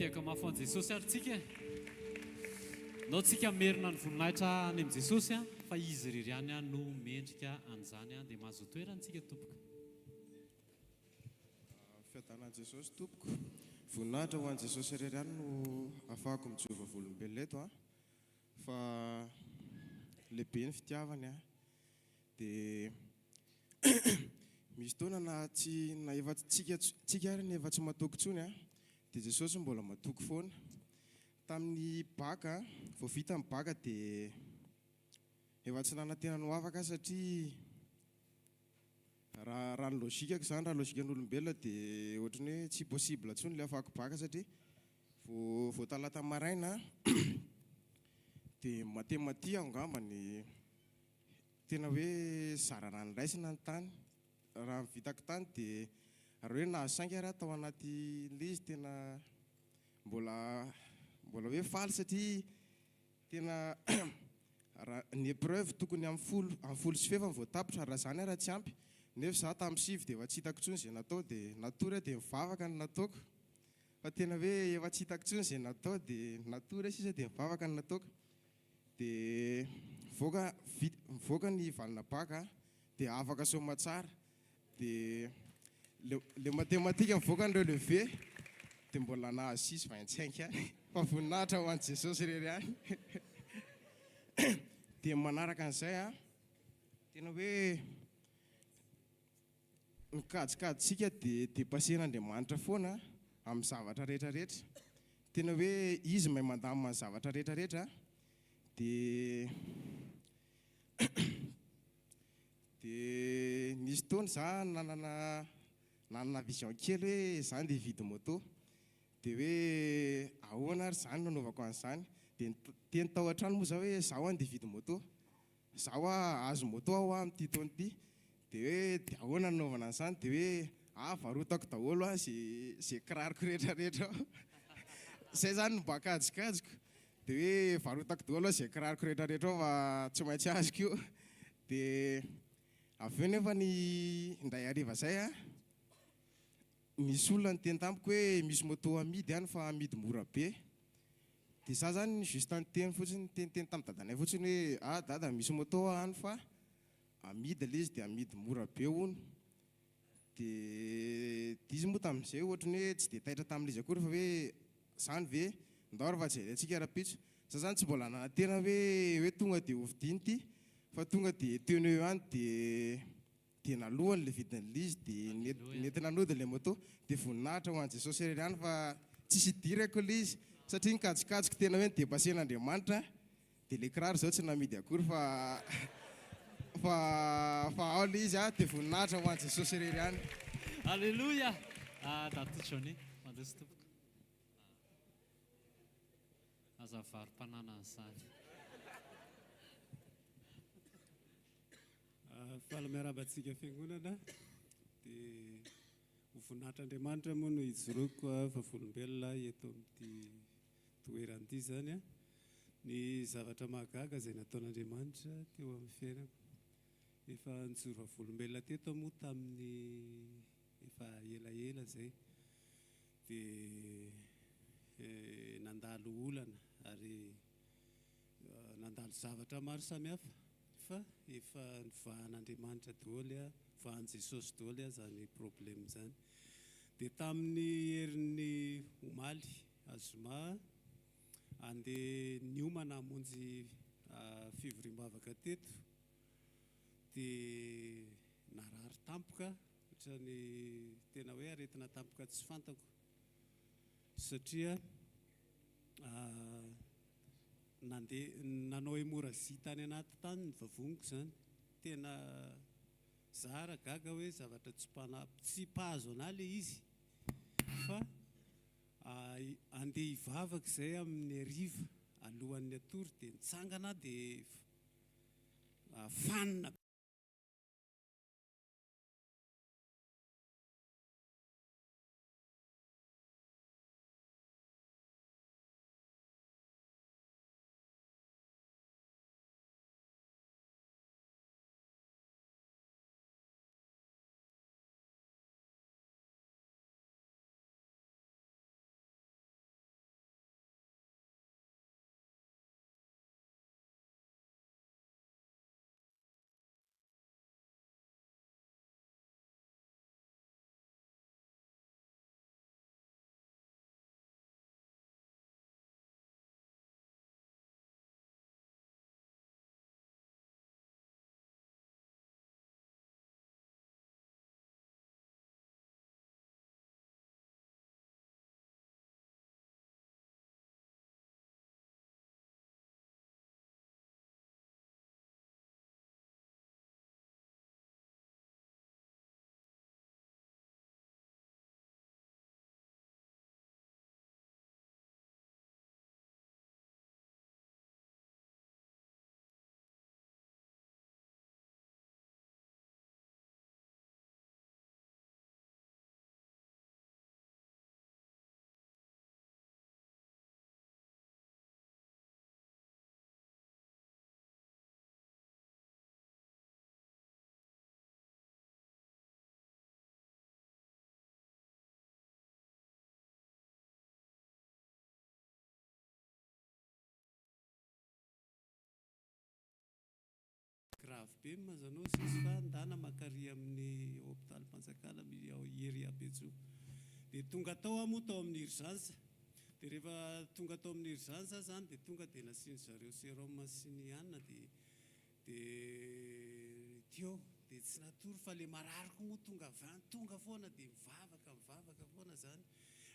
Mitehaka mafy ho an'i Jesosy ary tsika e. Ndao tsika hamerina ny voninahitra any amin'i Jesosy fa Izy irery ihany no mendrika an'izany. Dia mahazoa toerana tsika tompoko. Fiadanan'i Jesosy tompoko. Voninahitra ho an'i Jesosy irery ihany no afahako mijoro vavolombelona eto an. Fa lehibe ny fitiavany an. Dia misy fotoana na tsy na efa tsika tsika ary ny efa tsy matoky intsony an, dia Jesosy mbola matoky foana. Tamin'ny bac vao vita ny bac dia efa tsy nanantena ny ho afaka aho satria raha raha ny logikako izany, raha logikan'olombelona dia ohatran'ny hoe tsy possible intsony ilay afahako bac satria vao vao talata maraina dia matematia aho angamba ny Tena hoe zara raha niraisina ny tany. Raha ny vitako tany dia raha hoe nahazo saingy ary aho tao anatin'ilay izy tena mbola mbola hoe faly satria tena raha ny épreuve tokony amin'ny folo amin'ny folo sy fefany vao tapitra raha izany ary tsy ampy nefa izaho tamin'ny sivy dia efa tsy hitako intsony izay natao dia natory aho dia nivavaka no nataoko fa tena hoe efa tsy hitako intsony izay natao dia natory aho sisa dia nivavaka no nataoko. Dia mivoaka vita mivoaka ny valina bac a, dia afaka soamatsara, dia le le matematika mivoaka ny relevé dia mbola nahazo six vingt cinq ihany fa voninahitra ho an'i Jesosy irery ihany. Dia manaraka an'izay a, tena hoe Ny kajikajintsika dia depasser-n'Andriamanitra foana amin'ny zavatra rehetra rehetra. Tena hoe Izy mahay mandamina ny zavatra rehetra rehetra dia dia nisy fotoana za nanana nanana vision kely hoe za ndeha hividy moto. Dia hoe ahoana ary izany no anaovako an'izany? Dia niteny tao an-trano moa za hoe zaho andeha hividy moto. Za hoa hahazo moto aho hoa amin'ity taona ity, dia hoe dia ahoana no nanaovana an'izany, dia hoe ah varotako daholo hoa ze ze kiraroko rehetra rehetra ao, zay zany no mba kajikajiko, dia hoe varotako daholo hoa ze kiraroko rehetra rehetra ao fa tsy maintsy azoko io, dia avy eo nefa ny indray hariva zay an, nisy olona niteny tamiko hoe misy moto amidy any fa amidy mora be, Dia za zany juste niteny fotsiny, niteniteny tamin'i dadanay fotsiny hoe ah dada misy moto any fa amidy ilay izy dia amidy mora be hono. Dia izy moa tamin'izay ohatran'ny hoe tsy dia taitra tamin'ilay izy akory fa hoe zany ve? Ndao ary fa jerentsika rahampitso. Za zany tsy mbola nanantena hoe hoe tonga dia hovidiana ity fa tonga dia teo no eo ihany dia Dia nalohany le vidin'ilay izy dia nentina nody ilay moto. Dia voninahitra ho an'i Jesosy irery ihany fa tsisy idirako ilay izy satria ny kajikajiko tena hoe ni-depasser-n'Andriamanitra dia ilay kiraro izao tsy namidy akory fa fa fa ao ilay izy dia voninahitra ho an'i Jesosy irery ihany. Alléluia! Dato Johnny, mandroso tompoko. Aza varo-pananana izany. Faly miarahaba antsika fiangonana. Dia ho voninahitr'Andriamanitra moa no hijoroako vavolombelona eto amin'ity toerana ity izany. Ny zavatra mahagaga izay nataon'Andriamanitra teo amin'ny fiainako. Efa nijoro vavolombelona teto aho moa tamin'ny efa elaela izay. Dia nandalo olana ary nandalo zavatra maro samihafa fa efa novahan'Andriamanitra daholo, novahan'i Jesosy daholo izany problème izany. Dia tamin'ny herin'ny omaly zoma andeha niomana hamonjy fivoriam-bavaka teto dia narary tampoka, ohatran'ny tena hoe aretina tampoka tsy fantako satria Nandeha nanao hémorragie tany anaty tany ny vavoniko izany. Tena za ara gaga hoe zavatra tsy mpana tsy mpahazo anah le izy fa andeha hivavaka izay amin'ny hariva alohan'ny hatory dia nitsangana aho dia fanina grave be ny mahazo anao hozy izy fa ndana makary amin'ny hopitalim-panjakana ao ery Abetsoa. Dia tonga tao aho moa tao amin'ny urgence. Dia rehefa tonga tao amin'ny urgence aho izany dia tonga dia nasian-dry zareo sérum sy ny anona dia dia teo dia tsy natory fa le marary koa moa tonga avy any tonga foana dia mivavaka mivavaka foana izany.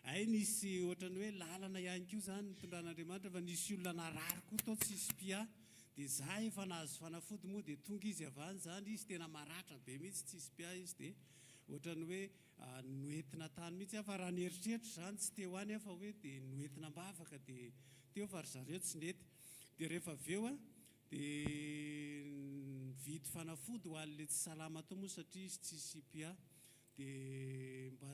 Hay nisy ohatran'ny hoe lalana ihany koa izany nitondran'Andriamanitra fa nisy olona narary koa tao tsisy mpiahy dia za efa nahazo fanafody moa dia tonga izy avy any izany izy tena maratra be mihitsy tsisy mpiahy izy dia ohatran'ny hoe noentina tany mihitsy aho fa raha ny eritreritro izany tsy teo any aho fa hoe dia noentina am-bavaka dia teo fa ry zareo tsy nety dia rehefa avy eo dia nividy fanafody ho an'ilay tsy salama tao moa satria izy tsisy mpiahy Dia mba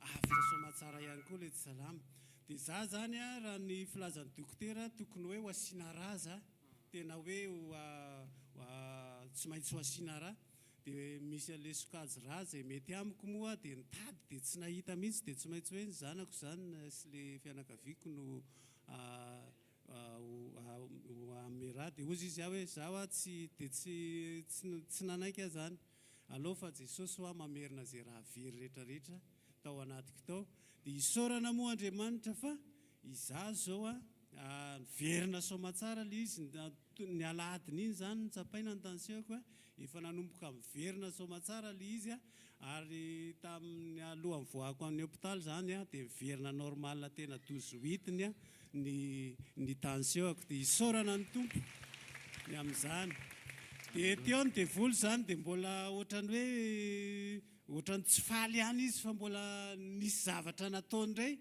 avotra soamatsara ihany koa ilay tsy salama. Dia za zany a, raha ny filazan'ny dokotera tokony hoe ho asiana rà za, tena hoe ho tsy maintsy ho asiana rà. Dia misy an'ilay sokajy rà izay mety amiko moa dia nitady dia tsy nahita mihitsy dia tsy maintsy hoe ny zanako izany sy ilay fianakaviako no ho hanome rà. Dia hozy izy aho hoe za hoa tsy dia tsy tsy nanaiky aho izany. Aleo fa Jesosy hoa mamerina ze raha very rehetra rehetra tao anatiko tao de isaorana moa Andriamanitra fa izaho zao a niverina soamatsara le izy ny alahadiny iny zany notsapaina ny tension-ko a efa nanomboka miverina soamatsara le izy a ary tamin'ny alohan'ny voahako any hopitaly zany a de miverina normal tena 12 huit ny ny ny tension-ko dia isaorana ny Tompo ny amin'izany. Dia teo ny devoly izany dia mbola ohatran'ny hoe ohatran'ny tsy faly ihany izy fa mbola nisy zavatra nataony indray.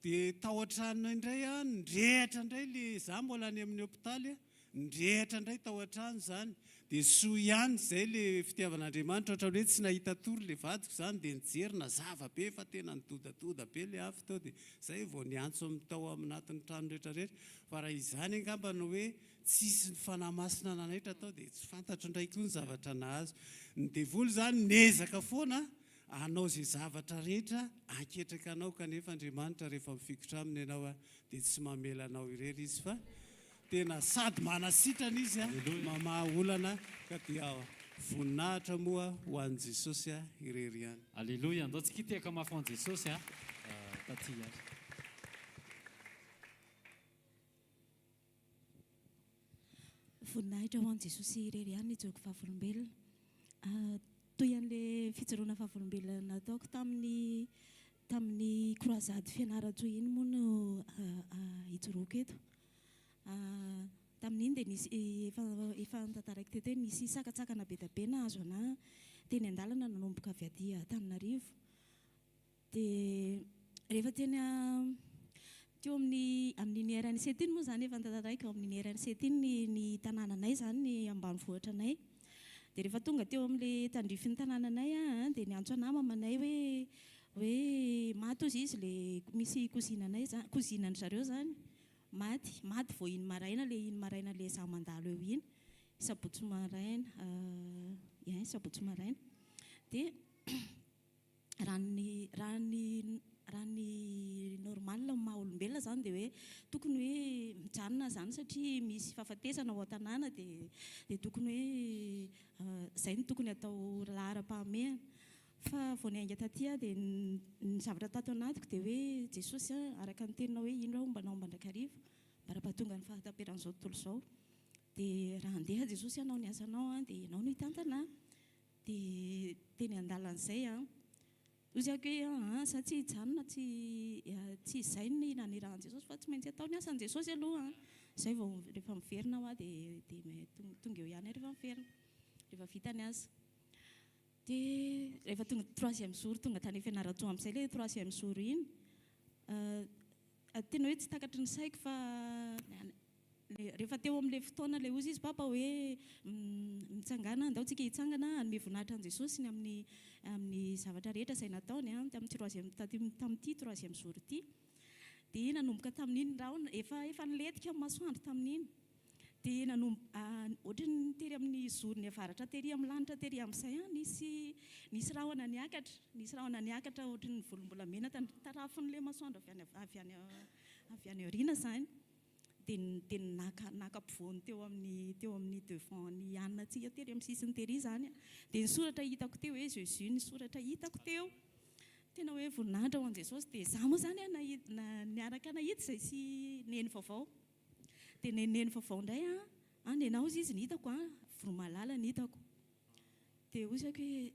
Dia tao an-trano indray aho nirehatra indray le za mbola any amin'ny hopitaly Nirehitra indray tao an-trano izany. Dia soa ihany izay le fitiavan'Andriamanitra, ohatran'ny hoe tsy nahita tory le vadiko izany dia nijery nazava be fa tena nidodadoda be le afo tao dia izay vao niantso amin'ny tao anatin'ny trano rehetra rehetra. Fa raha izany angamba no hoe tsisy ny Fanahy Masina nanaitra tao dia tsy fantatro indray koa ny zavatra nahazo. Ny devoly izany miezaka foana hanao izay zavatra rehetra haketraka anao kanefa Andriamanitra rehefa mifikitra aminy ianao dia tsy mamela anao irery izy fa tena sady manasitrana izy mamaha olana ka dia voninahitra moa ho an'i Jesosy irery ihany. Aleloia, andao tsika hitehaka mafy ho an'i Jesosy a, taty ary. Voninahitra ho an'i Jesosy irery ihany ny joro vavolombelona. Toy an'ilay fijoroana vavolombelona nataoko tamin'ny tamin'ny croisade Fianarantsoa iny moa no ijoroako eto. Tamin'iny dia nisy efa efa notantaraiko teto hoe nisy sakantsakana be dia be nahazo anà teny an-dalana nanomboka avy aty Antananarivo. Dia rehefa teny teo amin'ny amin'iny RNC iny moa izany efa notantaraiko, amin'iny RNC iny ny ny tanànanay izany, ny ambanivohitra anay. Dia rehefa tonga teo amin'ilay tandrifin'ny tanànanay aho dia niantso anà mamanay hoe hoe maty hozy izy ilay misy cousine anay izany, cousine an-dry zareo izany maty, maty vao iny maraina ilay iny maraina ilay izaho mandalo eo iny, sabotsy maraina, ie sabotsy maraina. Dia Raha ny raha ny raha ny normal amin'ny maha olombelona izany dia hoe tokony hoe mijanona izany satria misy fahafatesana ao an-tanàna dia dia tokony hoe izay no tokony atao laharam-pahamehana. Fa vao niainga taty aho dia ny zavatra tato anatiko dia hoe Jesosy a, araka ny teninao hoe indro aho homba anao mandrakariva mandra-pahatonga ny fahataperan'izao tontolo izao. Dia raha handeha Jesosy hanao ny asanao dia ianao no hitantana ahy. Dia teny an-dalan'izay an, hoy aho hoe aa za tsy hijanona, tsy tsy izay ny nanirahan'i Jesosy fa tsy maintsy atao ny asan'i Jesosy aloha an, izay vao rehefa miverina aho dia dia tonga eo ihany aho rehefa miverina, rehefa vita ny asa. Dia rehefa tonga troisième jour tonga tany Fianarantsoa amin'izay ilay troisième jour iny, tena hoe tsy takatry ny saiko fa Rehefa teo amin'ilay fotoana ilay hozy izy papa hoe mitsangàna, andao tsika hitsangana hanome voninahitra an'i Jesosy ny amin'ny amin'ny zavatra rehetra izay nataony an, tamin'ity troisième tamin'ity troisième jour ity. Dia nanomboka tamin'iny ny rahona, efa efa nilentika ny masoandro tamin'iny. Dia nanomboka ohatran'ny tery amin'ny zorony avaratra tery amin'ny lanitra tery amin'izay an, nisy nisy rahona niakatra, nisy rahona niakatra ohatran'ny volombolamena tarafin'ilay masoandro avy any avy any avy any aoriana izany. Dia dia naka naka ampovoany teo amin'ny teo amin'ny devant ny anona antsika tery amin'ny sisiny tery izany. Dia ny soratra hitako teo hoe Jésus ny soratra hitako teo. Tena hoe voninahitra ho an'i Jesosy. Dia izaho moa izany na niaraka nahita izay sy neny vaovao. Dia neny neny vaovao indray an, an nenao hozy izy ny hitako an, voromahalala ny hitako. Dia hoy izy hoe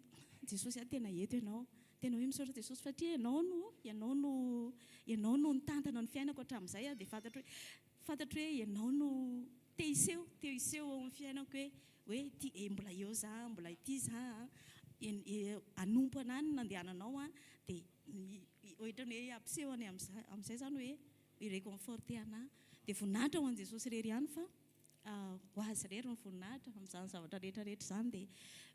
Jesosy a tena eto ianao. Tena hoe misaotra Jesosy satria ianao no ianao no ianao no nitantana ny fiainako hatramin'izay a, dia fantatro hoe fantatro hoe ianao no te hiseho, te hiseho ao amin'ny fiainako hoe hoe ity e mbola eo za, mbola ity za a, hanompo anah no nandehananao a, dia ohatran'ny hoe hampiseho any amin'izay amin'izay izany hoe hi-reconforter anah. Dia voninahitra ho an'i Jesosy irery ihany fa ho Azy irery ny voninahitra amin'izany zavatra rehetra rehetra izany. Dia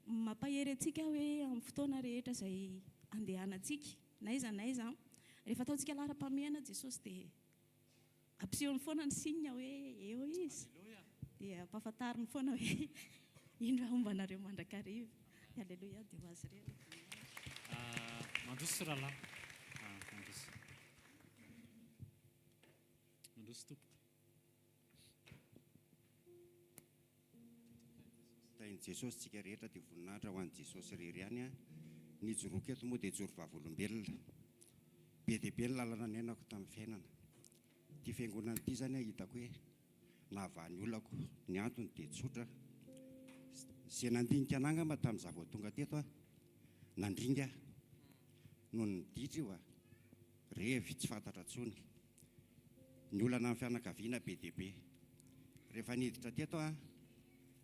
mampahery antsika aho hoe amin'ny fotoana rehetra izay andehanantsika, n'aiza n'aiza, rehefa ataontsika laharam-pahamehana Jesosy dia ampisehony foana ny signe hoe eo Izy. Dia ampahafantariny foana hoe indro aho homba anareo mandrakariva. Aleloia, dia ho Azy irery ny voninahitra. Mandroso rahalahy. Mandroso. Mandroso tompoko. Tahin'i Jesosy tsika rehetra dia voninahitra ho an'i Jesosy irery ihany a. Ny ijoroako eto moa dia joro vavolombelona. Be dia be ny lalana niainako tamin'ny fiainana. Ity fiangonana ity izany a hitako hoe nahavaha ny olako. Ny antony dia tsotra. Izay nandinika anah angamba tamin'izaho vao tonga teto a, nandringa aho. Nony niditra io a, revy tsy fantatra intsony. Ny olana amin'ny fianakaviana be dia be. Rehefa niditra teto aho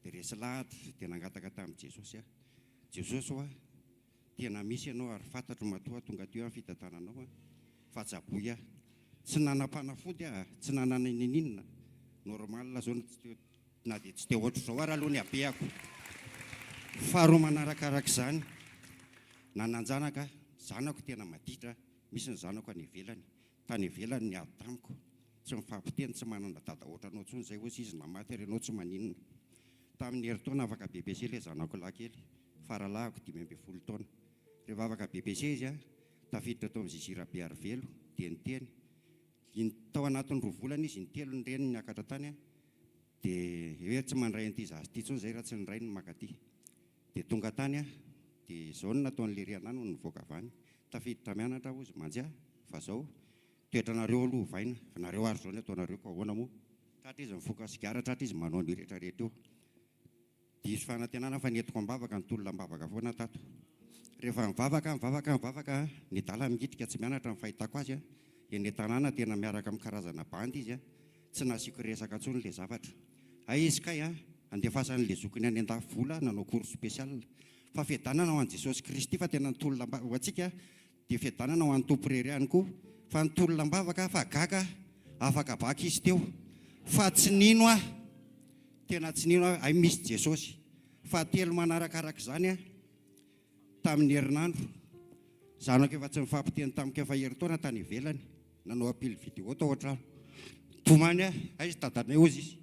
dia resy lahatra dia nangataka tamin'i Jesosy aho. Jesosy hoa, tena misy ianao ary fantatro matoa tonga teo amin'ny fitantananao aho fa tsaboy aho. Tsy nanam-panafody aho, tsy nanana ninoninona. Normal zao na dia tsy dia ohatr'izao ary aloha ny habehako. Faharoa manarakarak'izany, nanan-janaka, zanako tena maditra, misy ny zanako any ivelany. Tany ivelany niady tamiko, tsy mifampiteny, tsy manana dada ohatranao intsony izay hozy izy na maty ary ianao tsy maninona. Tamin'ny herintaona afaka BEPC ilay zanako lahy kely, faralahiko 15 taona. Rehefa afaka BEPC izy, tafiditra tao amin'ny JJ Rabearivelo dia niteny, in, tao anatin'ny roa volana izy intelo ny reniny niakatra tany dia hoe tsy mandray an'ity zaza ity intsony izay raha tsy ny rainy no mankaty. Dia tonga tany aho, dia izao no nataon'i Lery anah nony nivoaka avy any, tafiditra mianatra aho hozy mantsy aho, fa zao, toetranareo aloha ovaina, fa nareo ary zao ny ataonareo ko ahoana moa? Tratra izy mifoka sigara, tratra izy manao an'io rehetra rehetra io. Diso fanantenana fa nentiko am-bavaka, nitolona am-bavaka foana aho tato. Rehefa mivavaka aho, mivavaka aho, mivavaka aho, ny adala mihitrika tsy mianatra ny fahitako azy an, eny an-tanàna tena miaraka amin'ny karazana bandy izy an, Tsy nasiako resaka intsony le zavatra. Hay izy kay a, andefasan'le zokiny any andafy vola nanao cours spécial. Fa fiadanana ho an'i Jesosy Kristy fa tena nitolona am ho antsika dia fiadanana ho an'ny Tompo irery ihany koa fa nitolona am-bavaka fa gaga afaka bac izy teo fa tsy nino aho tena tsy nino aho hay misy Jesosy. Fahatelo manarakarak'izany a. Tamin'ny herinandro, zanako efa tsy nifampiteny tamiko efa herintaona tany ivelany, nanao appel vidéo tao an-trano. Nitomany aho, aiza dadanay hozy izy.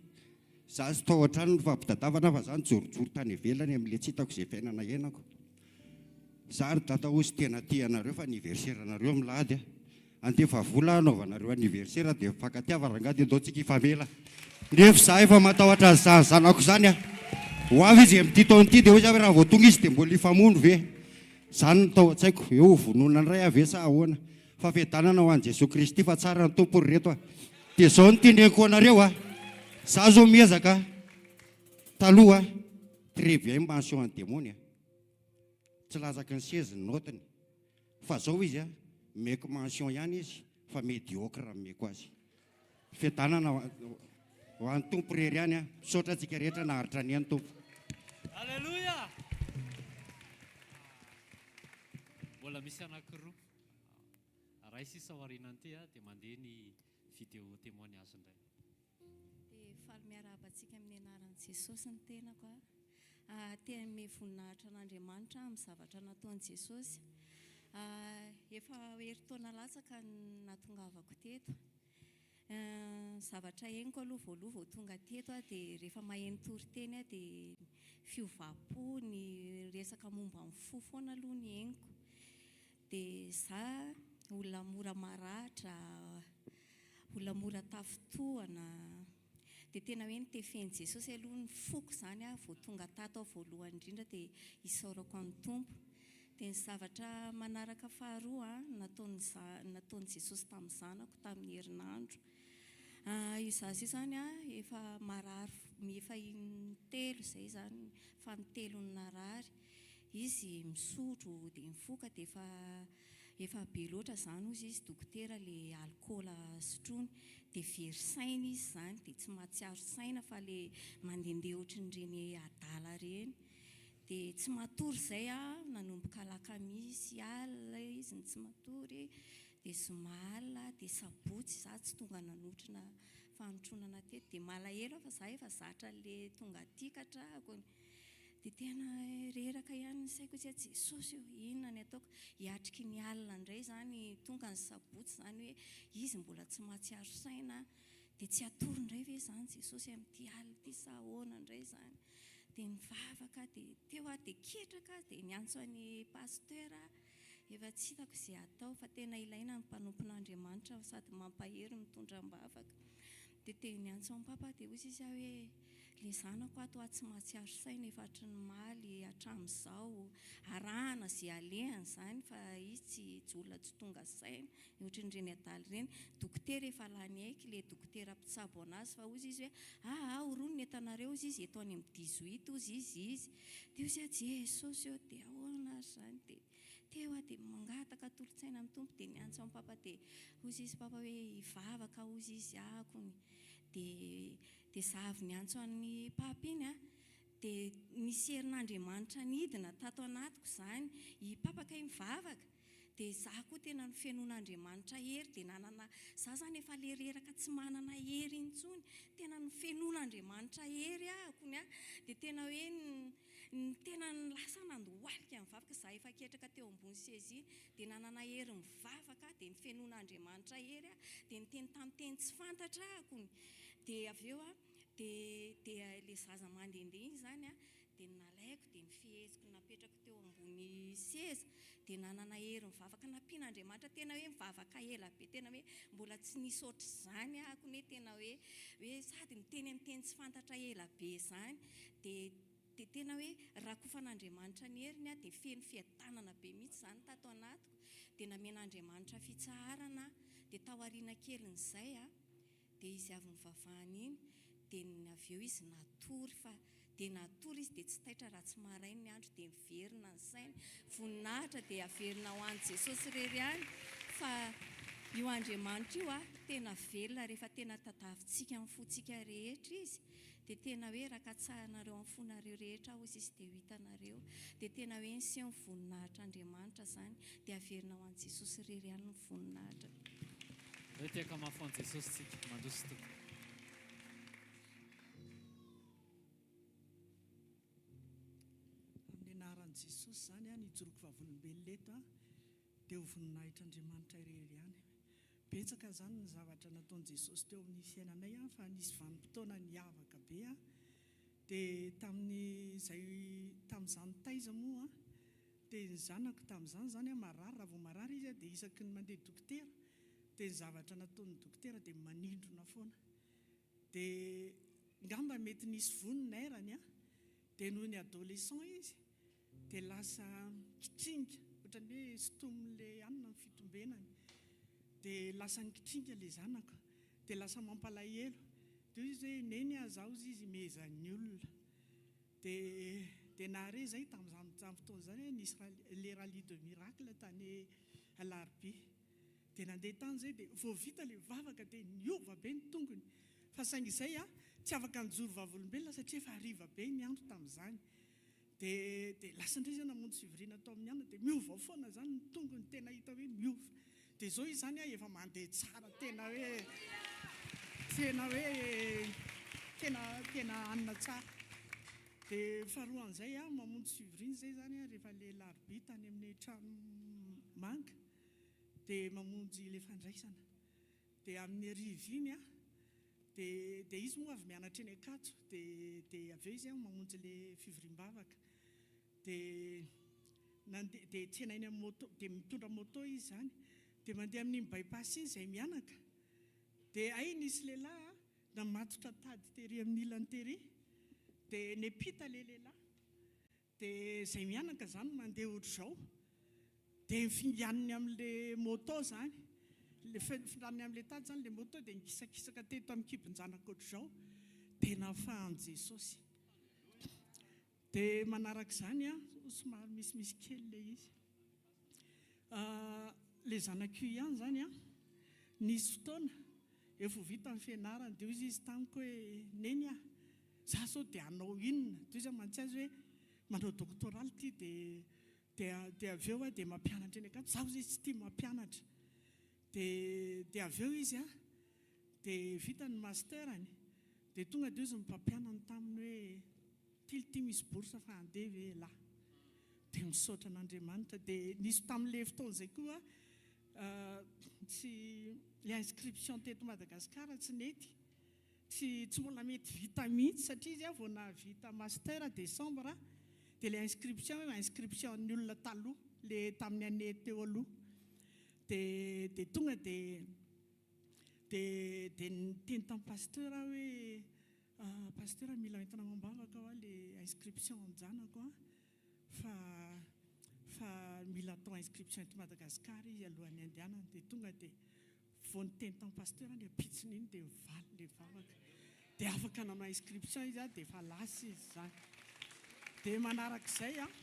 Za tsy tao an-trano nifampitadavana fa za nijorojoro tany ivelany amin'ilay tsy hitako izay fiainana iainako. Za ry dada hozy tena tia anareo fa anniversaire nareo amin'ny lahady a. Andefa vola hanaovanareo anniversaire dia mifankatiava rangahy dia ndao tsika hifamela. Nefa za efa matahotra an'izany zanako izany a. Ho avy izy amin'ity taona ity dia hoy za hoe raha vao tonga izy dia mbola hifamono ve? Izany no tao an-tsaiko, hoe ho vonoina indray aho ve sa ahoana? Fa fiadanana ho an'i Jesoa Kristy fa tsara ny Tompo ry reto a. Dia izao no teneniko anareo a. Za zao miezaka taloha très bien mention an'i demony a. Tsy latsaky ny seza ny naotiny. Fa zao izy a, meko mention ihany izy fa mediocre no meko azy. Fiadanana ho an'ny Tompo irery ihany a. Misaotra antsika rehetra naharitra nihaino Tompo. Aleloia! Mbola misy anankiroa. Ray sisa ao aorianan'ity a, dia mandeha ny vidéo témoignage indray. Dia faly miarahaba antsika amin'ny anaran'i Jesosy ny tenako a. Te hanome voninahitra an'Andriamanitra aho amin'ny zavatra nataon'i Jesosy. Efa herintaona latsaka ny nahatongavako teto. Ny zavatra henoko aloha voaloha vao tonga teto aho dia rehefa maheno toriteny aho dia fiovam-po, ny resaka momba ny fo foana aloha ny henoko. Dia za olona mora maratra, olona mora tafintohana. Dia tena hoe nitefen'i Jesosy aloha ny foko izany aho vao tonga tato aho voalohany indrindra dia isaorako an'ny Tompo. Dia ny zavatra manaraka faharoa nataon'ny nataon'i Jesosy tamin'ny zanako tamin'ny herinandro. Io zaza io izany efa marary efa in-telo izay izany, fanintelony narary. Izy misotro dia mifoka dia efa efa be loatra izany hozy izy dokotera le alikaola sotroiny dia very saina izy izany dia tsy mahatsiaro saina fa le mandehandeha ohatrin'ireny adala ireny dia tsy matory izay aho nanomboka alakamisy alina izy no tsy matory dia zoma alina dia sabotsy za tsy tonga nanotrona fanotronana teto dia malahelo aho fa za efa zatra an'le tonga aty ka hatrako. Dia tena reraka ihany ny saiko hoe Jesosy ô, inona ny ataoko? Hiatriky ny alina indray izany, tonga ny sabotsy izany hoe izy mbola tsy mahatsiaro saina, dia tsy hatory indray ve izany Jesosy amin'ity alina ity sa ahoana indray izany? Dia nivavaka dia teo aho dia ketraka aho dia niantso an'i pasteur aho, efa tsy hitako izay hatao fa tena ilaina ny mpanompon'Andriamanitra sady mampahery mitondra am-bavaka. Dia te niantso an'i papa dia hoy izy aho hoe le zanako ato aho tsy mahatsiaro saina efa hatry ny maly hatramin'izao, arahana ze alehany izany fa izy tsy tsy olona tsy tonga saina, ohatrin'ireny adala ireny, dokotera efa lany aiky le dokotera mpitsabo anazy fa hozy izy hoe aa horono ny entanareo hozy izy eto any amin'ny dix huit hozy izy izy, dia hozy aho Jesosy ô dia ahoana ary izany dia. Teo aho dia mangataka tolo-tsaina amin'ny Tompo dia niantso an'i Papa dia hozy izy Papa hoe hivavaka hozy izy akony dia dia za avy niantso an'i Papa iny a dia nisy herin'Andriamanitra nidina tato anatiko izany i Papa kay mivavaka dia za koa tena nofenoin'Andriamanitra hery dia nanana za zany efa le reraka tsy manana hery intsony tena nofenoin'Andriamanitra hery aho akony a dia tena hoe Ny tena lasa nandohalika nivavaka, izaho efa ketraka teo ambony seza iny, dia nanana hery mivavaka aho, dia nifenoan'Andriamanitra hery aho, dia niteny tamin'ny teny tsy fantatra aho akony. Dia avy eo aho, dia dia ilay zaza mandehandeha iny izany an, dia nalaiko, dia nifeheziko napetrako teo ambony seza, dia nanana hery mivavaka nampian'Andriamanitra, tena hoe mivavaka ela be, tena hoe mbola tsy nisy ohatr'izany aho akony hoe tena hoe hoe sady miteny amin'ny teny tsy fantatra ela be izany. Dia dia tena hoe rakofan'Andriamanitra ny heriny aho, dia feno fiadanana be mihitsy izany tato anatiko, dia namen'Andriamanitra fitsaharana aho, dia tao aoriana kelin'izay aho, dia izy avy nivavahana iny, dia ny avy eo izy natory fa dia natory izy dia tsy taitra raha tsy maraina ny andro dia miverina ny sainy, voninahitra dia averina ho an'i Jesosy irery ihany fa io Andriamanitra io a tena velona rehefa tena tadavintsika amin'ny fontsika rehetra izy Dia tena hoe raha katsahinareo amin'ny fonareo rehetra aho hozy izy dia ho hitanareo. Dia tena hoe niseho ny voninahitr'Andriamanitra izany. Dia averina ho an'i Jesosy irery ihany ny voninahitra. Aleo tehaka mafy ho an'i Jesosy tsika. Mandroso Tompoko. Amin'ny anaran'i Jesosy izany an, hijoroako vavolombelona eto an, dia ho voninahitr'Andriamanitra irery ihany. Betsaka izany ny zavatra nataon'i Jesosy teo amin'ny fiainanay fa nisy vanim-potoana niavaka be dia tamin'izay tamin'izaho nitaiza moa dia ny zanako tamin'izany izany marary raha vao marary izy dia isaky ny mandeha dokotera dia ny zavatra nataon'ny dokotera dia manindrona foana dia ngamba mety nisy voa ny nerf-ny dia noho ny adolescent izy Dia lasa kitringa, ohatran'ny hoe sintomin'ilay anona ny fitombenany. Dia lasa nikitringa ilay zanako. Dia lasa mampalahelo. Dia hoy izy hoe, Neny a, izaho hozy izy imehezan'ny olona. Dia dia nahare izahay tamin'izany fotoana izany hoe nisy rallye, ilay rallye de miracle tany Alarobia. Dia nandeha tany izay dia vao vita ilay vavaka dia niova be ny tongony. Fa saingy izay a, tsy afaka nijoro vavolombelona satria efa hariva be ny andro tamin'izany. Dia dia lasa indray izy namonjy fivoriana tao amin'ny anona dia miova foana izany ny tongony tena hita hoe miova. Dia izao izy izany efa mandeha tsara tena hoe tena hoe tena tena anona tsara. Dia faharoan'izay aho mamonjy fivoriana izay izany rehefa ilay alarobia tany amin'ny trano manga dia mamonjy ilay fandraisana. Dia amin'ny hariva iny aho dia dia izy moa avy mianatra eny Ankatso dia dia avy eo izy mamonjy ilay fivoriam-bavaka dia nandeha dia tsenainy amin'ny moto dia mitondra moto izy izany dia mandeha amin'iny bypass iny izahay mianaka dia hay nisy lehilahy. Namatotra tady tery amin'ny ilany tery dia niampita ilay lehilahy. Dia izay mianaka izany mandeha ohatr'izao dia finganiny amin'ilay moto izany, ilay finganiny amin'ilay tady izany ilay moto dia nikisakisaka teto amin'ny kibon-janako ohatr'izao dia nafahan'i Jesosy. Dia manaraka izany an, somary misimisy kely ilay izy. Ilay zanako io ihany izany an, nisy fotoana efa ho vita ny fianarany dia hoy izy tamiko hoe Neny ah, za sao dia hanao inona? Dia hoy izy mantsy azy hoe manao doctoral ity dia dia dia avy eo aho dia mampianatra eny Ankatso, za hoy izy tsy tia mampianatra. Dia dia avy eo izy an, dia vita ny master-ny, dia tonga dia hoy izy ny mpampianany taminy hoe Tily ty misy bourse fa handeha ve elah? Dia misaotra an'Andriamanitra. Dia nisy tamin'ilay fotoana izay koa tsy ilay inscription teto Madagascar tsy nety. Tsy tsy mbola mety vita mihitsy satria izy vao nahavita master décembre dia ilay inscription inscription an'ny olona taloha, ilay tamin'ny année teo aloha. Dia dia tonga dia dia dia niteny tamin'ny pasteur aho hoe Pasteur mila entina amam-bavaka hoa le inscription an-janako an, fa fa mila atao inscription eto Madagascar izy alohan'ny handehanany, dia tonga dia vao niteny tamin'ny pasteur ny ampitsony iny dia nivaly le vavaka, dia afaka nanao inscription izy an, dia efa lasa izy izany. Dia manarak'izay an,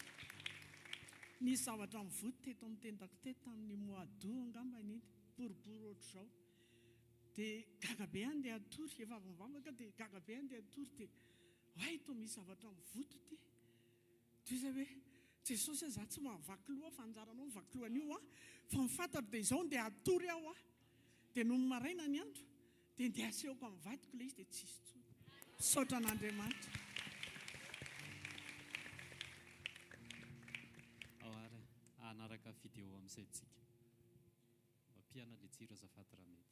nisy zavatra nivoty teto amin'ny tendako teto tamin'ny mois d'août angambany iny, boribory ohatr'izao. Dia gaga be aho ndeha hatory, efa avy nivavaka dia gaga be aho ndeha hatory dia oay toa misy zavatra mivoto ity. Toy izay hoe Jesosy a, za tsy mahavaky loha fa anjaranao mivaky loha an'io an, fa ny fantatro dia izao ndeha hatory aho an. Dia nony maraina ny andro dia ndeha asehoko amin'ny vadiko ilay izy dia tsisy intsony. Misaotra an'Andriamanitra. Ao ary hanaraka vidéo amin'izay tsika. Ampiana le jiro azafady raha mety.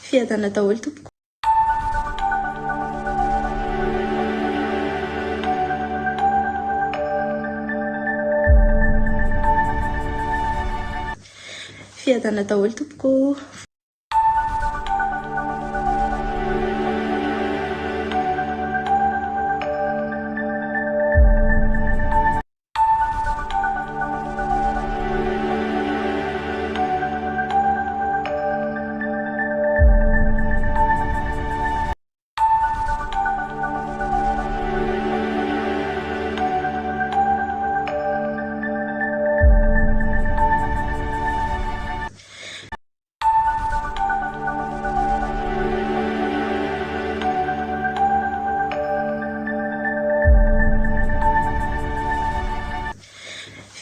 Fiadana daholo tompoko. Fiadana daholo tompoko o.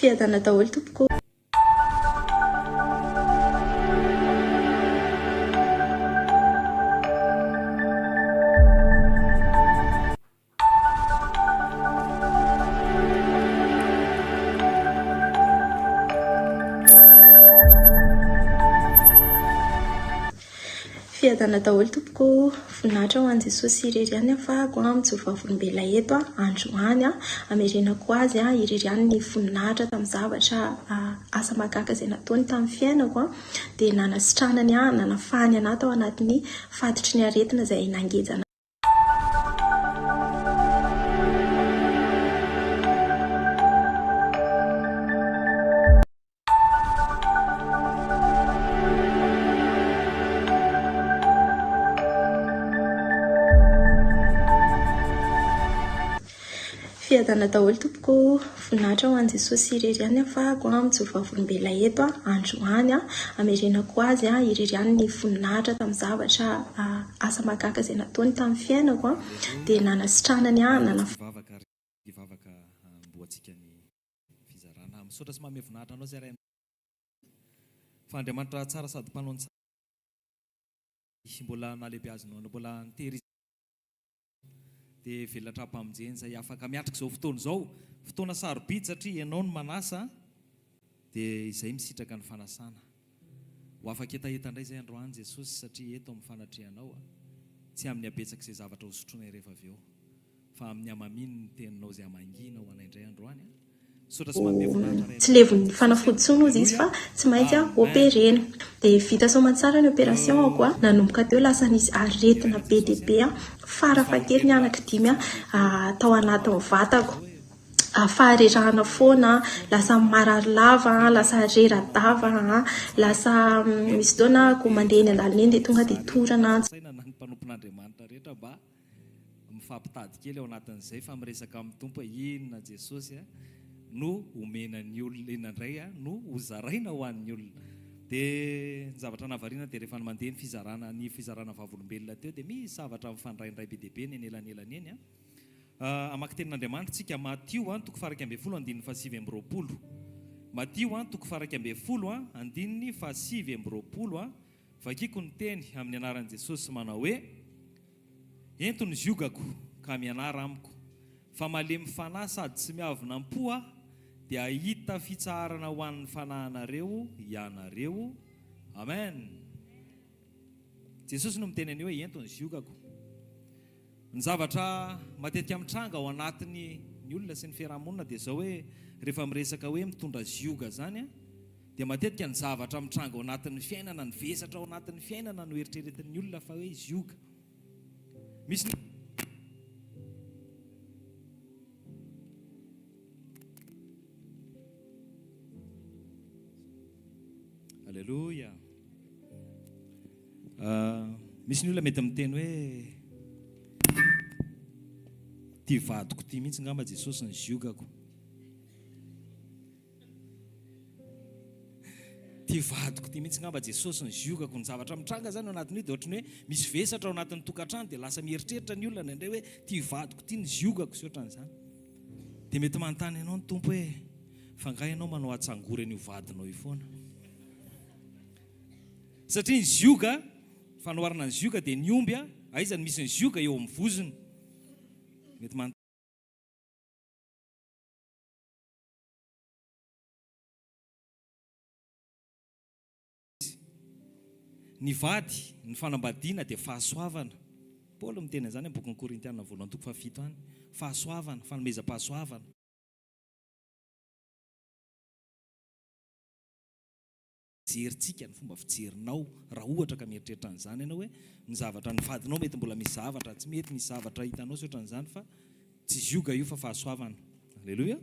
Fiadana daholo tompoko. Fiadana daholo tompoko o, voninahitra ho an'i Jesosy irery ihany afahako mijoro vavolombelona eto androany hamerenako azy irery ihany ny voninahitra tamin'ny zavatra asa mahagaga izay nataony tamin'ny fiainako dia nanasitranany ahy, nanafahany anah tao anatin'ny fatotry ny aretina izay nangeja Fiadana daholo tompoko o! Voninahitra ho an'i Jesosy irery ihany afahako a mijoro vavolombelona eto a androany a amerenako azy a irery ihany ny voninahitra tamin'ny zavatra asa mahagaga izay nataony tamin'ny fiainako a dia nanasitranany ahy nana Hivavaka ary hivavaka hanombohantsika ny fizarana. Misaotra sy manome voninahitra anao izay Ray fa Andriamanitra tsara sady mpanao ny tsara mbola nahalehibeazinao mbola nitehirizanao Dia velatra am-pamonjena izay afaka miatrika izao fotoana izao. Fotoana sarobidy satria ianao no manasa dia izay misitraka ny fanasana. Ho afa-ketaheta indray izay androany Jesosy satria eto amin'ny fanatrehanao tsy amin'ny habetsak'izay zavatra hosotroinay rehefa avy eo fa amin'ny hamamiany ny teninao izay hamangiana ho anay indray androany. Misaotra sy manome voninahitra Ray Tsy levon'ny Jesosy fanafody intsony hozy izy fa Aleloia tsy maintsy Amen. operena. Dia vita soamantsara ny opération-ko a. Nanomboka teo lasa nisy aretina Deraina be dia Jesosy be a. a, Misy farafahakeliny vavolombelona anaky dimy vitsy mametraka tao eto anatin'ny manao vatako. hoe Faharerahana foana, lasa marary lava, Velona lasa rera-dava, tsara lasa mety misy fotoana dia ko mandeha eny an-dalana eny dia tonga dia zary torana. saina na ny mpanompon'Andriamanitra rehetra mba mifampitady kely ao anatin'izay fa miresaka amin'ny Tompo hoe inona Jesosy no omena ny olona, inona indray no hozaraina ho an'ny olona. Dia ny zavatra nahavariana dia rehefa mandeha ny fizarana ny fizarana vavolombelona teo dia misy zavatra mifandraindray be dia be ny anelanelany eny. Hamaky tenin'Andriamanitra isika, Matio toko faha-11 andininy faha-29. Matio toko faha-11 andininy faha-29, vakiko ny teny amin'ny anaran'i Jesosy manao hoe, Ento ny ziogako ka mianara amiko, fa malemy fanahy sady tsy miavona am-po aho, dia hahita fitsaharana ho an'ny fanahinareo ianareo. Amen! Jesosy no miteny an'io hoe ento ny ziogako. Ny zavatra matetika mitranga ao anatin'ny ny olona sy ny fiaraha-monina dia izao hoe rehefa miresaka hoe mitondra zioga izany dia matetika ny zavatra mitranga ao anatin'ny fiainana, ny vesatra ao anatin'ny fiainana no eritreretin'ny olona fa hoe zioga. Misy ny. Aleloia. Ah, misy ny olona mety miteny hoe ty vadiko ty mihitsy ngamba Jesosy ny ziogako. Ty vadiko ty mihitsy ngamba Jesosy ny ziogako. Ny zavatra mitranga zany ao anatin'io dia ohatran'ny hoe misy vesatra ao anatin'ny tokantrano dia lasa mieritreritra ny olona indraindray hoe ty vadiko ty ny ziogako sy ohatran'izany. Dia mety manontany anao ny Tompo hoe fa angaha ianao manao atsangory an'io vadinao io foana? Satria ny zioga, fanoharana ny zioga dia ny omby, aiza no misy ny zioga? Eo amin'ny vozony. Mety manontany. Izy. Ny vady, ny fanambadiana dia fahasoavana. Paoly miteny an'izany amin'ny bokin'ny Korintiana voalohany toko fahafito any. Fahasoavana, fanomezam-pahasoavana. Jerintsika ny fomba fijerinao raha ohatra ka mieritreritra an'izany ianao hoe ny zavatra ny vadinao mety mbola misy zavatra tsy mety, misy zavatra hitanao sy ohatran'izany fa tsy zioga io fa fahasoavana. Aleloia.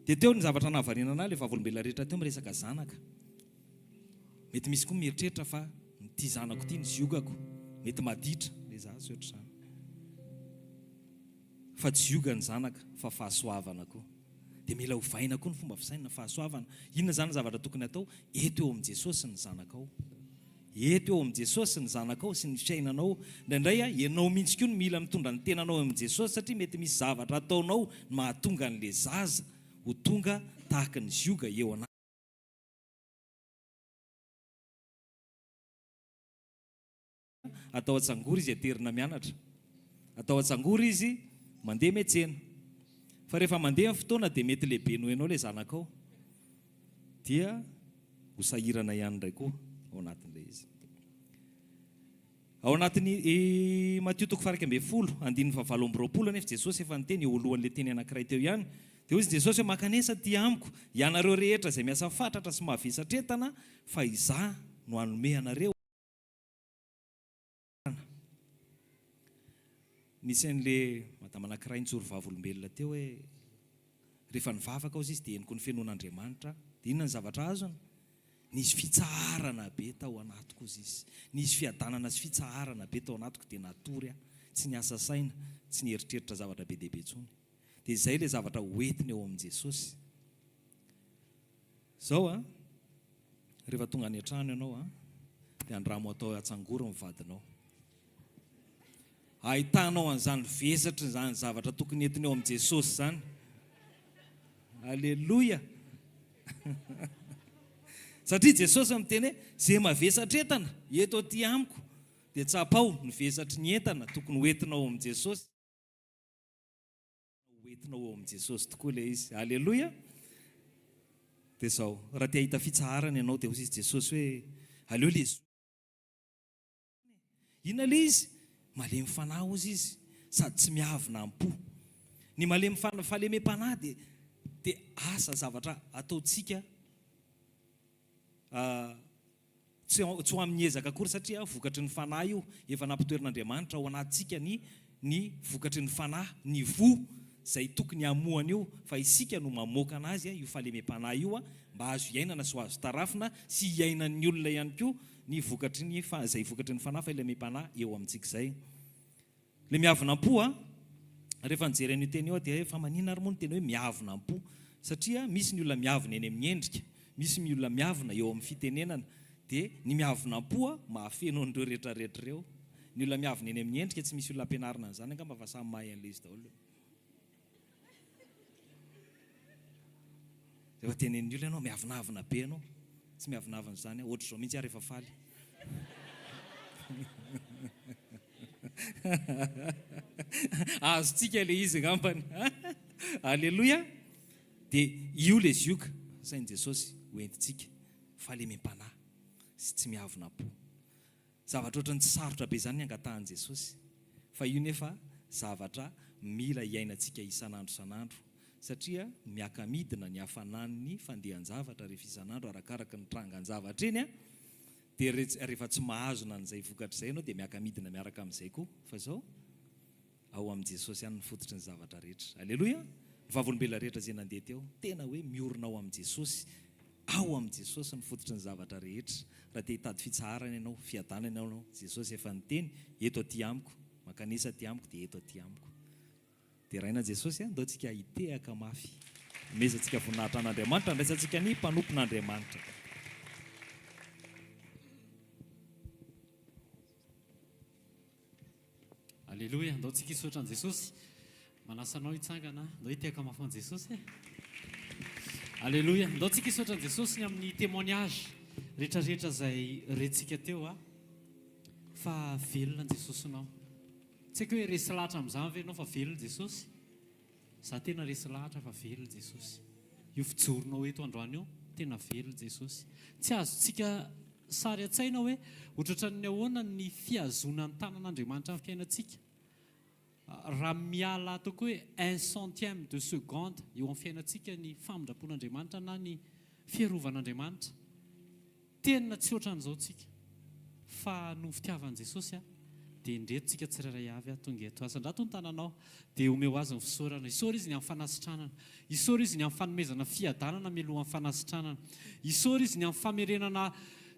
Dia teo ny zavatra nahavariana anah ilay vavolombelona rehetra teo miresaka zanaka. Mety misy koa mieritreritra fa ity zanako ity ny ziogako, mety maditra ilay zaza sy ohatr'izany. Fa tsy zioga ny zanaka fa fahasoavana koa. Dia mila ovaina koa ny fomba fisainana, fahasoavana. Inona izany ny zavatra tokony atao? Eto eo amin'i Jesosy ny zanakao. Eto eo amin'i Jesosy ny zanakao sy ny fiainanao. Indraindray ianao mihitsy koa no mila mitondra ny tenanao eo amin'i Jesosy satria mety misy zavatra ataonao no mahatonga an'ilay zaza ho tonga tahaka ny zioga eo anaty. Atao an-tsangory izy aterina mianatra. Atao an-tsangory izy mandeha miantsena. Fa rehefa mandeha ny fotoana dia mety lehibe noho ianao ilay zanakao. Dia ho sahirana ihany indray koa ao anatin'ilay izy. Ao anatin'ny Matio toko faha-11 andininy faha-28 anefa Jesosy efa niteny eo alohan'ilay teny anankiray teo ihany. Dia hoy Jesosy hoe mankanesa aty amiko ianareo rehetra izay miasa fatratra sy mavesatra entana fa izaho no hanome anareo. Nisy an'le madama anankiray nijoro vavolombelona teo hoe rehefa nivavaka ozy izy dia henoko ny finoan'Andriamanitra aho. Dia inona ny zavatra azony? Nisy fitsaharana be tao anatiko ozy izy. Nisy fiadanana sy fitsaharana be tao anatiko dia natory aho. Tsy niasa saina, tsy nieritreritra zavatra be dia be intsony. Dia izay ilay zavatra hoentiny eo amin'i Jesosy. Izao an, rehefa tonga any an-trano ianao an, dia andramo atao atsangory ny vadinao. Ahitanao an'izany vesatry izany zavatra tokony entiny eo amin'i Jesosy izany. Aleloia! Satria Jesosy miteny hoe, izay mavesatra entana eto aty amiko, dia tsapao ny vesatry ny entana tokony ho entinao ao amin'i Jesosy. Ho entinao ao amin'i Jesosy tokoa ilay izy. Aleloia! Dia izao, raha te hahita fitsaharana ianao, dia hoy izy Jesosy hoe, aleo ilay zioga. Inona ilay izy? Malemy fanahy hozy izy, sady tsy miavona am-po. Ny malemy fanahy, fahalemem-panahy dia dia asa zavatra ataontsika tsy tsy ho amin'ny ezaka akory satria vokatry ny fanahy io, efa nampitoerin'Andriamanitra ao anatintsika ny ny vokatry ny fanahy, ny voa izay tokony hamoa an'io fa isika no mamoaka anazy io fahalemem-panahy io mba azo iainana sy ho azo tarafina sy hiainan'ny olona ihany koa ny vokatry ny fa izay vokatry ny fanahy fahalemem-panahy eo amintsika izay. Ilay miavona am-po a, rehefa nijery an'io teny io aho dia hoe fa maninona ary moa ny teny hoe miavona am-po? Satria misy ny olona miavona eny amin'ny endrika, misy ny olona miavona eo amin'ny fitenenana, dia ny miavona am-po a mahafeno an'ireo rehetrarehetra ireo. Ny olona miavona eny amin'ny endrika tsy misy olona ampianarina an'izany angamba fa samy mahay an'ilay izy daholo. Rehefa tenenin'ny olona ianao, miavonavona be ianao. Tsy miavonavona izany aho, ohatr'izao mihitsy aho rehefa faly. Azontsika ilay izy angambany. Aleloia! Dia io ilay zioga asain'i Jesosy hoentintsika, fahalemem-panahy sy tsy miavona am-po. Zavatra ohatran'ny tsy sarotra be izany ny angatahan'i Jesosy, fa io nefa zavatra mila iainantsika isan'andro isan'andro, satria miaka-midina ny hafanan'ny fandehan-javatra rehefa isan'andro arakaraka ny trangan-javatra eny an, dia rehefa tsy mahazona an'izay vokatra izay ianao dia miaka-midina miaraka amin'izay koa, fa izao. Ao amin'i Jesosy ihany ny fototry ny zavatra rehetra. Aleloia! Ny vavolombelona rehetra izay nandeha teo, tena hoe miorina ao amin'i Jesosy. Ao amin'i Jesosy ny fototry ny zavatra rehetra. Raha te hitady fitsaharana ianao, fiadanana ianao, Jesosy efa niteny, eto aty amiko, mankanesa aty amiko dia eto aty amiko. Deraina Jesosy a, ndao tsika hitehaka mafy. Omezantsika voninahitra an'Andriamanitra, andraisantsika ny mpanompon'Andriamanitra. Aleloia, andao tsika hisaotra an'i Jesosy. Manasa anao hitsangana, andao hitehaka mafy an'i Jesosy e. Aleloia, andao tsika hisaotra an'i Jesosy ny amin'ny témoignage rehetrarehetra izay rentsika teo a. Fa velona ny Jesosinao. Tsy haiko hoe resy lahatra amin'izany ve ianao fa velona Jesosy? Za tena resy lahatra fa velona Jesosy. Io fijoronao eto androany io, tena velona Jesosy. Tsy azontsika sary an-tsaina hoe ohatratran'ny ahoana ny fihazonan'ny tanan'Andriamanitra ny fiainantsika. Raha miala ataoko hoe un centième de seconde eo amin'ny fiainantsika ny famindram-pon'Andriamanitra na ny fiarovan'Andriamanitra, Tena tsy ohatran'izao tsika fa noho fitiavan'i Jesosy a dia indreto tsika tsirairay avy a tonga eto. Asandrato ny tananao dia omeo azy ny fisaorana. Isaory izy ny amin'ny fanasitranana. Isaory izy ny amin'ny fanomezana fiadanana mialohan'ny fanasitranana. Isaory izy ny amin'ny famerenana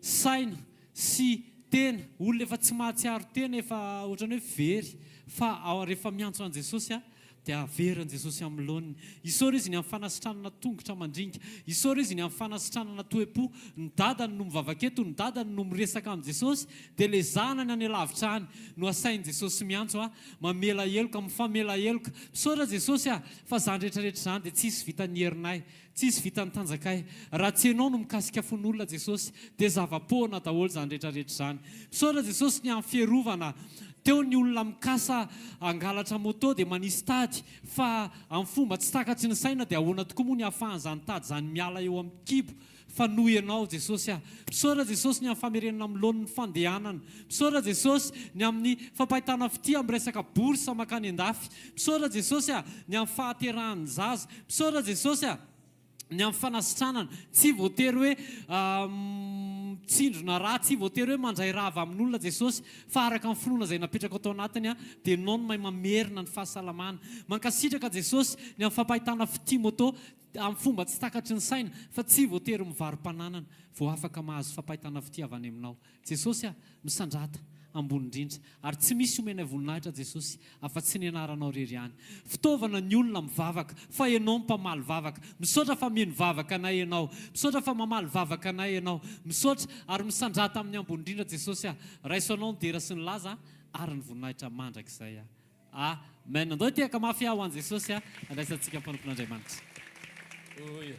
saina sy tena. Olona efa tsy mahatsiaro tena efa ohatran'ny hoe very fa rehefa miantso an'i Jesosy a dia averin'i Jesosy amin'ny laoniny. Isaory Izy ny amin'ny fanasitranana tongotra mandringa. Isaory Izy ny amin'ny fanasitranana toe-po. Ny dadany no mivavaka eto, ny dadany no miresaka amin'i Jesosy, dia ilay zanany any alavitra any no asain'i Jesosy miantso a, mamela heloka, mifamela heloka. Misaotra Jesosy a, fa izany rehetra rehetra izany dia tsisy vitan'ny herinay. Tsisy vitan'ny tanjakay. Raha tsy ianao no mikasika fon'olona Jesosy dia zava-poana daholo izany rehetra rehetra izany. Misaotra Jesosy ny amin'ny fiarovana. Teo ny olona mikasa hangalatra moto dia manisy tady fa amin'ny fomba tsy takatry ny saina dia ahoana tokoa moa ny ahafahan'izany tady izany miala eo amin'ny kibo fa noho ianao Jesosy ah. Misaotra Jesosy ny amin'ny famerenana amin'ny laoniny ny fandehanana. Misaotra Jesosy ny amin'ny fampahitana fitia amin'ny resaka bourse mankany an-dafy. Misaotra Jesosy ah ny amin'ny fahaterahan'ny zaza. Misaotra Jesosy a! Ny amin'ny fanasitranana, tsy voatery hoe mitsindrona rà, tsy voatery hoe mandray rà avy amin'olona Jesosy, fa araka ny finoana izay napetraka tao anatiny dia Ianao no mahay mamerina ny fahasalamana. Mankasitraka Jesosy ny amin'ny fampahitana fitia moto amin'ny fomba tsy takatry ny saina, fa tsy voatery mivaro-pananana vao afaka mahazo fampahitana fitia avy any Aminao. Jesosy a! Misandrata. Ambony Indrindra. Ary tsy misy omenay voninahitra Jesosy afa-tsy ny anaranao irery ihany. Fitaovana ny olona mivavaka fa Ianao no mpamaly vavaka. Misaotra fa mino vavaka anay Ianao. Misaotra fa mamaly vavaka anay Ianao. Misaotra ary misandrata amin'ny Ambony Indrindra Jesosy ah. Raiso Anao ny dera sy ny laza ary ny voninahitra mandrakizay ah. Amen. Andao hitehaka mafy aho ho an'i Jesosy ah. Andraisantsika mpanompon'Andriamanitra. Oy.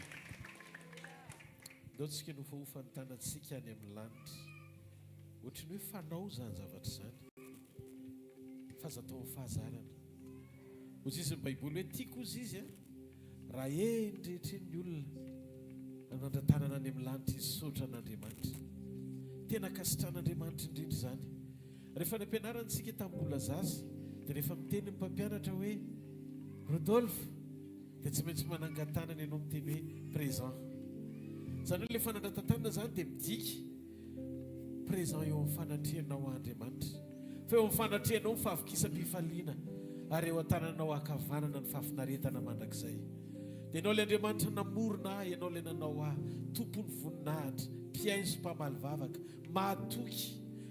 Ndao tsika nofahofa ny tanantsika any amin'ny lanitra. Ohatry ny hoe fanao izany zavatra izany. Fa aza atao amin'ny fahazarana. Hoy izy ny Baiboly hoe tiako hozy izy a, raha eny rehetra eny ny olona nanandra-tanana any amin'ny lanitra izy saotra an'Andriamanitra. Tena ankasitran'Andriamanitra indrindra izany. Rehefa any am-pianarana isika tamin'ny mbola zaza dia rehefa miteny ny mpampianatra hoe Rodolphe dia tsy maintsy manangan-tanana ianao miteny hoe présent. Izany hoe ilay fanandratan-tanana izany dia midika présent eo amin'ny fanatrehanao Andriamanitra. Fa eo amin'ny fanatrehanao ny fahavokisam-pifaliana ary eo an-tananao ankavanana ny fahafinaretana mandrakizay. Dia ianao ilay Andriamanitra namorona ahy, ianao ilay nanao ahy, Tompon'ny voninahitra, mpihaino sy mpamaly vavaka, mahatoky,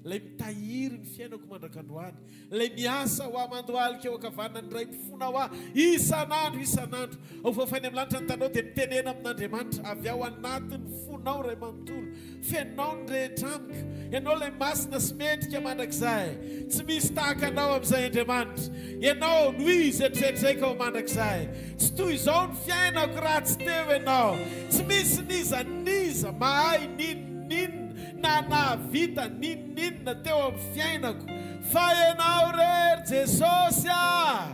ilay mitahiry ny fiainako mandrak'androany, ilay miasa ho ahy mandohalika eo ankavanan'ny Ray mifona ho ahy isan'andro isan'andro. Ao fafainy amin'ny lanitra ny tanao dia mitenena amin'Andriamanitra avy ao anatin'ny fonao iray manontolo. Fenao ny rehetra amiko. Ianao ilay masina sy mendrika mandrakizay. Tsy misy tahaka anao amin'izay Andriamanitra. Ianao no izy eritreritreiko ao mandrakizay. Tsy toy izao ny fiainako raha tsy teo Ianao. Tsy misy n'iza n'iza mahay n'inon'inona na nahavita n'inon'inona teo amin'ny fiainako fa Ianao irery Jesosy ah!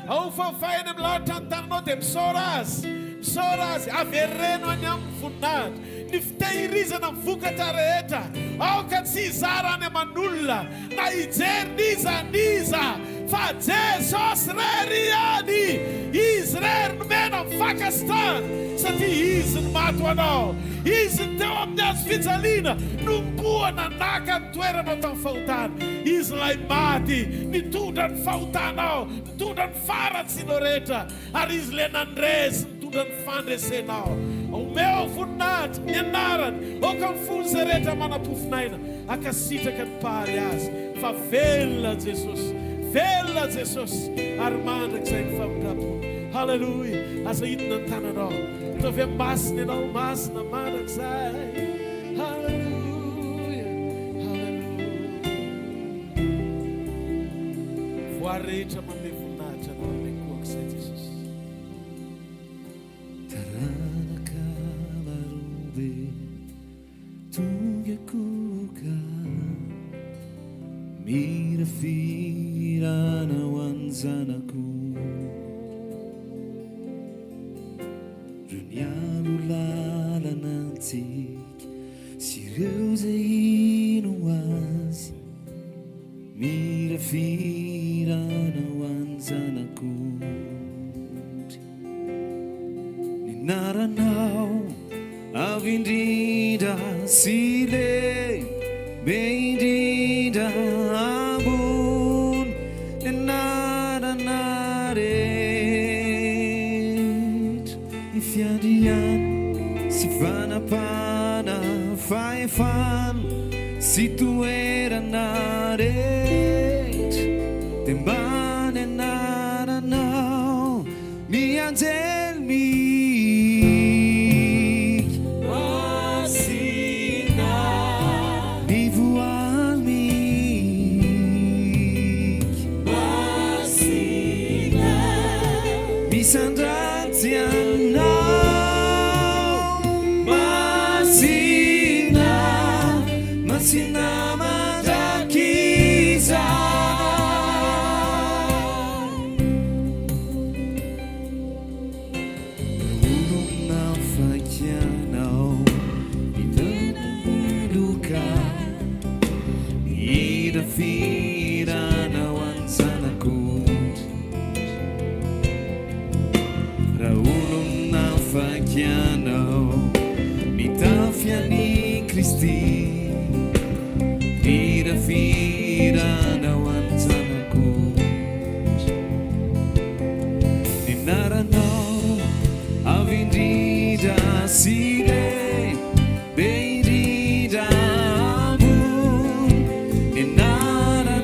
Ao faofainy amin'ny lanitra ny tananao dia misaora Azy, misaora Azy, avereno any Aminy ny voninahitra, ny fitehirizana ny vokatra rehetra, aoka tsy hizara any aman'olona na hijery n'iza n'iza fa Jesosy irery ihany, Izy irery nomena ny fankasitrahana satria Izy no maty ho anao, Izy no teo amin'ny hazo fijaliana nomboana naka ny toeranao tamin'ny fahotana, Izy ilay maty nitondra ny fahotanao, nitondra ny faharatsianao rehetra, ary Izy ilay nandresy nitondra ny fandresenao. Omeo voninahitra ny anarany, aoka ny fon'izay rehetra manam-pofon'aina hankasitraka ny Mpahary azy, fa velona Jesosy, velona Jesosy, ary mandrakizay ny famindram-pony. Haleloia! Aza hidina ny tananao. Ataovy amin'ny masina ianao, masina mandrakizay. Haleloia! Haleloia! Voary rehetra manome voninahitra anao ary miankohoka izay Jesosy. Taranaka marobe tonga koka mira fihirana ho an'ny zanako Reo nialoha lalana antsika sy ireo izay hino azy Mira fihirana ho an'ny zanak'ondry Ny anaranao avo indrindra sy lehibe indrindra ambony ny anarana rehetra Ny fiandrianana sy fanapahana fahefana sy toerana rehetra dia mba ny anaranao ny anjely mihika masina ny voaly mihika masina Misandratsy anao Masina, masina mandrakizay. Olona fakianao ny tena heloka Mihira fihirana ho an'ny zanak'ondry Raha olona fakianao mitafy an'i Kristy Mihira fihirana ho an'ny zanak'ondry Ny anaranao avo indrindra sy lehibe indrindra ambony Ny anaranao.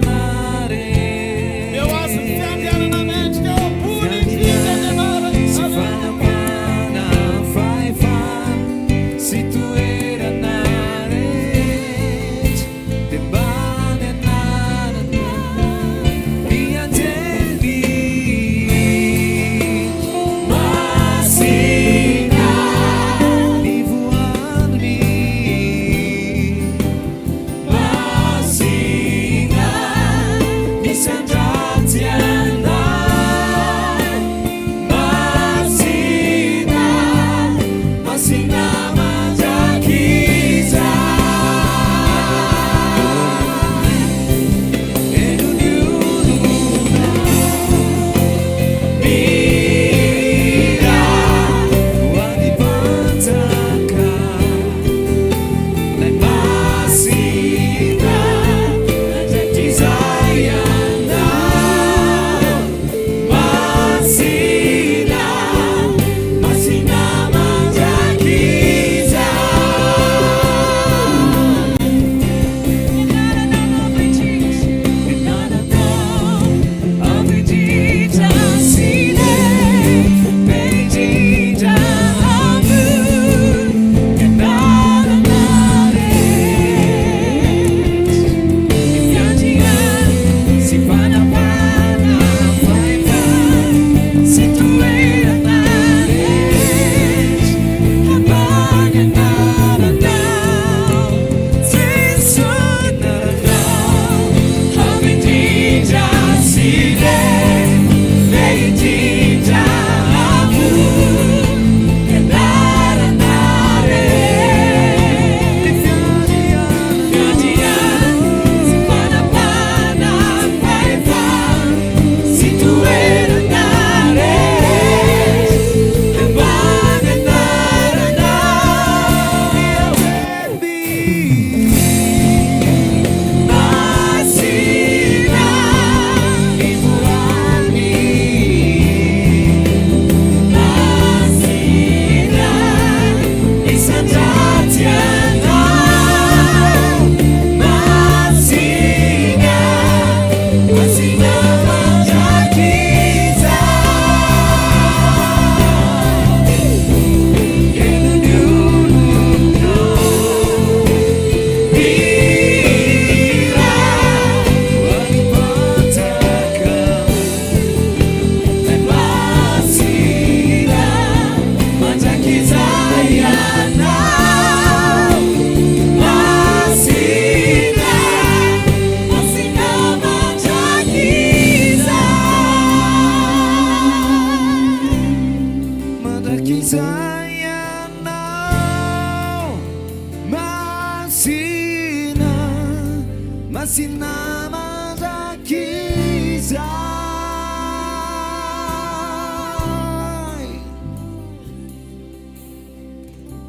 Masina mandrakizay.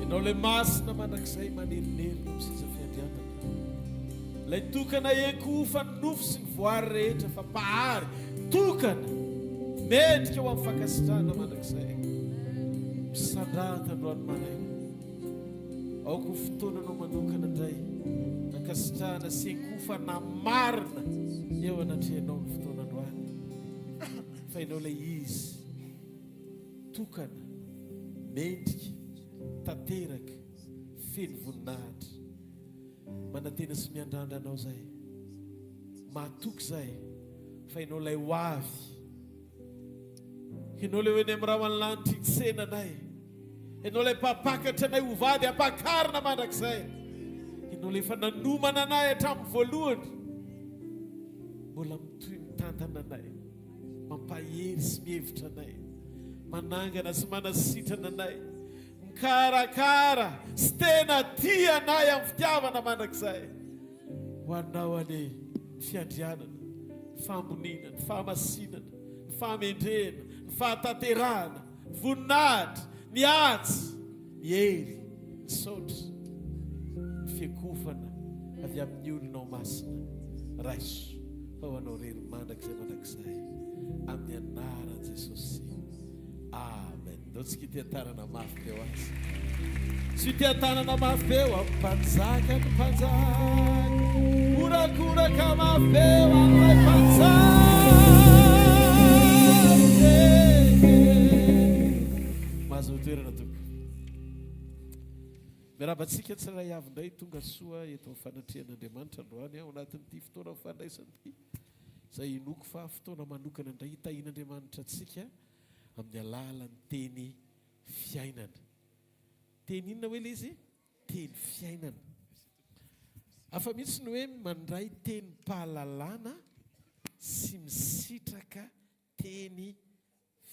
Ianao ilay masina mandrakizay manerinerina amin'ny seza fiandrianana. Ilay tokana iankohofan'ny nofo sy ny voary rehetra fa Mpahary tokana mendrika ho amin'ny fankasitrahana mandrakizay. Misandrahaka androany maraina. Aoka ho fotoananao manokana indray ankasitrahana sy iankohofana marina eo anatrehanao ny fotoana androany. Fa ianao ilay Izy tokana, mendrika, tanteraka, feno voninahitra. Manantena sy miandrandra Anao zahay. Matoky zahay fa Ianao ilay ho avy. Ianao ilay ho eny amin'ny rahona lanitra hitsena anay. Ianao ilay mpampakatra anay ho vady hampakarina mandrakizay. Ianao ilay efa nanomana anay hatramin'ny voalohany. Mbola mitohy mitantana anay, mampahery sy mihevitra anay, manangana sy manasitrana anay. Mikarakara sy tena tia anay amin'ny fitiavana mandrakizay. Ho anao anie ny fiandrianana, ny fahamboniana, ny fahamasinana, ny fahamendrehana, ny fahatanterahana, ny voninahitra, ny haja, ny hery, ny saotra, ny fiakofana avy amin'ny olonao masina. Raiso fa ho anao irery mandrakizay mandrakizay. Amin'ny anaran'i Jesosy. Amen. Ndao tsika iteha-tanana mafy be ho azy. Tsy iteha-tanana mafy be ho amin'ny mpanjaka ny mpanjaka. Horakoraka mafy be ho an'ilay mpanjaka. Mahazo toerana tompoko. Miarahaba antsika tsirairay avy indray tonga soa eto amin'ny fanatrehan'Andriamanitra androany ao anatin'ity fotoana fandraisana ity. Izay inoako fa fotoana manokana indray hitahian'Andriamanitra antsika amin'ny alalan'ny teny fiainana. Teny inona hoe ilay izy? Teny fiainana. Hafa mihitsy ny hoe mandray tenim-pahalalana sy misitraka teny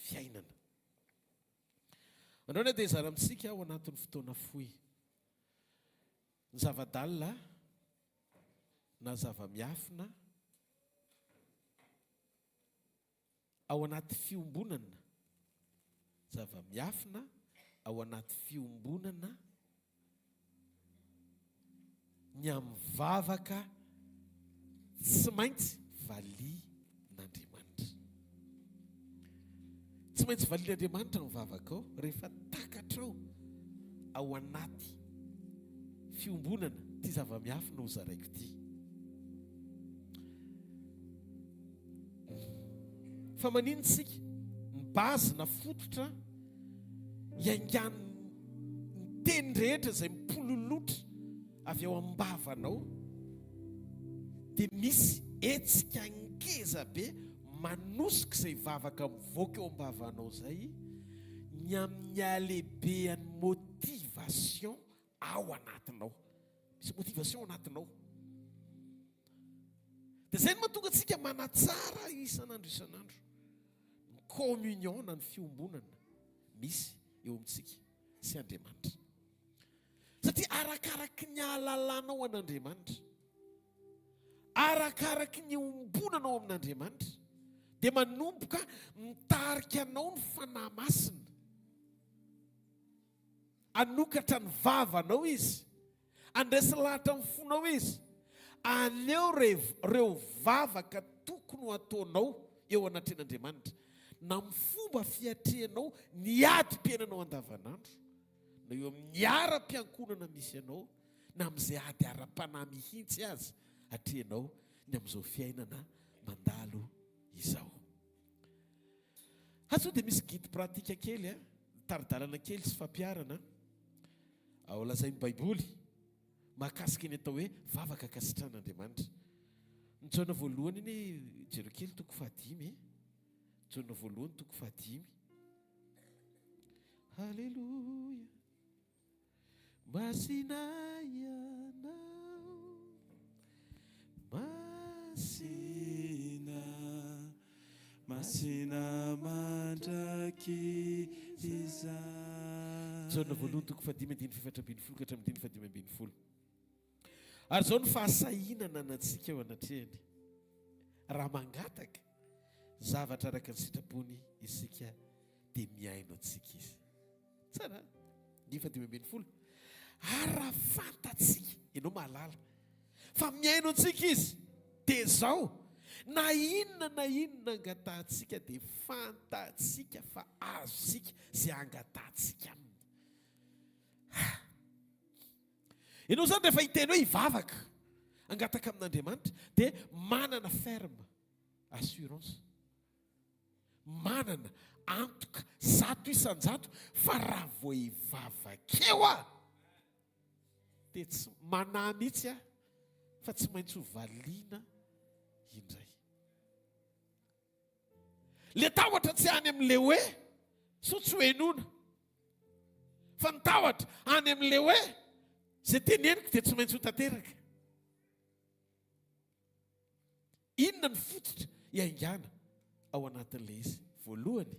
fiainana. Androany aho dia hizara amintsika ao anatin'ny fotoana fohy ny zava-dalina na zava-miafina ao anaty fiombonana, zava-miafina ao anaty fiombonana ny amin'ny vavaka tsy maintsy valian'Andriamanitra. Tsy maintsy valian'Andriamanitra ny vavakao rehefa takatrao ao anaty fiombonana ity zava-miafina hozaraiko ity. Fa maninona isika? Ny base na fototra iaingan'ny teny rehetra izay mipololotra avy ao am-bavanao dia misy hetsika ngeza be manosika izay vavaka mivoaka eo am-bavanao izay ny amin'ny halehibehan'ny motivation ao anatinao. Misy motivation ao anatinao. Dia izay no mahatonga antsika manatsara isan'andro isan'andro ny communion na ny fiombonana misy eo amintsika sy Andriamanitra. Satria arakaraky ny ahalalanao an'Andriamanitra, arakaraky ny iombonanao amin'Andriamanitra, dia manomboka mitarika anao ny Fanahy Masina. Hanokatra ny vavanao izy, handresy lahatra ny fonao izy. Aleo ireo vavaka tokony ho ataonao eo anatrehan'Andriamanitra, na amin'ny fomba fiatrehanao ny adim-piainanao andavanandro, na eo amin'ny ara-piankohonana misy anao, na amin'izay ady ara-panahy mihitsy aza atrehinao ny amin'izao fiainana mandalo izao. Ha sao dia misy guide pratique kely a, tari-dalana kely sy fampiharana ao lazain'ny Baiboly mahakasika ny atao hoe vavaka ankasitrahan'Andriamanitra. Ny Jaona voalohany anie jereo kely toko fahadimy e. Jaona voalohany toko fahadimy. Haleloia. Masina Ianao, Masina, Masina mandrakizay. Jaona voalohany toko fahadimy andininy fahefatra ambin'ny folo ka hatramin'ny andininy fahadimy ambin'ny folo. Ary izao no fahasahiana ananantsika eo anatrehany, raha mangataka zavatra araka ny sitrapony isika dia mihaino antsika Izy. Tsara an? Ny faha 15. Ary raha fantatsika, ianao mahalala, fa mihaino antsika Izy, dia izao, na inona na inona angatahantsika dia fantatsika fa azontsika izay angatahantsika Aminy. Ha! Ianao izany rehefa hiteny hoe hivavaka, hangataka amin'Andriamanitra, dia manana ferme assurance. Manana antoka 100% fa raha vao hivavaka eo aho, dia tsy manahy mihitsy aho fa tsy maintsy ho valiana indray. Le tahotra tsy any amin'le hoe sao tsy ho henoina fa ny tahotra any amin'le hoe zay teneniko dia tsy maintsy ho tanteraka. Inona ny fototra iaingàna ao anatin'ilay izy? Voalohany,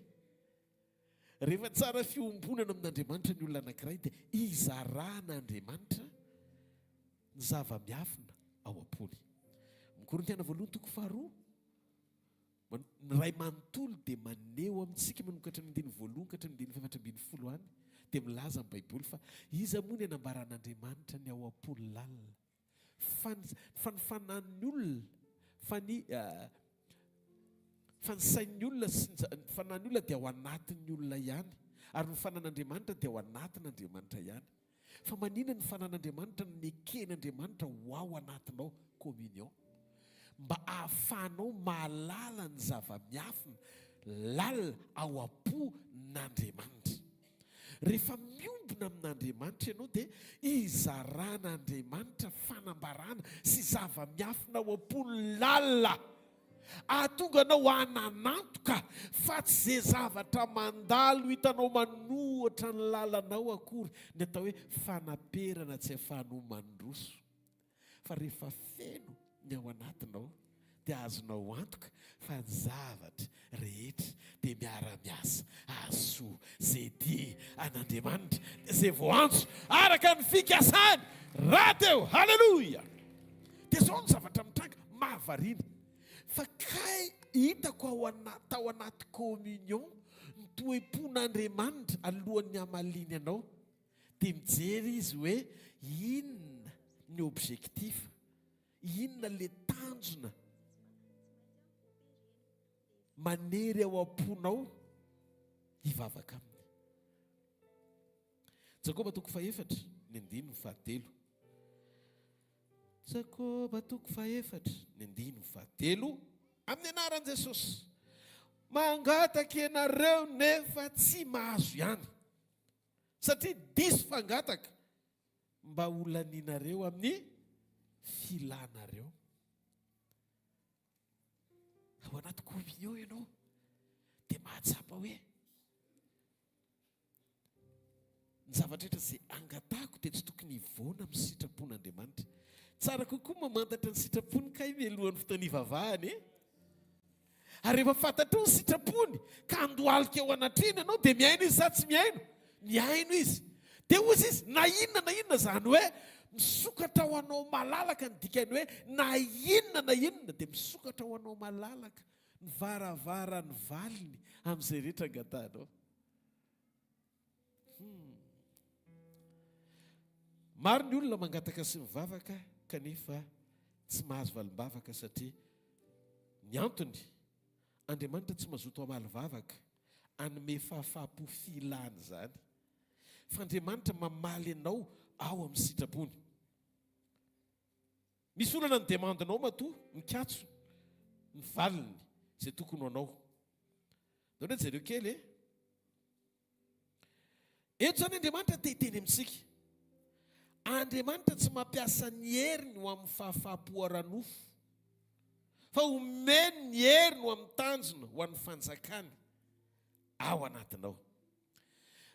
rehefa tsara fiombonana amin'Andriamanitra ny olona anankiray dia izaran'Andriamanitra ny zava-miafina ao am-pony. Ny Korintiana voalohany toko faharoa, ny Ray manontolo dia maneho amintsika manomboka hatramin'ny andininy voalohany ka hatramin'ny andininy fahefatra ambinifolo any dia milaza ny Baiboly fa iza moa ny anambaran'Andriamanitra ny ao am-pony lalina? Fa ny fa ny fanahin'ny olona, fa ny fa ny sain'ny olona sy ny ny fanahin'ny olona dia ao anatin'ny olona ihany, ary ny fanan'Andriamanitra dia ao anatin'Andriamanitra ihany. Fa maninona ny fanan'Andriamanitra no neken'Andriamanitra ho ao anatinao, communion, mba ahafahanao mahalala ny zava-miafina lalina ao am-pon'Andriamanitra. Rehefa miombona amin'Andriamanitra ianao dia izaran'Andriamanitra fanambarana sy zava-miafina ao am-pony lalina. Ahatonga anao hanan'antoka fa tsy izay zavatra mandalo hitanao manohatra ny lalanao akory ny atao hoe fanaperana tsy ahafahanao mandroso. Fa rehefa feno ny ao anatinao dia azonao antoka fa ny zavatra rehetra dia miara-miasa hahasoa izay tia an'Andriamanitra, izay voantso araka ny fikasany rahateo. Haleloia! Dia izao ny zavatra mitranga, mahavariana fa kay hitako ao ana, tao anaty communion ny toe-pon'Andriamanitra alohan'ny hamaliany anao. Dia mijery izy hoe inona ny objectif, inona le tanjona manery ao am-ponao hivavaka aminy. Jakoba toko fahefatra, ny andininy fahatelo. Jakoba toko fahefatra, ny andininy fahatelo, amin'ny anaran'i Jesosy. Mangataka ianareo nefa tsy mahazo ihany. Satria diso fangataka mba ho lanianareo amin'ny filanareo. Ao anaty communion ianao dia mahatsapa hoe ny zavatra rehetra izay angatahako dia tsy tokony hivoana amin'ny sitrapon'Andriamanitra. Tsara kokoa mamantatra ny sitrapony kay mialohan'ny fotoana hivavahana e. Ary rehefa fantatrao ny sitrapony ka handohalika eo anatrehany ianao dia mihaino izy sa tsy mihaino? Mihaino izy. Dia hoy izy, na inona na inona izany hoe misokatra ho anao malalaka ny dikany hoe na inona na inona dia misokatra ho anao malalaka ny varavaran'ny valiny amin'izay rehetra angatahanao. Hmm. Maro ny olona mangataka sy mivavaka kanefa tsy mahazo valim-bavaka satria ny antony, Andriamanitra tsy mazoto hamaly vavaka, hanome fahafaham-po filana izany. Fa Andriamanitra mamaly anao ao amin'ny sitrapony. Misy olana ny demande-nao matoa mikatso ny valiny izay tokony ho anao. Ndao ndray jereo kely e. Eto izany Andriamanitra te hiteny amintsika. Andriamanitra tsy mampiasa ny heriny ho amin'ny fahafahampo ara-nofo, fa omeny ny heriny ho amin'ny tanjona ho an'ny fanjakany ao anatinao.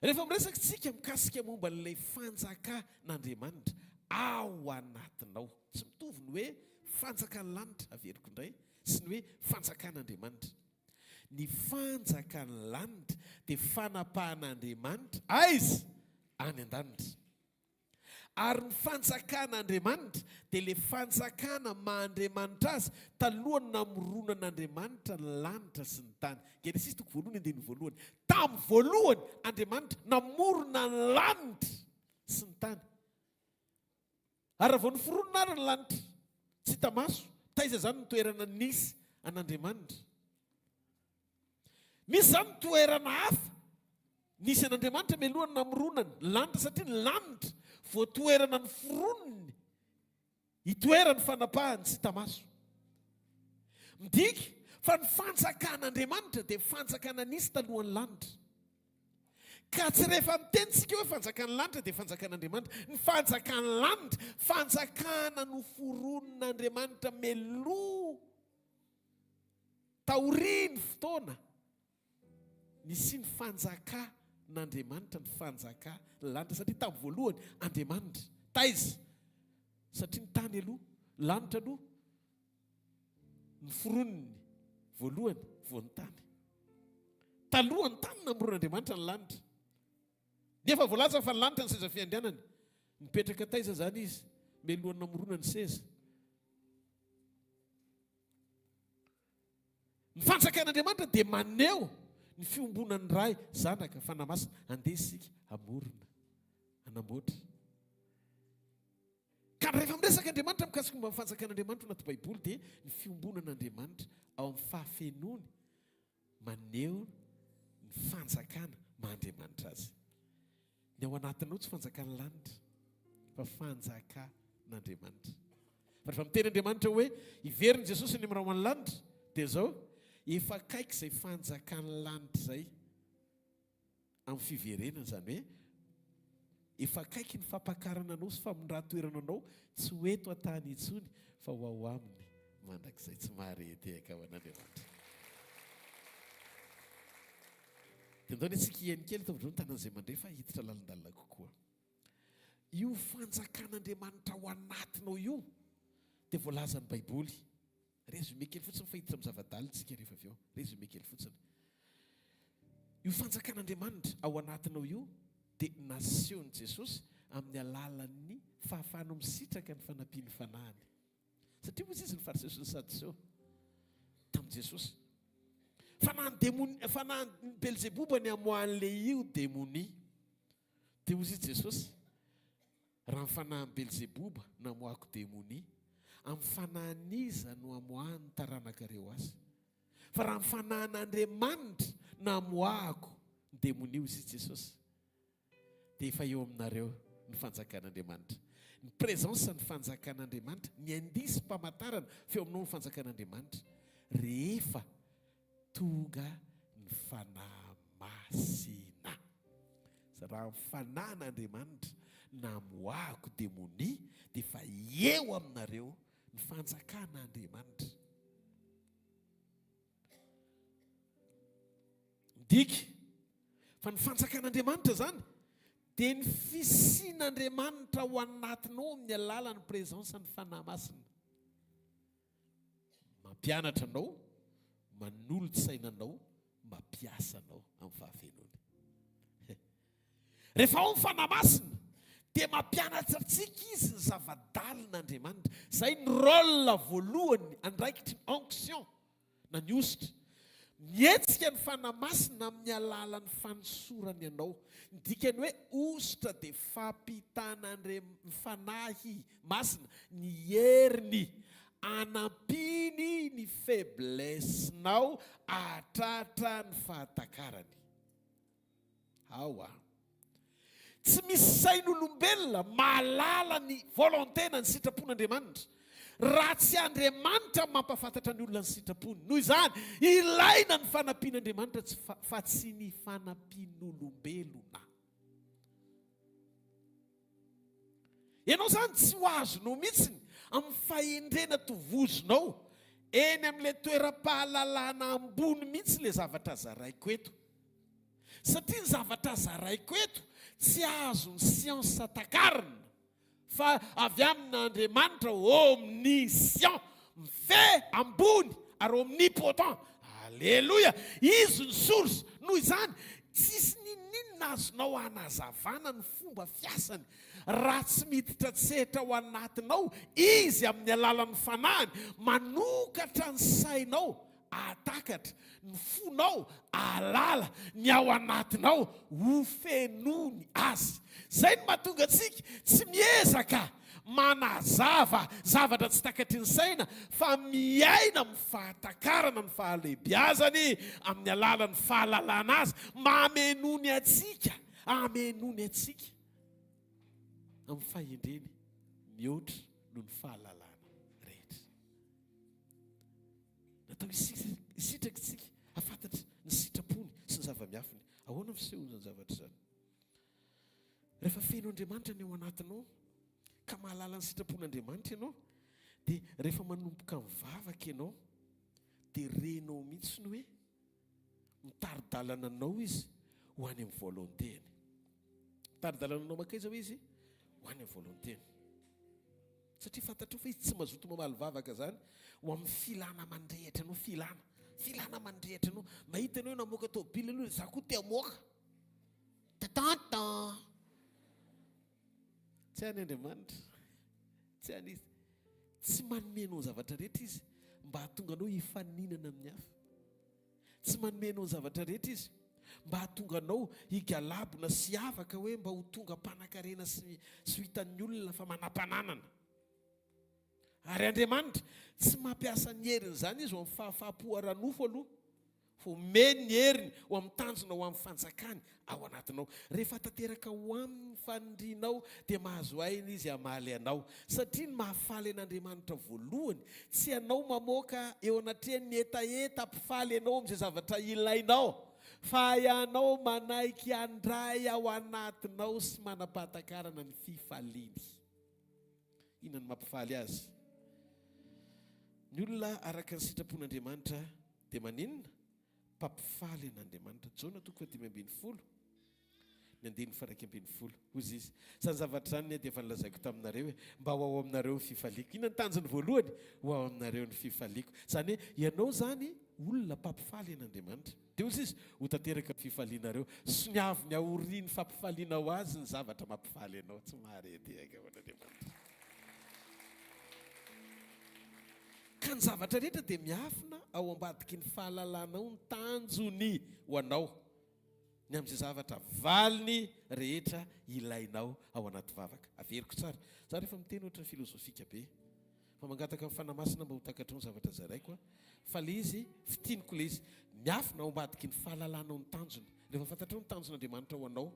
Rehefa miresaka isika mikasika momba an'ilay fanjakan'Andriamanitra ao anatinao, tsy mitovy ny hoe fanjakan'ny lanitra, averiko indray, sy ny hoe fanjakan'Andriamanitra. Ny fanjakan'ny lanitra dia fanapahan'Andriamanitra aiza? Any an-danitra. Ary ny fanjakan'Andriamanitra dia ilay fanjakana maha Andriamanitra azy talohan'ny namoronan'Andriamanitra ny lanitra sy ny tany. Genesisy toko voalohany andininy voalohany. Tamin'ny voalohany Andriamanitra namorona ny lanitra sy ny tany. Ary raha vao noforonina ary ny lanitra tsy hita maso, taiza izany ny toerana nisy an'Andriamanitra? Misy izany toerana hafa nisy an'Andriamanitra mialohan'ny namoronany ny lanitra satria ny lanitra vao toerana noforoniny hitoeran'ny fanapahany tsy hita maso. Midika fa ny fanjakan'Andriamanitra dia fanjakana nisy talohan'ny lanitra. Ka tsy rehefa miteny tsika hoe fanjakan'ny lanitra dia fanjakan'Andriamanitra. Ny fanjakan'ny lanitra, fanjakana noforonin'Andriamanitra mialoha Taorian'ny fotoana nisian'ny fanjakan'Andriamanitra, ny fanjaka lanitra, satria tamin'ny voalohany Andriamanitra, taiza? Satria ny tany aloha, lanitra aloha, noforoniny voalohany vao ny tany. Talohan'ny tany namoron'Andriamanitra ny lanitra. Nefa voalaza fa ny lanitra ny seza fiandrianany. Nipetraka taiza izany izy mialohan'ny namorona ny seza? Ny fanjakan'Andriamanitra dia maneho ny fiombonan'ny Ray, Zanaka, Fanahy Masina. Andeha isika hamorona, hanamboatra. Ka rehefa miresaka Andriamanitra mikasika momba ny fanjakan'Andriamanitra anaty Baiboly dia ny fiombonan'Andriamanitra ao amin'ny fahafenoany maneho ny fanjakana maha Andriamanitra azy. Ny ao anatinao tsy fanjakan'ny lanitra fa fanjakan'Andriamanitra. Fa rehefa miteny Andriamanitra hoe hiverina Jesosy any amin'ny rahona lanitra dia izao, efa akaiky izay fanjakan'ny lanitra izay amin'ny fiverenana, izany hoe efa akaiky ny fampakarana anao sy famindran-toerana anao tsy ho eto an-tany intsony fa ho ao aminy mandrakizay tsy mahare tehaka ho an'Andriamanitra. Dia ndao anie tsika hihaino kely tonga ny tanan'izay mandre fa hiditra lalindalina kokoa. Io fanjakan'Andriamanitra ao anatinao io dia voalazan'ny Baiboly. Résumé kely fotsiny fa hiditra amin'ny zava-dalina tsika rehefa avy eo. Résumé kely fotsiny. Io fanjakan'Andriamanitra ao anatinao io dia nasehon'i Jesosy amin'ny alalan'ny fahafahanao misitraka ny fanampian'ny Fanahiny. Satria hoy izy ny Fariseo sy ny Sadoseo tamin'i Jesosy, fa na ny demony, fa na ny Belzeboba ny amoahan'ilay io demonia. Dia hoy izy Jesosy, raha ny fanahin'i Belzeboba namoahako demonia, amin'ny fanahin'iza no amoahan'ny taranakareo azy? Fa raha ny fanahin'Andriamanitra namoahako ny demonia, hoy izy Jesosy, dia efa eo aminareo ny fanjakan'Andriamanitra. Ny présence ny fanjakan'Andriamanitra, ny indice mpamantarana fa eo aminao ny fanjakan'Andriamanitra rehefa tonga ny Fanahy Masina. Raha ny Fanahin'Andriamanitra namoahako demonia dia efa eo aminareo ny fanjakan'Andriamanitra. Midika fa ny fanjakan'Andriamanitra izany dia ny fisian'Andriamanitra ao anatinao amin'ny alalan'ny présence ny Fanahy Masina. Mampianatra anao, manolo-tsaina anao, mampiasa anao amin'ny fahafenoany. Rehefa ao ny Fanahy Masina dia mampianatra antsika izy ny zava-dalin'Andriamanitra. Izay ny rôle voalohany andraikitry ny onction na ny hosotra. Mihetsika ny Fanahy Masina amin'ny alalan'ny fanosorany anao. Ny dikan'ny hoe hosotra dia fampitan'Andriam-, Fanahy Masina ny heriny anampiany ny faiblesse-nao hahatratra ny fahatakarany. Ao a. Tsy misy sain'olombelona mahalala ny volonté na ny sitrapon'Andriamanitra raha tsy Andriamanitra mampahafantatra ny olona ny sitrapony. Noho izany, ilaina ny fanampian'Andriamanitra tsy fa tsy ny fanampian'olombelona. Ianao izany tsy ho azonao mihitsy amin'ny fahendrena tovozinao eny amin'ilay toeram-pahalalana ambony mihitsy ilay zavatra zaraiko eto. Satria ny zavatra zaraiko eto tsy azon'ny siansa takarina fa avy amin'Andriamanitra omniscient, mifehy, ambony ary omnipotent. Aleloia! Izy ny source. Noho izany, Tsisy n'inon'inona azonao hanazavana ny fomba fiasany raha tsy miditra an-tsehatra ao anatinao Izy amin'ny alalan'ny Fanahiny, manokatra ny sainao hahatakatra, ny fonao hahalala, ny ao anatinao ho fenoiny Azy. Izay no mahatonga antsika tsy miezaka manazava zavatra tsy takatry ny saina fa miaina amin'ny fahatakarana ny fahalehibiazany amin'ny alalan'ny fahalalana azy mba hamenoany antsika, hamenoany antsika amin'ny fahendreny mihoatra noho ny fahalalana rehetra. Natao hisitraka isika hahafantatra ny sitrapony sy ny zava-miafiny. Ahoana ny fisehon'izany zavatra izany? Rehefa feno Andriamanitra ny ao anatinao, ka mahalala ny sitrapon'Andriamanitra ianao, dia rehefa manomboka mivavaka ianao, dia renao mihitsy ny hoe mitari-dalana anao Izy ho any amin'ny volonté-ny. Mitari-dalana anao mankaiza hoe Izy? Ho any amin'ny volonté-ny. Satria fantatrao fa Izy tsy mazoto mamaly vavaka izany ho amin'ny filana mandrehitra anao, filana, filana mandrehitra anao. Mahita ianao hoe namoaka tôbily aloha, izaho koa te hamoaka. Tatantan. Tsy any Andriamanitra. Tsy any Izy. Tsy manome anao ny zavatra rehetra Izy mba hahatonga anao hifaninana amin'ny hafa. Tsy manome anao ny zavatra rehetra Izy mba hahatonga anao higalabona sy hiavaka hoe mba ho tonga mpanankarena sy sy ho hitan'ny olona fa manam-pananana. Ary Andriamanitra tsy mampiasa ny heriny izany Izy ho amin'ny fahafaham-po ara-nofo aloha, fa omeny ny heriny ho amin'ny tanjona ho amin'ny fanjakany ao anatinao. Rehefa tanteraka ho aminy ny fanirianao dia mahazo aina Izy hamaly anao. Satria ny mahafaly an'Andriamanitra voalohany, tsy ianao mamoaka eo anatrehany ny hetaheta hampifaly anao amin'izay zavatra ilainao, fa ianao manaiky handray ao anatinao sy manam-pahatakarana ny fifaliany. Inona no mampifaly azy? Ny olona araka ny sitrapon'Andriamanitra dia maninona? Mpampifaly an'Andriamanitra. Jaona toko fahadimy ambin'ny folo, ny andininy faha-11. Hoy izy, izany zavatra izany dia efa nolazaiko taminareo hoe, mba ho ao aminareo ny fifaliako. Inona ny tanjony voalohany? Ho ao aminareo ny fifaliako. Izany hoe ianao izany olona mpampifaly an'Andriamanitra. Dia hoy izy, ho tanteraka ny fifalianareo. Soniaviny aorian'ny fampifalianao azy ny zavatra mampifaly anao. Tsy mahare tehaka ho an'Andriamanitra. Ka ny zavatra rehetra dia miafina ao ambadiky ny fahalalanao ny tanjony ho anao, ny amin'izay zavatra valiny rehetra ilainao ao anaty vavaka. Averiko tsara. Za rehefa miteny ohatran'ny filozofika be. Fa mangataka ny Fanahy Masina mba ho takatrao ny zavatra zaraiko aho. Fa le izy, fitiniko le izy. Miafina ao ambadiky ny fahalalanao ny tanjona. Rehefa fantatrao ny tanjon'Andriamanitra ho anao,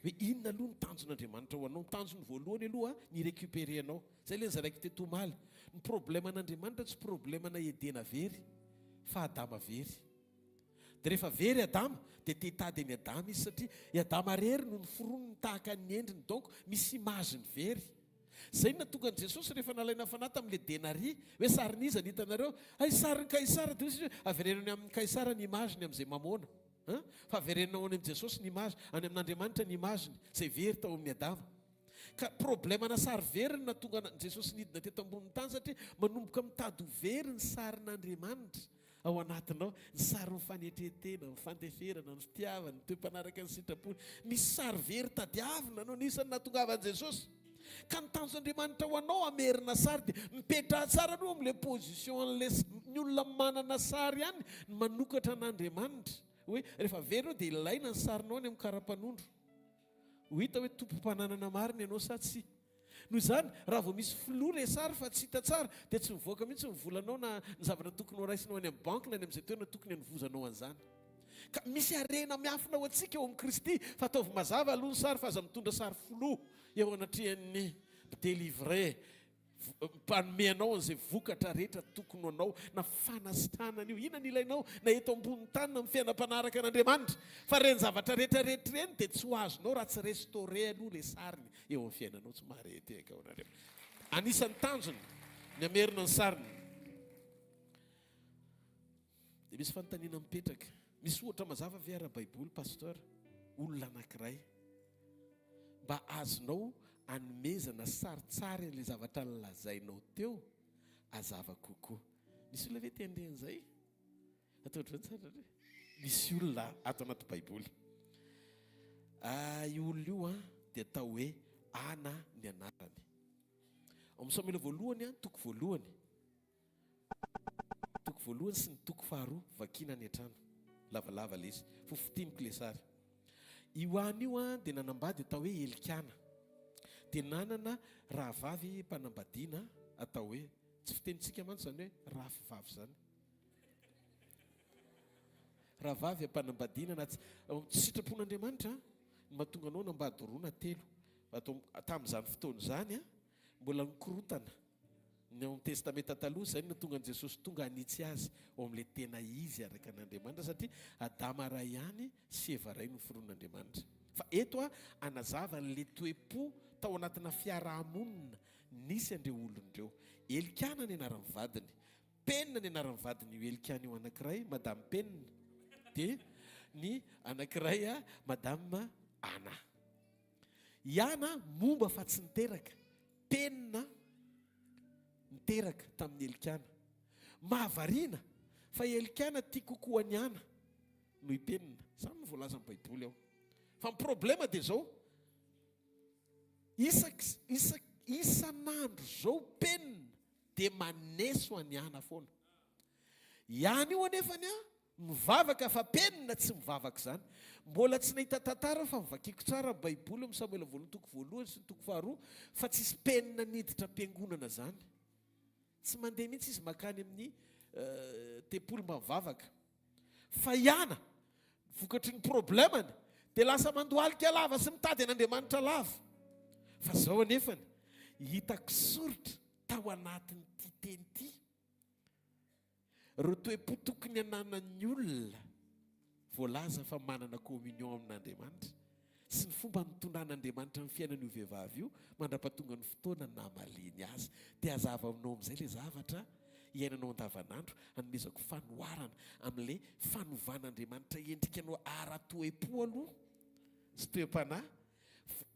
hoe inona aloha ny tanjon'Andriamanitra ho anao. Ny tanjony voalohany aloha, ny hi-recuperer anao. Zay le nozaraiko teto omaly. Ny problème-n'Andriamanitra tsy problème-na Edena very, fa Adama very. Dia rehefa very Adama, dia te hitady an'i Adama izy satria i Adama rery no noforoniny tahaka ny endriny, donc misy image-ny very. Izay no nahatonga an'i Jesosy rehefa nalaina fanahy tamin'ilay denaria, hoe sarin'iza no hitanareo? Hay sarin'i Kaisara, dia hoy izy hoe avereno any amin'i Kaisara ny image-ny amin'izay mamôna. Hein? Fa averenao any amin'i Jesosy ny image, any amin'Andriamanitra ny image-ny, izay very tao amin'i Adama. Ka problème-na sary very no nahatonga an'i Jesosy nidina teto ambonin'ny tany satria manomboka mitady ho very ny sarin'Andriamanitra. Ao anatinao, ny sarin'ny fanetren-tena, ny fandeferana, ny fitiavana, ny toe-panaraka ny sitrapony. Misy sary very tadiavina no anisan'ny nahatongavan'i Jesosy. Ka ny tanjon'Andriamanitra ho anao hamerina sary dia mipetraha tsara aloha amin'ilay position an'ilay ny olona manana sary ihany no manokatra an'Andriamanitra. Hoe rehefa very eo dia ilaina ny sarinao any amin'ny kara-panondro. Ho hita hoe tompom-pananana marina ianao sa tsia. Noho izany, raha vao misy flou ilay sary fa tsy hita tsara, dia tsy mivoaka mihitsy ny volanao na ny zavatra tokony horaisinao any amin'ny banky na any amin'izay toerana tokony hanovozanao an'izany. Ka misy harena miafina ho antsika ao amin'i Kristy, fa ataovy mazava aloha ny sary fa aza mitondra sary flou eo anatrehan'ny mpi-délivrer, mpanome anao an'izay vokatra rehetra tokony ho anao, na fanasitranana io, inona no ilainao na eto ambonin'ny tany na amin'ny fiainam-panaraka an'Andriamanitra. Fa ireny zavatra rehetra rehetra ireny dia tsy ho azonao raha tsy restaurer aloha ilay sariny eo amin'ny fiainanao. Tsy mahare tehaka ho anareo. Anisan'ny tanjony ny hamerina ny sariny. Dia misy fanontaniana mipetraka. Misy ohatra mazava ve ara-baiboly, Pasteur? Olona anankiray mba azonao anomezana saritsary an'ilay zavatra nolazainao teo hazava kokoa. Misy olona ve te handre an'izay? Atao ohatran'izany tsara re. Misy olona ato anaty Baiboly. Ah, io olona io an, dia atao hoe Ana ny anarany. Ao amin'ny Samoela voalohany an, toko voalohany. Toko voalohany sy ny toko faharoa, vakiana any an-trano. Lavalava ilay izy. Fa fintiniko ilay sary. Io Ana io an, dia nanambady atao hoe Elikana. Dia nanana rahavavy mpanambadiana atao hoe, tsy fitenintsika mantsy izany hoe rafivavy izany. Rahavavy am-panambadiana na tsy tsy sitrapon'Andriamanitra ny mahatonga anao hanambady roa na telo. Atao tamin'izany fotoana izany mbola nikorontana ny ao amin'ny Testamenta Taloha, izay no nahatonga an'i Jesosy tonga hanitsy azy ao amin'ilay tena izy araka an'Andriamanitra satria Adama ray ihany sy Eva ray noforonin'Andriamanitra. Fa eto aho hanazava an'ilay toe-po tao anatina fiarahamonina nisy an'ireo olona ireo. Elikana ny anaran'ny vadiny. Penina ny anaran'ny vadin'io Elikana io anankiray, Madame Penina, dia ny anankiray Madame Ana. I Ana momba fa tsy niteraka, Penina niteraka tamin'i Elikana. Mahavariana fa i Elikana tia kokoa an'i Ana noho i Penina. Izany no voalazan'ny Baiboly ao. Fa ny problema dia izao, isak' isak' isan'andro izao Penina dia maneso an'i Ana foana. I Ana io anefany an, mivavaka fa penina tsy mivavaka izany. Mbola tsy nahita tantara aho fa novakiko tsara ny Baiboly amin'ny Samoela voalohany toko voalohany sy ny toko faharoa fa tsisy penina niditra am-piangonana izany. Tsy mandeha mihitsy izy mankany amin'ny tempoly mba mivavaka. Fa i Ana, vokatry ny problemany, dia lasa mandohalika lava sy mitady an'Andriamanitra lava. Fa izao anefany, hitako soritra tao anatin'ity teny ity, ireo toe-po tokony hananan'ny olona voalaza fa manana communion amin'Andriamanitra, sy ny fomba nitondran'Andriamanitra ny fiainan'io vehivavy io mandra-pahatonga ny fotoana namaliany azy. Dia hazava aminao amin'izay ilay zavatra iainanao andavanandro, hanomezako fanoharana amin'ilay fanovan'Andriamanitra endrika anao ara-toe-po aloha sy toe-panahy.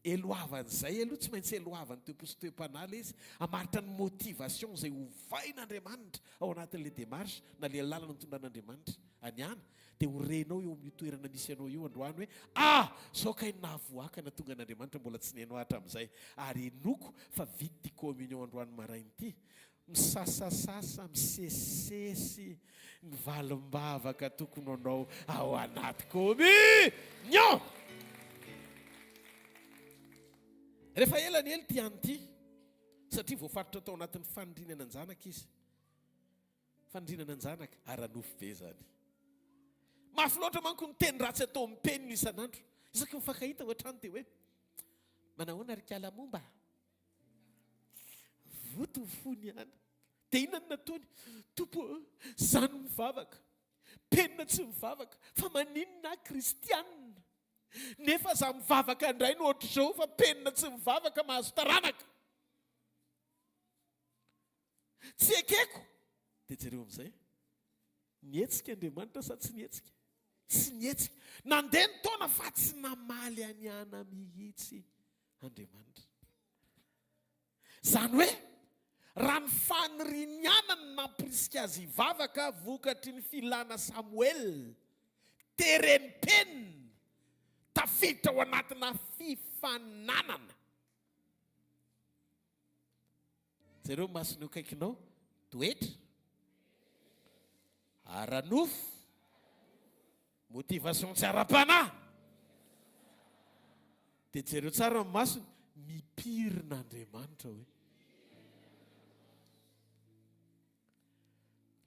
Eloavan'izay aloha, tsy maintsy eloavan'ny toe-po sy toe-panahy ilay izy, hamaritra ny motivation izay hovain'Andriamanitra ao anatin'ilay démarche na ilay lalana nitondran'Andriamanitra an'i Ana. Dia ho renao eo amin'io toerana misy anao io androany hoe, Ah! Izao kay no nahavoaka nahatonga an'Andriamanitra mbola tsy nihaino ahy hatramin'izay. Ary inoako fa vita ity communion androany maraina ity. Misasasasa, misesisesy ny valim-bavaka tokony ho anao ao anaty communion! Rehefa ela ny ela ity any ity, satria voafaritra tao anatin'ny faniriana nanjanaka izy. Faniriana nanjanaka, ara-nofo be izany. Mafy loatra manko ny teny ratsy atao amin'ny penina isan'andro. Isaky ny mifankahita ao an-trano dia hoe, Manahoana ry kala momba? Voto ny fony ihany. Dia inona no nataony? Tompo ô, izaho no mivavaka. Penina tsy mivavaka. Fa maninona aho kristianina? Nefa izaho mivavaka indray no ohatr'izao fa penina tsy mivavaka mahazo taranaka. Tsy ekeko! Dia jereo amin'izay. Nihetsika Andriamanitra sa tsy nihetsika? Tsy nihetsika. Nandeha ny taona fa tsy namaly an'i Ana mihitsy Andriamanitra. Izany hoe, raha ny fanirian'i Ana no nampirisika azy hivavaka vokatry ny filana Samoela, teren'ny penina, tafiditra ao anatina fifaninanana. Jereo masony eo akaikinao, toetra, ara-nofo, motivation tsy ara-panahy. Dia jereo tsara ny masony, mipirina Andriamanitra hoe.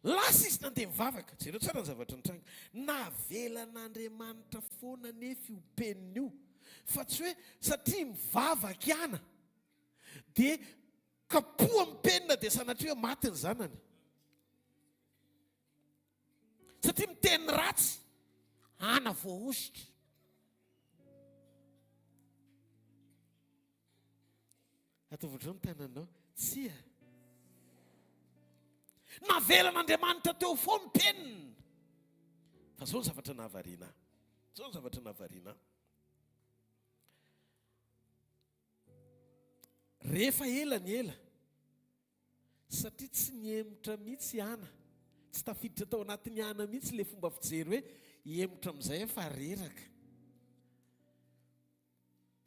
Lasa izy nandeha nivavaka. Jereo tsara ny zavatra nitranga. Navelan'Andriamanitra foana anefa io penina io, fa tsy hoe satria mivavaka ihana Dia kapoha amin'ny penina dia sanatria hoe maty ny zanany. Satria miteny ratsy, ana voahosotra. Ataovy ohatr'izao ny tananao. Tsia. Navelan'Andriamanitra teo foana ny penina. Fa izao ny zavatra nahavariana ahy. Izao ny zavatra nahavariana ahy. Rehefa ela ny ela, satria tsy nihemotra mihitsy i Ana, tsy tafiditra tao anatin'i Ana mihitsy ilay fomba fijery hoe hihemotra amin'izay aho fa reraka.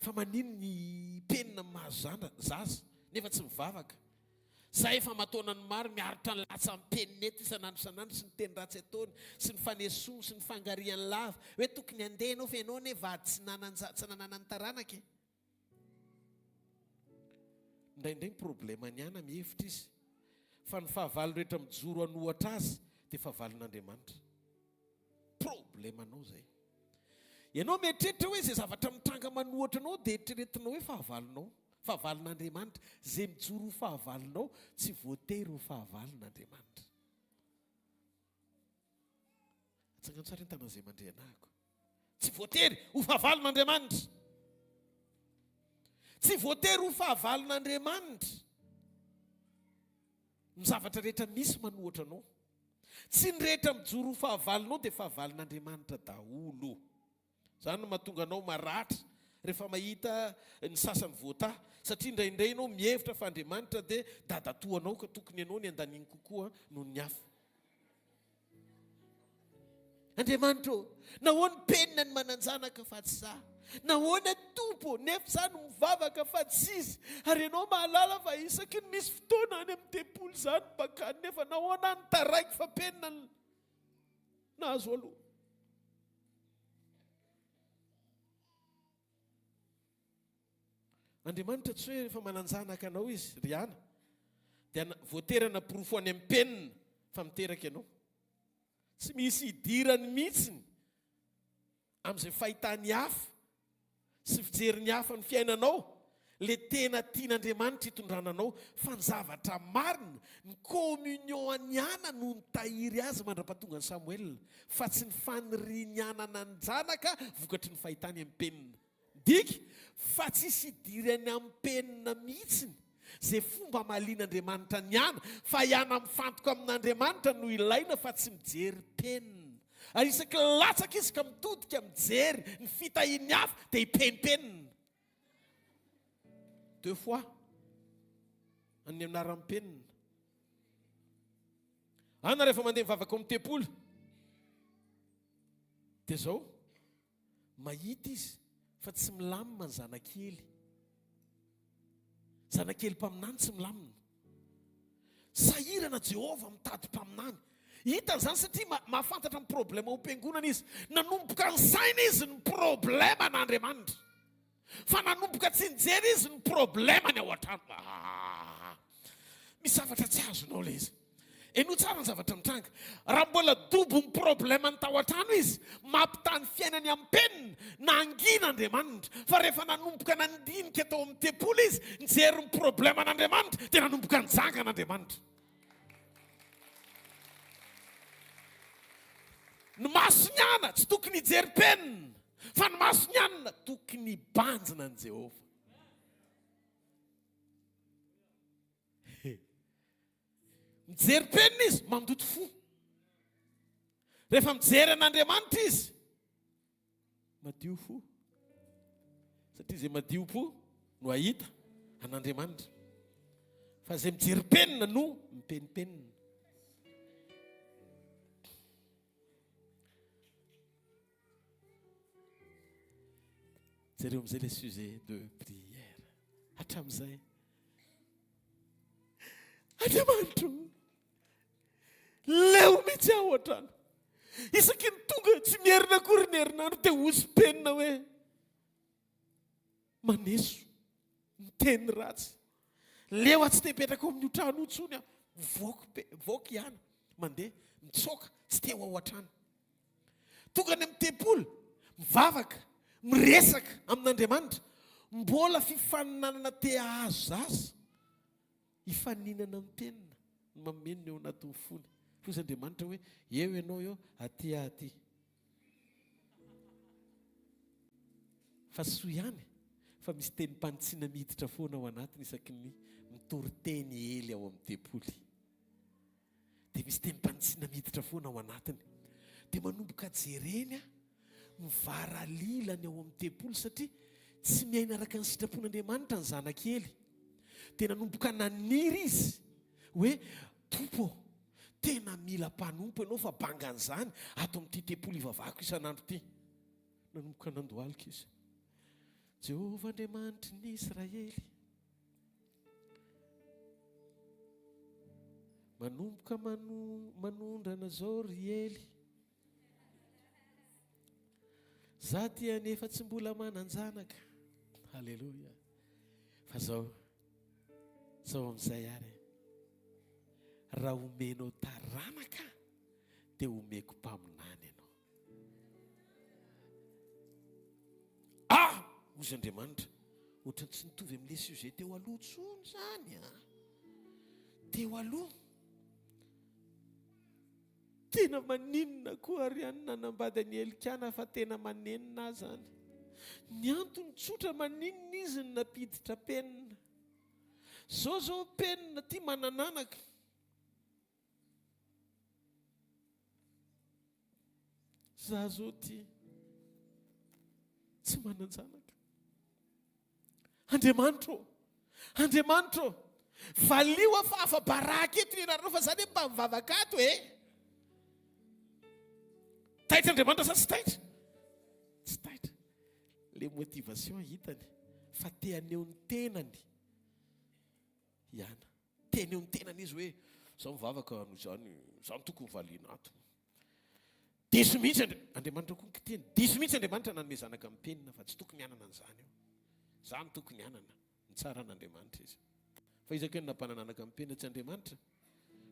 Fa manino ny penina mahazo zana, zaza nefa tsy mivavaka? Za efa aman-taonany maro miaritra ny latsa amin'ny penina eto isan'andro isan'andro sy ny teny ratsy ataony sy ny fanesoany sy ny fangarihany lava hoe tokony handeha ianao fa ianao anie vady tsy nanan-ja, tsy nananany taranaka e! Indraindray ny problème-ny ana mihevitra izy fa ny fahavalo rehetra mijoro hanohatra azy dia fahavalon'Andriamanitra. Problème-nao izay. Ianao mieritreritra hoe izay zavatra mitranga manohatra anao dia eritreretinao hoe fahavalonao. Fahavalon'Andriamanitra. Izay mijoro ho fahavalonao tsy voatery ho fahavalon'Andriamanitra. Atsangano tsara ny tanan'izay mandre anahako. Tsy voatery ho fahavalon'Andriamanitra. Tsy voatery ho fahavalon'Andriamanitra ny zavatra rehetra misy manohatra anao. Tsy ny rehetra mijoro ho fahavalonao dia fahavalon'Andriamanitra daholo. Izany no mahatonga anao maratra rehefa mahita ny sasany voatahy, satria indraindray ianao mihevitra fa Andriamanitra dia dadatoanao ka tokony ianao ny andaniny kokoa noho ny hafa. Andriamanitra ô, nahoana penina ny manan-janaka fa tsy za? Nahoana Tompo ô, nefa za no mivavaka fa tsy izy? Ary ianao mahalala fa isaky ny misy fotoana any amin'ny tempoly za no mpakany, nefa nahoana aho no taraiky fa penina no nahazo aloha? Andriamanitra tsy hoe rehefa manan-janaka anao izy, ry Ana, dia voatery hanaporofo any amin'ny penina fa miteraka ianao. Tsy misy idirany mihitsiny amin'izay fahitany hafa sy fijeriny hafa ny fiainanao, le tena tian'Andriamanitra hitondrana anao, fa ny zavatra marina, ny communion an'i Ana no nitahiry azy mandra-pahatonga an'i Samoela, fa tsy ny faniriany hanana an-janaka vokatry ny fahitany amin'ny penina. Midika fa tsisy idirany amin'ny penina mihitsiny izay fomba amalian'Andriamanitra ny ana, fa i ana mifantoka amin'Andriamanitra no ilaina fa tsy mijery penina. Ary isaky ny latsaka izy ka mitodika mijery ny fitahian'ny hafa dia hipenimpenina. Deux fois ny anaran'ny penina. Ana rehefa mandeha mivavaka ao amin'ny tempoly dia izao. Mahita izy fa tsy milamina ny zanak'i Ely. Zanak'i Ely mpaminany tsy milamina. Sahirana Jehovah mitady mpaminany. Hitany izany satria mahafantatra ny problème ao am-piangonana izy. Nanomboka nisaina izy ny problème an'Andriamanitra. Fa nanomboka tsy nijery izy ny problème-ny ao an-trano. Ah! Misy zavatra tsy azonao ilay izy. Henoy tsara ny zavatra mitranga. Raha mbola dobon'ny problème-ny tao an-trano izy, mampitaha ny fiainany amin'ny penina, nangina Andriamanitra. Fa rehefa nanomboka nandinika tao amin'ny tempoly izy, nijery ny problème-n'Andriamanitra, dia nanomboka nijangana Andriamanitra. Ny mason'i Ana tsy tokony hijery penina, fa ny mason'i Anna tokony hibanjina an'i Jehovah. Mijery penina izy, mandoto fo. Rehefa mijery an'Andriamanitra izy, Madio fo. Satria izay madio po no hahita an'Andriamanitra. Fa izay mijery penina no mipenipenina. Jereo amin'izay le sujet de prière. Hatramin'izay. Andriamanitro. Leo mihitsy aho hatrany. Isaky ny tonga tsy mierina akory ny herinandro dia hozy penina hoe maneso, miteny ratsy. Leo aho tsy te hipetraka ao amin'io trano io intsony aho. Mivoaka be, mivoaka ihany, mandeha, mitsoaka, tsy te ho ao an-trano. Tonga any amin'ny tempoly, mivavaka, miresaka amin'Andriamanitra. Mbola fifaninanana te hahazo zaza. Hifaninana amin'ny penina no mameno ny ao anatin'ny fony. Hoy izy Andriamanitra hoe, eo ianao eo, aty aho aty. Fa soa ihany fa misy tenim-panitsiana miditra foana ao anatiny isaky ny mitory teny Ely ao amin'ny tempoly. Dia misy tenim-panitsiana miditra foana ao anatiny. Dia manomboka jereny mivaralila ny ao amin'ny tempoly satria tsy miaina araka ny sitrapon'Andriamanitra ny zanak'i Ely. Dia nanomboka naniry izy hoe, Tompo ô, tena mila mpanompo ianao fa bangan'izany ato amin'ity tempoly ivavahako isan'andro ity. Nanomboka nandohalika izy. Jehovah Andriamanitry ny Israely. Manomboka manondrana zao ry Ely. Za ty anefa tsy mbola manan-janaka. Haleloia. Fa zao, zao amin'izay ary. Raha omenao taranaka dia omeko mpaminany ianao. Ah! Hozy Andriamanitra. Ohatran'ny tsy nitovy amin'ilay sujet teo aloha intsony izany an. Teo aloha. Tena maninona koa ary any nanambady an'i Elkana fa tena manenina aho izany. Ny antony tsotra maninona izy no nampiditra penina. Zao zao penina ty manananaka. Za zao ty tsy manan-janaka. Andriamanitra ô! Andriamanitra ô! Valio aho fa afa-baraka eto ianareo fa za ne mba mivavaka ato e! Taitra Andriamanitra sa tsy taitra? Tsy taitra. Le motivation hitany fa te haneho ny tenany ihany. Te haneho ny tenany izy hoe za mivavaka noho izany, za no tokony valiana ato. Diso mihitsy Andri- Andriamanitra koa nikitihiny. Diso mihitsy Andriamanitra nanome zanaka amin'ny penina fa tsy tokony hanana an'izany io. Za no tokony hanana. Nitsara an'Andriamanitra izy. Fa iza kay no nampanana anaka amin'ny penina tsy Andriamanitra?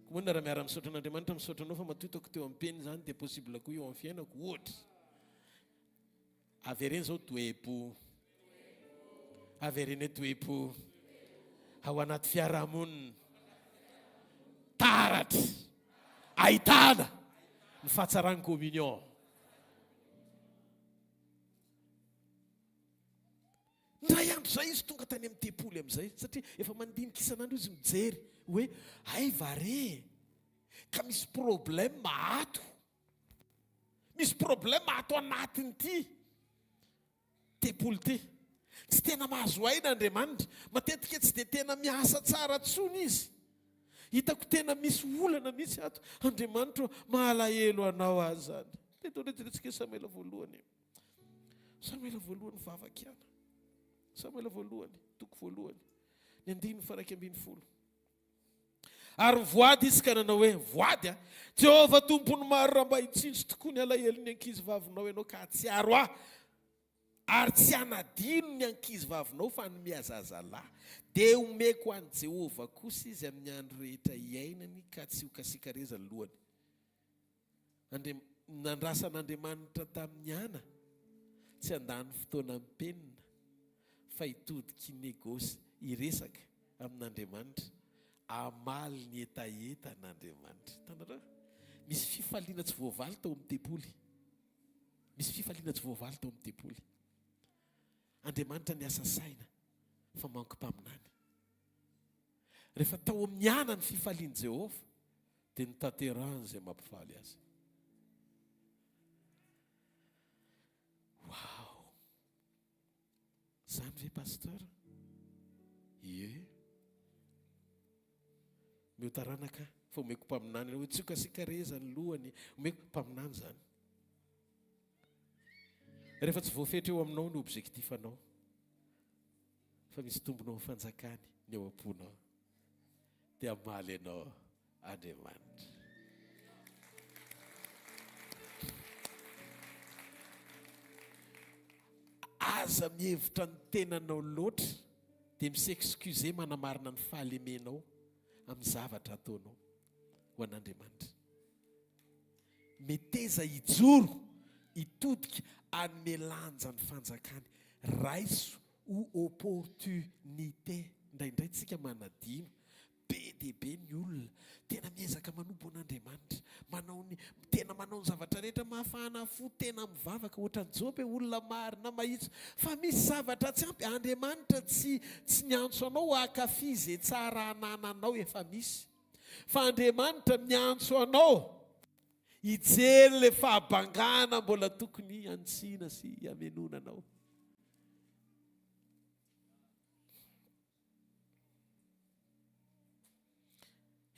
Koa moa raha miara-misaotra an'Andriamanitra misaotra anao fa matoa hitako teo amin'ny penina izany dia possible koa eo amin'ny fiainako ohatra. Avereno izao toe-po. Avereno hoe toe-po. Ao anaty fiarahamonina. Taratra. Ahitana ny fahatsaran'ny communion. Indray andro izay izy tonga tany amin'ny tempoly amin'izay satria efa mandinika isan'andro izy mijery hoe hay va re ka misy problème ato. Misy problème ato anatin'ity tempoly ity. Tsy tena mahazo aina Andriamanitra. Matetika tsy dia tena miasa tsara tsony izy. Hitako tena misy olana mihitsy ato. Andriamanitra ô, mahalahelo anao aho izany. Teto indray jerentsika Samoela voalohany. Samoela voalohany vavaka ihany. Samoela voalohany, toko voalohany. Ny andininy faha 11. Ary nivoady izy ka nanao hoe, Voady aho, Jehovah Tompon'ny maro, raha mba hitsinjo tokoa ny alahelon'ny ankizivavinao ianao ka hahatsiaro ahy, ary tsy hanadino ny ankizivavinao fa hanome ahy zazalahy, dia homeko an'i Jehovah kosa izy amin'ny andro rehetra iainany ka tsy hokasikareza ny lohany. Andri, nandrasan'Andriamanitra tamin'i Ana tsy handany fotoana amin'ny penina fa hitodika hi-negosy, hiresaka amin'Andriamanitra, hamaly ny hetahetan'Andriamanitra. Hitanareo? Misy fifaliana tsy voavaly tao amin'ny tempoly. Misy fifaliana tsy voavaly tao amin'ny tempoly. Andriamanitra niasa saina fa manko mpaminany. Rehefa tao amin'ny Ana ny fifalian'i Jehovah, dia notanterahiny izay mampifaly azy. Wow! Zany ve pasteur? Ie. Omeo taranaka fa omeko mpaminany hoe tsioka sy kareza ny lohany, omeko mpaminany zany. Rehefa tsy voafetra eo aminao ny objectif anao fa misy tombony ao fanjakany ny ao am-ponao dia hamaly anao Andriamanitra. Aza mihevitra ny tenanao loatra dia mi-s'excuser manamarina ny fahalemenao amin'ny zavatra ataonao ho an'Andriamanitra. Meteza hijoro, hitodika, hanome lanja ny fanjakany. Raiso ho opportunité. Indraindray tsika manadino. Be dia be ny olona tena miezaka manompo an'Andriamanitra, manao ny, tena manao ny zavatra rehetra mafana fo, tena mivavaka ohatran'i Joba e, olona marina mahitsy, fa misy zavatra tsy ampy, Andriamanitra tsy tsy niantso anao hankafy izay tsara anananao efa misy, fa Andriamanitra miantso anao hijery ilay fahabangana mbola tokony hanitsiana sy hamenoana anao.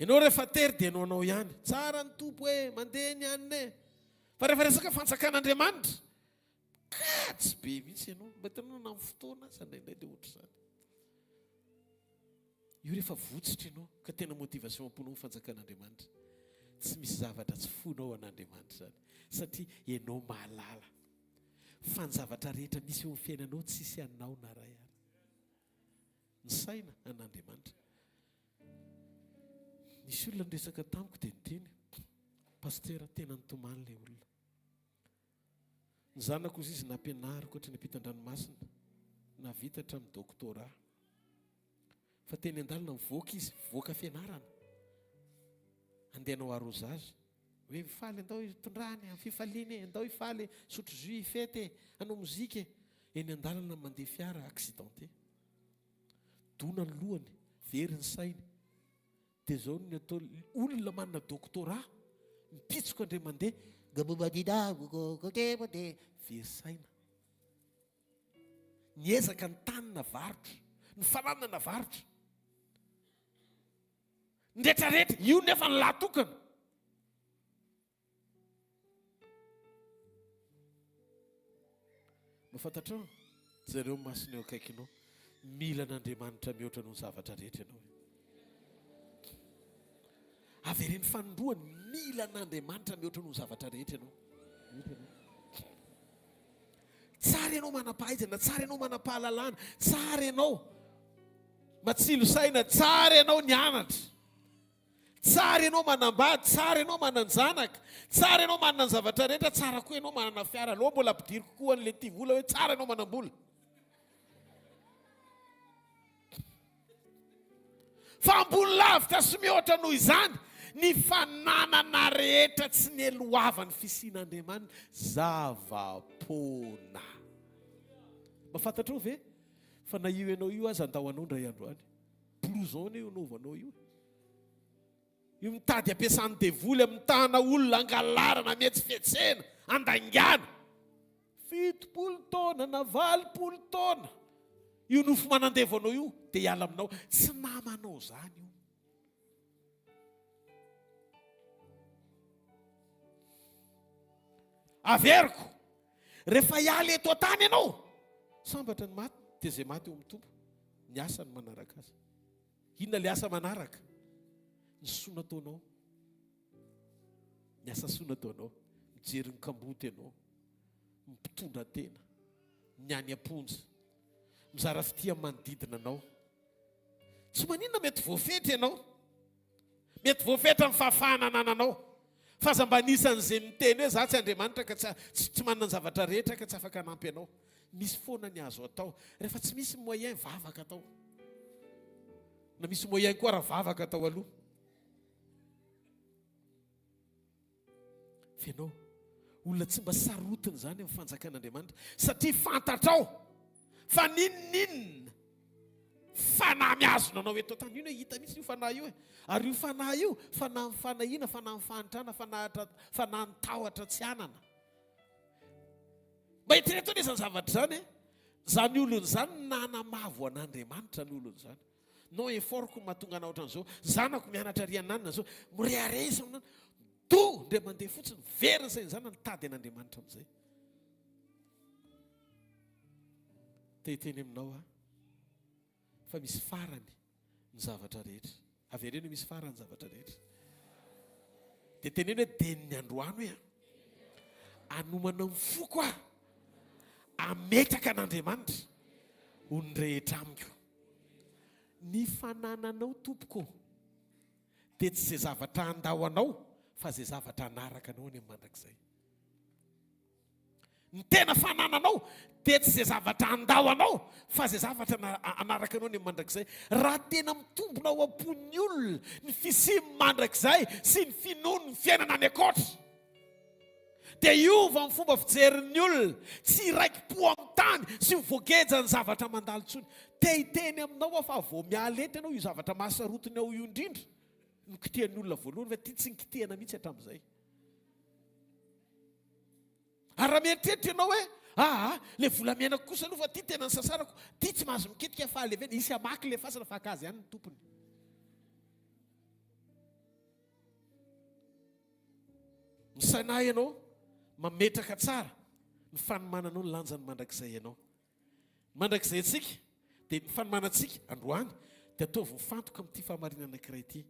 Ianao rehefa tery dia enao ihany. Tsara ny Tompo e, mandeha ny anina e. Fa rehefa resaka fanjakan'Andriamanitra, Kajy be mihitsy ianao. Mba hitanao na amin'ny fotoana aza indraindray dia ohatr'izany. Io rehefa votsitra ianao ka tena motivation am-ponao ny fanjakan'Andriamanitra. Tsy misy zavatra tsy foinao an'Andriamanitra izany satria ianao mahalala fa ny zavatra rehetra misy eo amin'ny fiainanao tsisy anao na ray ary. Ny saina an'Andriamanitra. Nisy olona niresaka tamiko dia niteny, Pasitera tena nitomany ilay olona. Ny zanako hozy izy nampianariko hatrany ampitan-dranomasina, nahavita hatramin'ny doctorat. Fa teny an-dalana mivoaka izy, mivoaka fianarana. Andeha hanao arrosage. Hoe mifaly andao hitondrany amin'ny fifaliana e, andao hifaly e, hisotro jus, hifety e, hanao mozika e. Eny an-dalana mandeha fiara, accidenté. Dona ny lohany, very ny sainy. Dia zao ny atao olona manana doctorat mipitsoka indray mandeha very saina. Niezaka ny tany navarotra, ny fananana navarotra. Ny retraretra, io nefa ny lahy tokana. Mba fantatrao? Jereo ny masony eo akaikinao. Mila an'Andriamanitra mihoatra noho ny zavatra rehetra ianao. Avereno fanindroany, mila an'Andriamanitra mihoatra noho ny zavatra rehetra ianao. Tsara ianao manam-pahaizana, tsara ianao manam-pahalalana, tsara ianao matsilo saina, tsara ianao nianatra. Tsara ianao manambady, tsara ianao manan-janaka, tsara ianao manana ny zavatra rehetra, tsara koa ianao manana fiara. Aleo mbola ampidiriko koa an'ilay tia vola hoe tsara ianao manam-bola. Fa ambony lavitra sy mihoatra noho izany ny fananana rehetra tsy neloavan'ny fisian'Andriamanitra, zava-poana. Mba fantatrao ve fa na io ianao io aza andao anao indray andro any. Blouson anie io anaovanao io e. Io mitady ampiasan'ny devoly amitahana olona, angalarana, ametsifetsena, andaingana. 70 taona na 80 taona io nofo manandevo anao io dia hiala aminao. Tsy namanao izany io. Averiko, rehefa hiala eto an-tany ianao, sambatra ny maty dia izay maty eo amin'ny Tompo. Ny asa no manaraka azy. Inona ilay asa manaraka? Ny soa nataonao. Ny asa soa nataonao. Mijery ny kamboty ianao. Ny mpitondra tena. Ny any am-ponja. Mizara fitia amin'ny manodidina anao. Tsy maninona mety voafetra ianao. Mety voafetra ny fahafahana anananao. Fa aza mba anisan'izay miteny hoe za tsy Andriamanitra ka tsy tsy manana ny zavatra rehetra ka tsy afaka hanampy anao. Misy foana ny azo atao. Rehefa tsy misy moyen, vavaka atao. Na misy moyen koa raha vavaka atao aloha. F'Ianao, olona tsy mba sarotiny izany amin'ny fanjakan'Andriamanitra, satria fantatrao fa n'inon'inona fanahy mihazona anao eto an-tany. Io no hita mihitsy io fanahy io e. Ary io fanahy io, fanahin'ny fanahiana, fanahin'ny fahantrana, fanahy fanahin'ny tahotra tsy hanana. Mba eritrereto anie izany zavatra izany e. Izany olona izany nanamavo an'Andriamanitra ny olona izany. Non effort ko mahatonga anah otran'izao, zanako mianatra ary ananona zao, mirehareha izy amin'izany, do ndray mandeha fotsiny, very ny sain'ny zanany, mitady an'Andriamanitra amin'izay. Te hiteny aminao aho fa misy farany ny zavatra rehetra. Avereno hoe misy farany ny zavatra rehetra. Dia teneno hoe dia ny androany hoe anomana ny foko aho ametraka an'Andriamanitra ho ny rehetra amiko. Ny fanananao tompoko dia tsy izay zavatra handao anao fa izay zavatra hanaraka anao any amin'ny mandrakizay. Ny tena fanananao dia tsy izay zavatra handao anao fa izay zavatra hanaraka anao any amin'ny mandrakizay. Raha tena mitombina ao am-pon'ny olona ny fisian'ny mandrakizay sy ny finoany ny fiainana any ankoatra dia hiova ny fomba fijerin'ny olona, tsy hiraiki-po amin'ny tany sy ho voagejan'ny zavatra mandalo intsony. Te hiteny aminao aho fa vao miala eto ianao, io zavatra mahasarotiny ao io indrindra no kitihan'ny olona voalohany fa ity tsy nikitihana mihitsy hatramin'izay. Ary raha mieritreritra ianao hoe aa le volamenako kosa aloha fa ity tena nisasarako, ity tsy mahazo mikitika fa alevena, hisy hamaky le fasana fa haka azy ihany ny tompony. Misaina ianao, mametraka tsara. Ny fanomananao ny lanjan'ny mandrakizay ianao. Ny mandrakizay antsika dia ny fanomanantsika androany dia ataovy mifantoka amin'ity fahamarinana anankiray ity.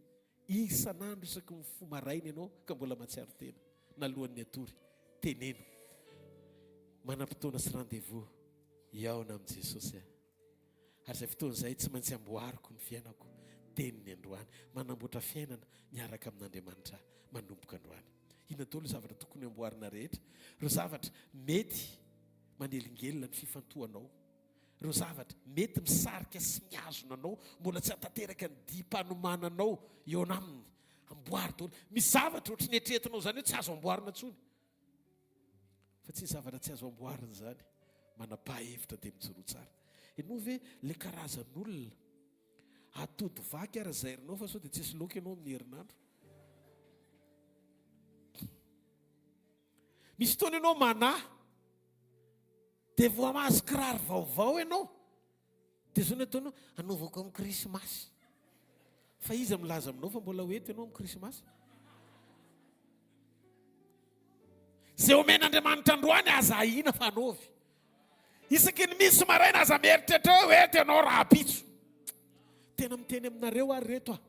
Isan'andro isaky ny mifoha maraina ianao ka mbola mahatsiaro tena na alohan'ny hatory, teneno. Manam-potoana sy rendez-vous hihaona amin'i Jesosy aho. Ary izay fotoana izay tsy maintsy amboariko ny fiainako teniny androany. Manamboatra fiainana miaraka amin'Andriamanitra aho manomboka androany. Inona daholo ny zavatra tokony amboarina rehetra? Ireo zavatra mety manelingelina ny fifantohanao. Ireo zavatra mety misarika sy mihazona anao mbola tsy hahatanteraka ny diam-panomananao eo aminy. Amboary daholo. Misy zavatra ohatry ny eritreretinao izany hoe tsy azo amboarina intsony. Fa tsy zavatra tsy azo amboarina izany. Manapaha hevitra dia mijoroa tsara. Ianao ve ilay karazan'olona atody vaky ary zairinao fa sao dia tsisy laoka ianao amin'ny herinandro? Misy fotoana ianao manahy dia vao mahazo kiraro vaovao ianao dia izao no ataonao, anaovako amin'ny krismasy. Fa iza milaza aminao fa mbola ho eto ianao amin'ny krismasy? Izay omen'Andriamanitra androany aza ahiana fa anaovy. Isaky ny misy maraina aza mieritreritra hoe ho eto ianao rahampitso. Tena miteny aminareo ary reto aho.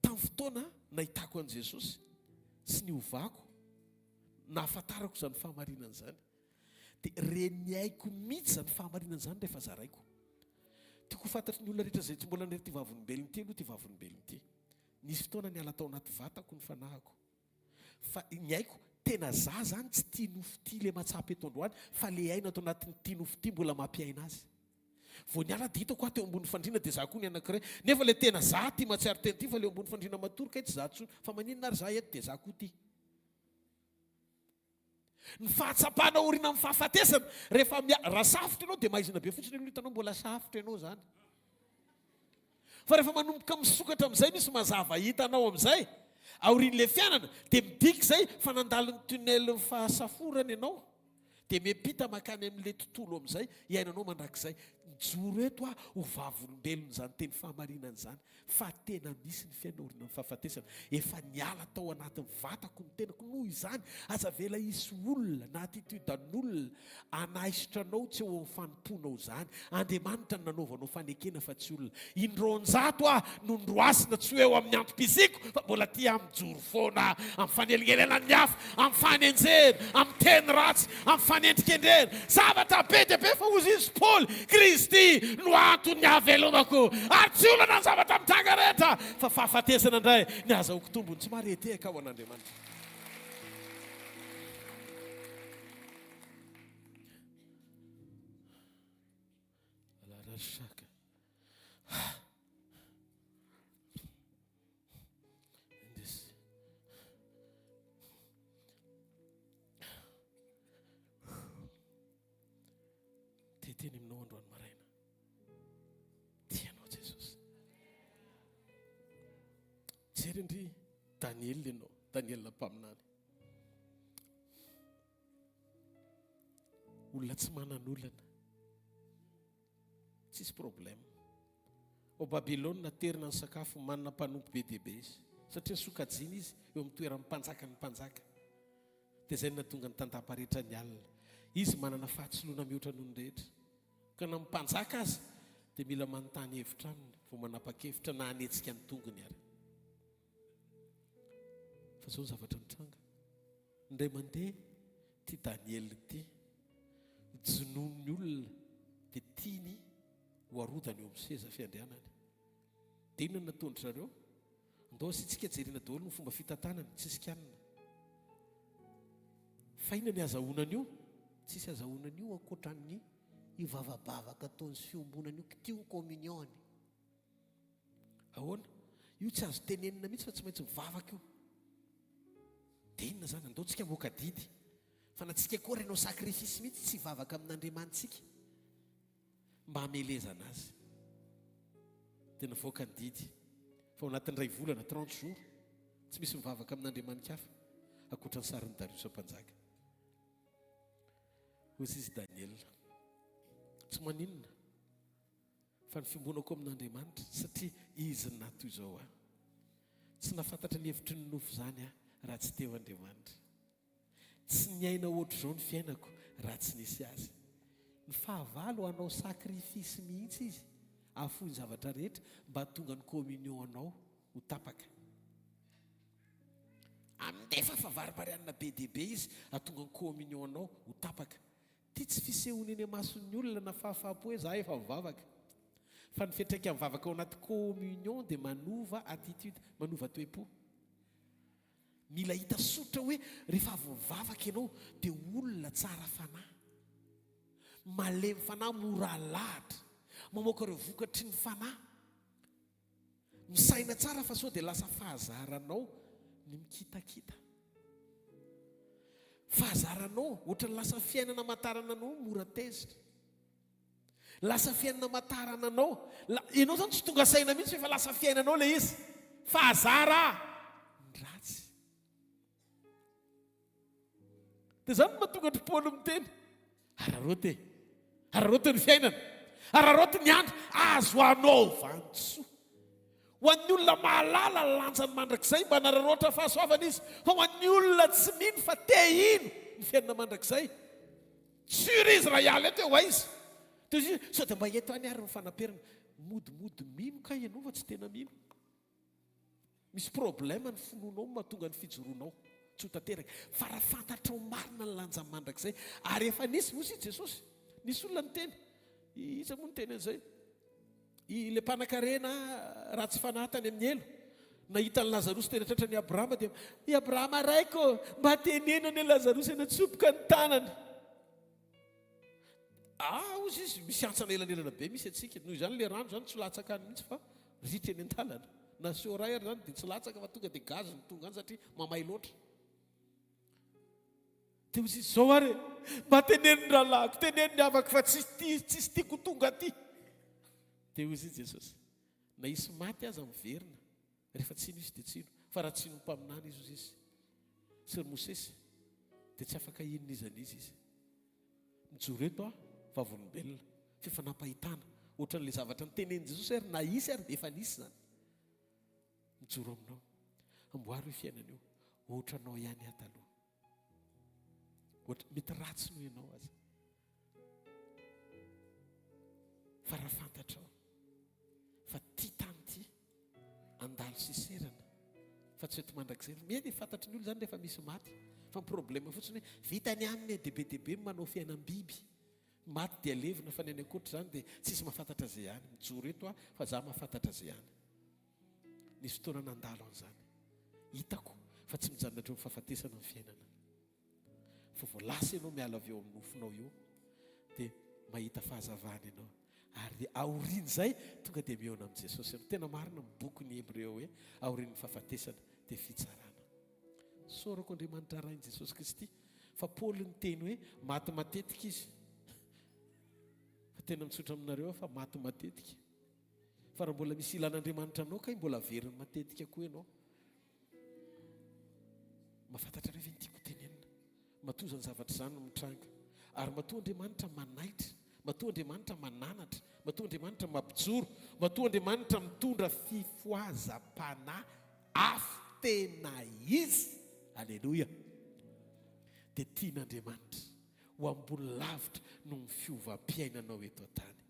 Tamin'ny fotoana nahitako an'i Jesosy sy niovako, nahafantarako izany fahamarinana izany, dia ren'ny aiko mihitsy izany fahamarinana izany rehefa zaraiko. Tiako ho fantatry ny olona rehetra izay tsy mbola naheno ity vavolombelona ity aloha ity vavolombelona ity. Nisy fotoana niala tao anaty vatako ny fanahiko. Fa ny aiko, tena za zany tsy tia nofo ity le matsapa eto androany fa le aina ato anatin'ity nofo ity mbola mampiaina azy. Vao niala dia hitako aho teo ambony fandriana dia za koa ny anankiray. Nefa le tena za ty mahatsiaro tena ty fa le eo ambony fandriana matory kay tsy za tsony. Fa maninona ary za eto dia za koa ty. Ny fahatsapana aoriana amin'ny fahafatesana, rehefa mia, raha safotra ianao dia maizina be fotsiny aloha hitanao mbola safotra ianao izany. Fa rehefa manomboka misokatra amin'izay misy mazava hitanao amin'izay, aorian'ilay fiainana, dia midika izay fa nandalo ny tunnel-n'ny fahasaforana ianao, dia miampita mankany amin'ilay tontolo amin'izay iainanao mandrakizay. Mijoro eto aho ho vavolombelon'izany teny fahamarinana izany. Fa tena misy ny fiainana aorianan'ny fahafatesana. Efa niala tao anatin'ny vatako ny tenako. Noho izany, aza avela hisy olona na attitude an'olona hanaisotra anao tsy eo amin'ny fanompoanao izany. Andriamanitra no nanaovanao fanekena fa tsy olona. Indroanjato aho no noroasina tsy ho eo amin'ny antom-pisiako fa mbola tia aho mijoro foana amin'ny fanelingelenan'ny hafa, amin'ny fanenjehena, amin'ny teny ratsy, amin'ny fanendrikendrehana. Zavatra be dia be fa hozy izy Paoly, Kristy no anton'ny hahavelomako. Ary tsy olana ny zavatra mitranga rehetra fa fahafatesana indray ny ahazahoako tombony. Tsy maharetehaka aho an'Andriamanitra. Alarashaka. Indrisy. Te hiteny aminao androany maraina. Tia anao Jesosy. Jery ndry Daniel ianao, Daniel mpaminany. Olona tsy manan'olana. Tsisy problème. Ao Babylona, terina ny sakafo, manana mpanompo be dia be izy. Satria sokajiana izy eo amin'ny toeran'ny mpanjakan'ny mpanjaka. Dia izay no nahatonga ny tandapa rehetra nialona. Izy manana fahatsoloana mihoatra noho ny rehetra. Ka na ny mpanjaka aza dia mila manontany hevitra aminy vao manapa-kevitra na hanetsika ny tongony ary. Fa izao ny zavatra nitranga. Indray mandeha ity Daniela ity, jonoin'ny olona dia tiany ho arodana eo amin'ny seza fiandrianany. Dia inona no nataon-dry zareo? Andao asiantsika jerena daholo ny fomba fitantanany, tsisy kianina. Fa inona ny azahoana an'io? Tsisy azahoana an'io ankoatran'ny io vavabavaka ataony sy fiombonana io, kitiho ny communion-ny. Ahoana? Io tsy azo tenenina mihitsy fa tsy maintsy mivavaka io. Dia inona izany? Andao tsika hamoaka didy. Fa na tsika koa ary hanao sacrifice mihitsy tsy hivavaka amin'Andriamanitsika mba hamelezana azy. Dia nivoaka ny didy fa ao anatin'ny iray volana, trente jours, tsy misy mivavaka amin'Andriamani-kafa ankoatra ny sarin'i Dariosa mpanjaka. Hoy izy Daniela, tsy maninona. Fa ny fiombonako amin'Andriamanitra, satria Izy no naha toy izao ahy. Tsy nahafantatra ny hevitry ny nofy izany aho raha tsy teo Andriamanitra. Tsy niaina ohatr'izao ny fiainako raha tsy nisy azy. Ny fahavalo hanao sacrifice mihitsy izy hahafoy ny zavatra rehetra mba hahatonga ny communion anao ho tapaka. Andefa fa varibarianina be dia be izy hahatonga ny communion anao ho tapaka. Ty tsy fisehoana eny amason'ny olona na fahafahampo hoe za efa mivavaka. Fa ny fiantraikan'ny vavaka ao anaty communion dia manova attitude, manova toe-po. Mila hita soritra hoe rehefa avy mivavaka ianao dia olona tsara fanahy, malemy fanahy, mora alahatra, mamoaka ireo vokatry ny fanahy. Misaina tsara fa sao dia lasa fahazaranao ny mikitakita. Fahazaranao, ohatran'ny lasa fiainana amantarana anao mora tezitra. Lasa fiainana amantarana anao. Ianao izany tsy tonga saina mihitsy fa efa lasa fiainanao ilay izy. Fahazara ny ratsy. Dia izany no mahatonga an-dry Paoly miteny, Araraoty e! Araraoty ny fiainana! Araraoty ny andro! Azo anaovan-tsoa! Ho an'ny olona mahalala ny lanjany mandrakizay, mba hanararaotra fahasoavana izy, fa ho an'ny olona tsy mino fa te hino ny fiainana mandrakizay, sûr izy raha hiala eto hoe ho aiza? Toy izay, sao dia mba eto ihany ary ny fanaperana. Modimody mino kay ianao fa tsy tena mino. Misy problème ny finoanao no mahatonga ny fijoroanao tsy ho tanteraka. Fa raha fantatrao marina ny lanjany mandrakizay, ary efa nisy, hoy i Jesosy, nisy olona niteny, iza moa niteny an'izay? Ilay mpanankarena ratsy fanahy tany amin'ny helo, nahita an'i Lazarosy teny an-tratran'i Abrahama dia, i Abrahama raiko, mba teneno anie Lazarosy hanatsoboka ny tanany. Ah, hozy izy, misy hantsana elanelana be misy antsika. Noho izany ilay rano izany tsy latsaka any mihitsy fa ritra eny an-dalana. Na seau-ray ary izany dia tsy latsaka fa tonga dia gaz no tonga any satria mamay loatra. Dia hozy izy, izao ary e, mba teneno ny rahalahiko, teneno ny havako fa tsisy tia, tsisy tiako ho tonga aty. Dia hozy i Jesosy, na hisy maty aza miverina, Rehefa tsy hino izy dia tsy hino. Fa raha tsy hino mpaminany izy, hozy izy, sy ry Mosesy, dia tsy afaka hino n'iza n'iza izy. Mijoro eto aho, vavolombelona, f'efa nampahitana, ohatran'ilay zavatra notenenin'i Jesosy ary na hisy ary dia efa nisy izany. Mijoro aminao. Amboary io fiainana io. Ohatranao ihany aho taloha. Ohatra, mety ratsy noho ianao aza. Fa raha fantatrao fa tia tany ity, andalo siserana fa tsy eto mandrakizay. Mety fantatry ny olona izany rehefa misy maty. Fa ny problème fotsiny hoe vita ny aminy e, dia be dia be ny manao fiainam-biby. Maty dia levona fa ny any ankoatra izany dia tsisy mahafantatra izay any. Mijoro eto aho fa za mahafantatra izay any. Nisy fotoana nandalo an'izany. Hitako fa tsy mijanona hatreo amin'ny fahafatesana ny fiainana. Fa vao lasa ianao miala avy eo amin'ny nofinao eo dia mahita fahazavana ianao. Ary dia aorian'izay tonga dia mihaona amin'i Jesosy ianao. Tena marina ny bokin'ny Hebreo hoe aorian'ny fahafatesana dia fitsarana. Isaorako Andriamanitra Rain'i Jesosy Kristy fa Paoly niteny hoe maty matetika izy. Fa tena mitsotra aminareo aho fa maty matetika. Fa raha mbola misy ilan'Andriamanitra anao kay mbola averiny matetika koa ianao. Mahafantatrareo ve ny tiako tenenina? Matoa izany zavatra izany no mitranga. Ary matoa Andriamanitra manaitra, matoa Andriamanitra mananatra, matoa Andriamanitra mampijoro, matoa Andriamanitra mitondra fifohazam-panahy afo tena izy, Aleloia, dia tian'Andriamanitra ho ambony lavitra noho ny fiovam-piainanao eto an-tany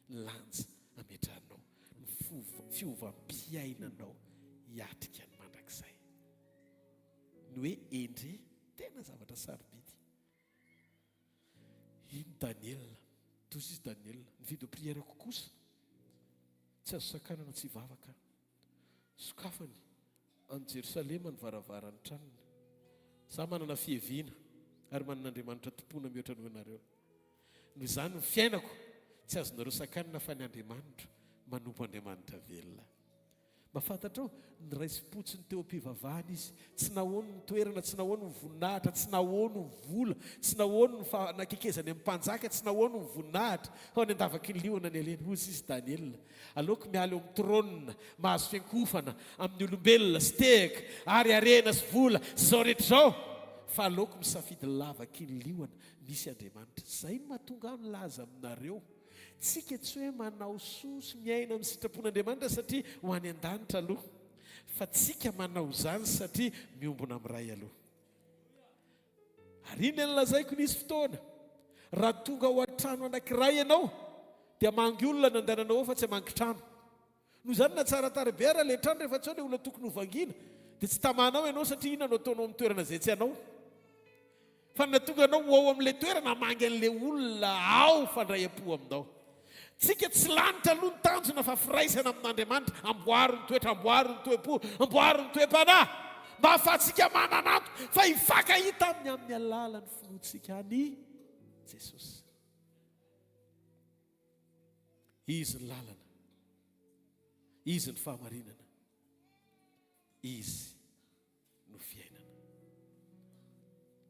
ny lanja ametrahanao ny fiovam-piainanao hiatrika ny mandrakizay. Ny hoe endre, tena zavatra sarobidy. Iny Daniela, tozy izy Daniela. Ny vie de prière-ko kosa, tsy azo sakanana tsy hivavaka. Sokafany any Jerosalema ny varavaran'ny tranony. Za manana fiheviana ary manana Andriamanitra tompoina mihoatra noho ianareo. Noho izany ny fiainako tsy azonareo sakanina fa ny Andriamanitro manompo Andriamanitra velona. Mba fantatrao? Niraisim-potsiny teo am-pivavahana izy. Tsy nahoany ny toerana, tsy nahoany ny voninahitra, tsy nahoany ny vola, tsy nahoany ny fanakekezany amin'ny mpanjaka, tsy nahoany ny voninahitra, fa any an-davaky ny liona ny aleny. Hoy izy, Daniela, aleoko miala eo amin'ny trônina, mahazo fiankohofana amin'ny olombelona sy tehaka ary harena sy vola sy izao rehetra izao, fa aleoko misafidy ny lavaky ny liona misy Andriamanitra. Izay no mahatonga ahy milaza aminareo. Tsika tsy hoe manao soa sy miaina amin'ny sitrapon'Andriamanitra satria ho any an-danitra aloha, fa tsika manao izany satria miombona amin'ny Ray aloha. Ary inona no lazaiko nisy fotoana, raha tonga ao an-trano anankiray ianao dia hamangy olona ny andehananao ao fa tsy hamangy trano. Noho izany na tsara tarehy be ara ilay trano rehefa tsy ao ilay olona tokony ho vangiana dia tsy tamanao ianao satria inona no ataonao amin'ny toerana izay tsy anao. Fa ny nahatonga anao ho ao amin'ilay toerana hamangy an'ilay olona ao fandray am-po aminao. Tsika tsy lanitra aloha ny tanjona fa firaisana amin'Andriamanitra, amboaro ny toetra, amboaro ny toe-po, amboaro ny toe-panahy mba hahafahantsika manana antoka fa hifankahita aminy amin'ny alalan'ny finoantsika an'i Jesosy. Izy ny lalana, Izy ny fahamarinana, Izy no fiainana.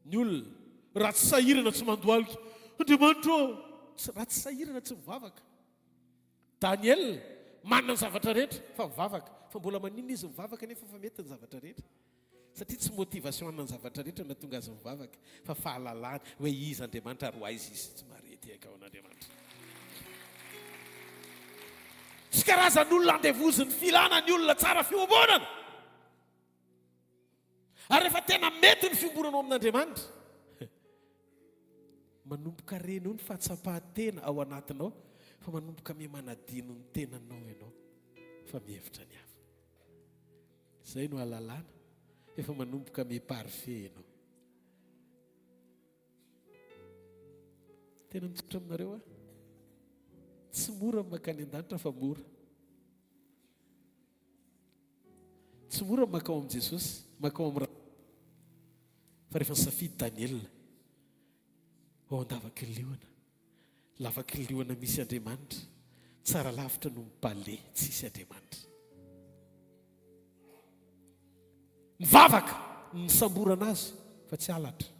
Ny olona raha tsy sahirana tsy mandohalika. Andriamanitra ô! Raha tsy sahirana tsy mivavaka. Daniel manana ny zavatra rehetra fa mivavaka. Fa mbola maninona izy mivavaka nefa fa mety ny zavatra rehetra? Satria tsy motivation hanana ny zavatra rehetra no nahatonga azy mivavaka fa fahalalany hoe iza Andriamanitra ary ho aiza izy. Tsy mahare tehaka ao an'Andriamanitra. Tsy karazan'olona andevozin'ny filana ny olona tsara fiombonana. Ary rehefa tena mety ny fiombonanao amin'Andriamanitra, manomboka renao ny fahatsapan-tena ao anatinao fa manomboka miha-manadino ny tenanao ianao fa mihevitra ny hafa. Izay no ahalalana efa manomboka miha-parfait ianao. Tena mitsotra aminareo aho. Tsy mora ny mankany an-danitra fa mora. Tsy mora ny mankao amin'i Jesosy, mankao amin'ny Ray. Fa rehefa nisafidy Daniela ao an-davaky ny liona, lavaky ny liona misy Andriamanitra, tsara lavitra noho ny palais tsisy Andriamanitra. Mivavaka ny nisamborana azy fa tsy halatra.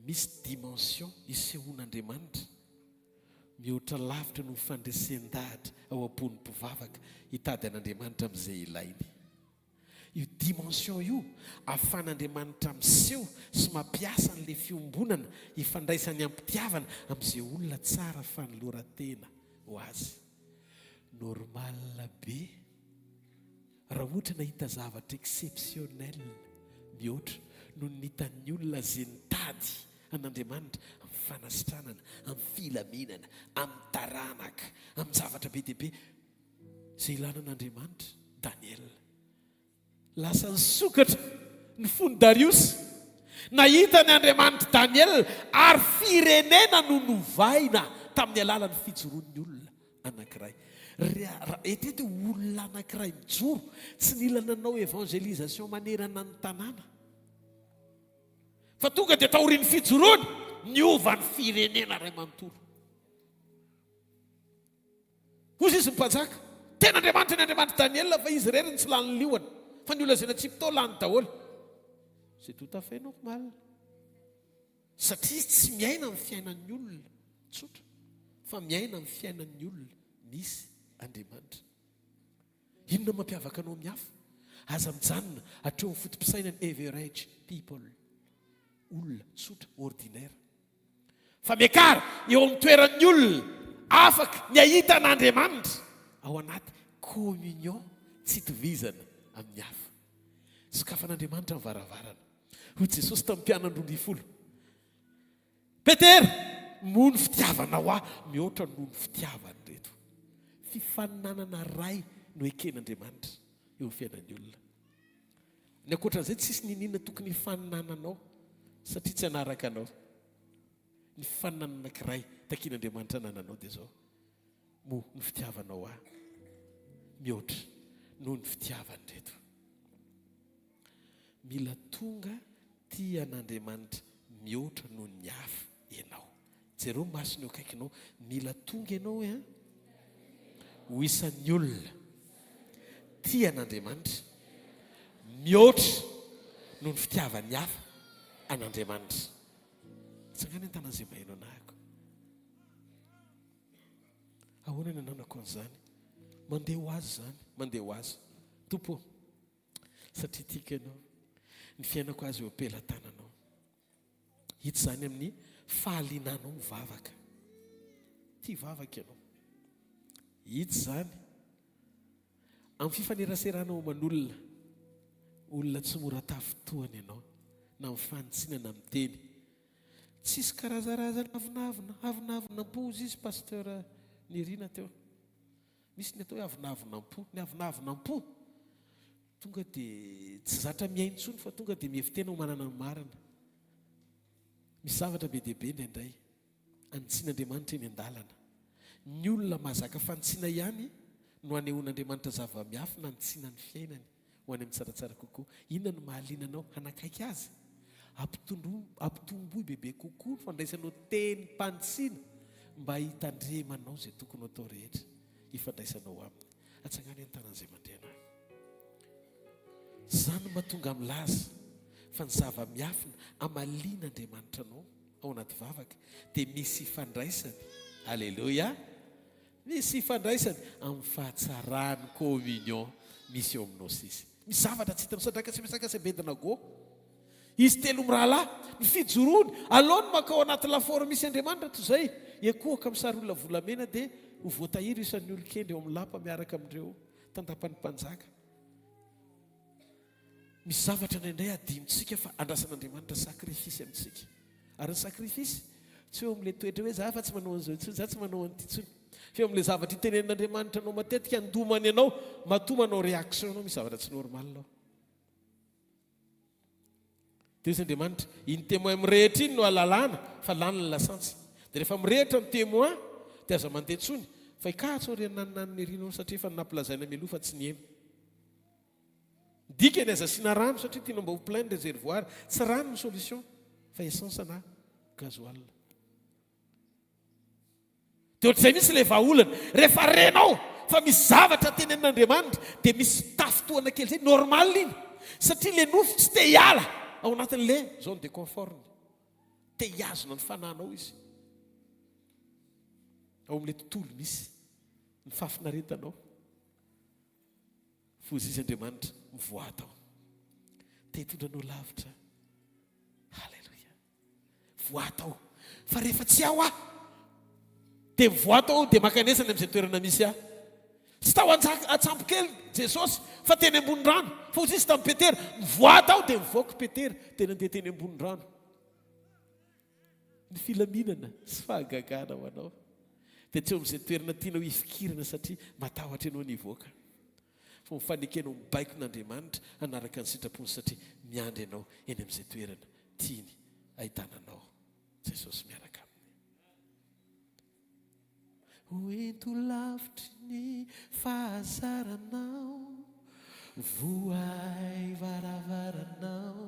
Misy dimension isehoan'Andriamanitra Mihoatra lavitra noho ny fandresen-dahatra ao am-pon'ny mpivavaka hitady an'Andriamanitra amin'izay ilainy. Io dimension io ahafahan'Andriamanitra miseho sy mampiasa an'ilay fiombonana hifandraisany am-pitiavana amin'izay olona tsara fanoloran-tena ho azy. Normal be raha ohatra nahita zavatra exceptionnel mihoatra noho ny hitan'ny olona izay nitady an'Andriamanitra amin'ny fanasitranana, amin'ny filaminana, amin'ny taranaka, amin-javatra be dia be izay ilana an'Andriamanitra. Daniela. Lasa nisokatra ny fon'i Dariosy. Nahita ny Andriamanitr'i Daniela ary firenena no novaina tamin'ny alalan'ny fijoroan'ny olona anankiray. Raha eto eto olona anankiray mijoro, tsy nila nanao évangélisation manerana ny tanàna. Fa tonga dia taorian'ny fijoroany, niova ny firenena iray manontolo. Hoy izy ny mpanjaka, Tena Andriamanitra ny Andriamanitr'i Daniela fa izy irery no tsy lany liona, fa ny olona izay natsipy tao lany daholo. C'est tout à fait normal. Satria izy tsy miaina amin'ny fiainan'ny olona tsotra, fa miaina amin'ny fiainan'ny olona misy Andriamanitra. Inona no mampiavaka anao amin'ny hafa? Aza mijanona hatreo amin'ny foto-pisainana average people, olona tsotra, ordinaire. Fa miakara eo amin'ny toeran'ny olona afaka ny hahita an'Andriamanitra ao anaty communion tsy itovizana amin'ny hafa. Sokafan'Andriamanitra ny varavarana. Hoy Jesosy tamin'ny mpianany 12, Petera, moa ny fitiavanao ahy mihoatra noho ny fitiavan'ireto. Fifaninanana iray no eken'Andriamanitra eo amin'ny fiainan'ny olona. Ny ankoatran'izay tsisy niniana tokony hifaninananao satria tsy hanaraka anao. Ny fifaninanana anankiray takian'Andriamanitra anananao dia izao, moa ny fitiavanao ahy mihoatra noho ny fitiavan'ireto. Mila tonga tia an'Andriamanitra mihoatra noho ny hafa ianao. Jereo ny masony eo akaikinao. Mila tonga ianao hoe ho isan'ny olona tia an'Andriamanitra mihoatra noho ny fitiavan'ny hafa an'Andriamanitra. Tsangano ny tanan'izay maheno anahako. Ahoana ny ananako an'izany? Mandeha ho azy izany, mandeha ho azy. Tompo ô, satria tiako ianao. Ny fiainako azy eo am-pelatananao. Hita izany amin'ny fahaliananao mivavaka. Tia vavaka ianao. Hita izany amin'ny fifaneraseranao aman'olona. Olona tsy mora tafintohana ianao. Na amin'ny fanitsiana na amin'ny teny. Tsisy karazarazana avonavona, avonavona am-po hozy izy Pasteur Nirina teo. Misy ny atao hoe avonavona am-po. Ny avonavona am-po, tonga dia tsy zatra mihaino intsony fa tonga dia mihevi-tena ho manana ny marina. Misy zavatra be dia be indraindray anitsian'Andriamanitra eny an-dalana. Ny olona mahazaka fanitsiana ihany no anehoan'Andriamanitra zava-miafina anitsiana ny fiainany. ho any amin'ny tsaratsara kokoa. Inona no mahaliana anao hanakaiky azy? Ampitomboy bebe kokoa ny fandraisanao tenim-panitsiana mba hitandremanao izay tokony ho atao rehetra hifandraisanao aminy. Atsangano ny tanan'izay mandre anao. Izany no mahatonga milaza fa ny zava-miafina amalian'Andriamanitra anao ao anaty vavaka dia misy ifandraisany. Aleloia! Misy ifandraisany amin'ny fahatsaran'ny communion misy eo aminao sy izy. Misy zavatra tsy hitanao Sadraka sy Mesaka sy Abednago. Izy telo mirahalahy, ny fijoroany, aleony mankao anaty lafaoro misy Andriamanitra toy izay hiankohoka amin'ny sary olona volamena dia ho voatahiry isan'ny olon-kendry ao amin'ny lapa miaraka amin'ireo tandapan'ny mpanjaka. Misy zavatra indraindray adinontsika fa andrasan'Andriamanitra sacrifice amintsika. Ary ny sacrifice tsy eo amin'ilay toetra hoe za fa tsy manao an'izao intsony, za tsy manao an'ity intsony. Fa eo amin'ilay zavatra itenenin'Andriamanitra anao matetika, andomany anao, matoa manao réaction anao, misy zavatra tsy normal ao. Dia hoy Andriamanitra, iny témoin mirehitra iny no alalana fa lany ny lasantsy. Dia rehefa mirehitra ny témoin dia aza mandeha intsony fa hikatso aorian'ny naninaniny ery ianao satria efa nampilazaina mialoha fa tsy niheno. Dikany aza asiana rano satria tiana mba ho plein ny reservoir. Tsy rano ny solution fa essence na gasoil. Dia ohatr'izay mihitsy ilay vahaolana. Rehefa renao fa misy zavatra tenenin'Andriamanitra dia misy tafintohana kely izay, normal iny. Satria ilay nofo tsy te hiala ao anatin'ilay zone de confort-ny. Te hihazona ny fanahinao izy. Ao amin'ilay tontolo misy ny fahafinaretanao. Foza izy Andriamanitra mivoaha tao. Te hitondra anao lavitra. Haleloia. Voaha tao. Fa rehefa tsy ao aho dia mivoaha tao dia mankanesa any amin'izay toerana misy ahy. Tsy tao an-tsambo kely Jesosy fa teny ambony rano. Fa hoy izy tamin'i Petera, mivoaha tao dia nivoaka Petera dia nandeha teny ambony rano. Ny filaminana sy fahagagana ho anao dia tsy eo amin'izay toerana tianao hifikirana satria matahotra ianao ny hivoaka, fa ho fanekenao ny baikon'Andriamanitra hanaraka ny sitrapony satria miandry anao eny amin'izay toerana tiany ahitana anao Jesosy miaraka aminy. Ho ento lavitry ny fahazaranao, vohay varavaranao,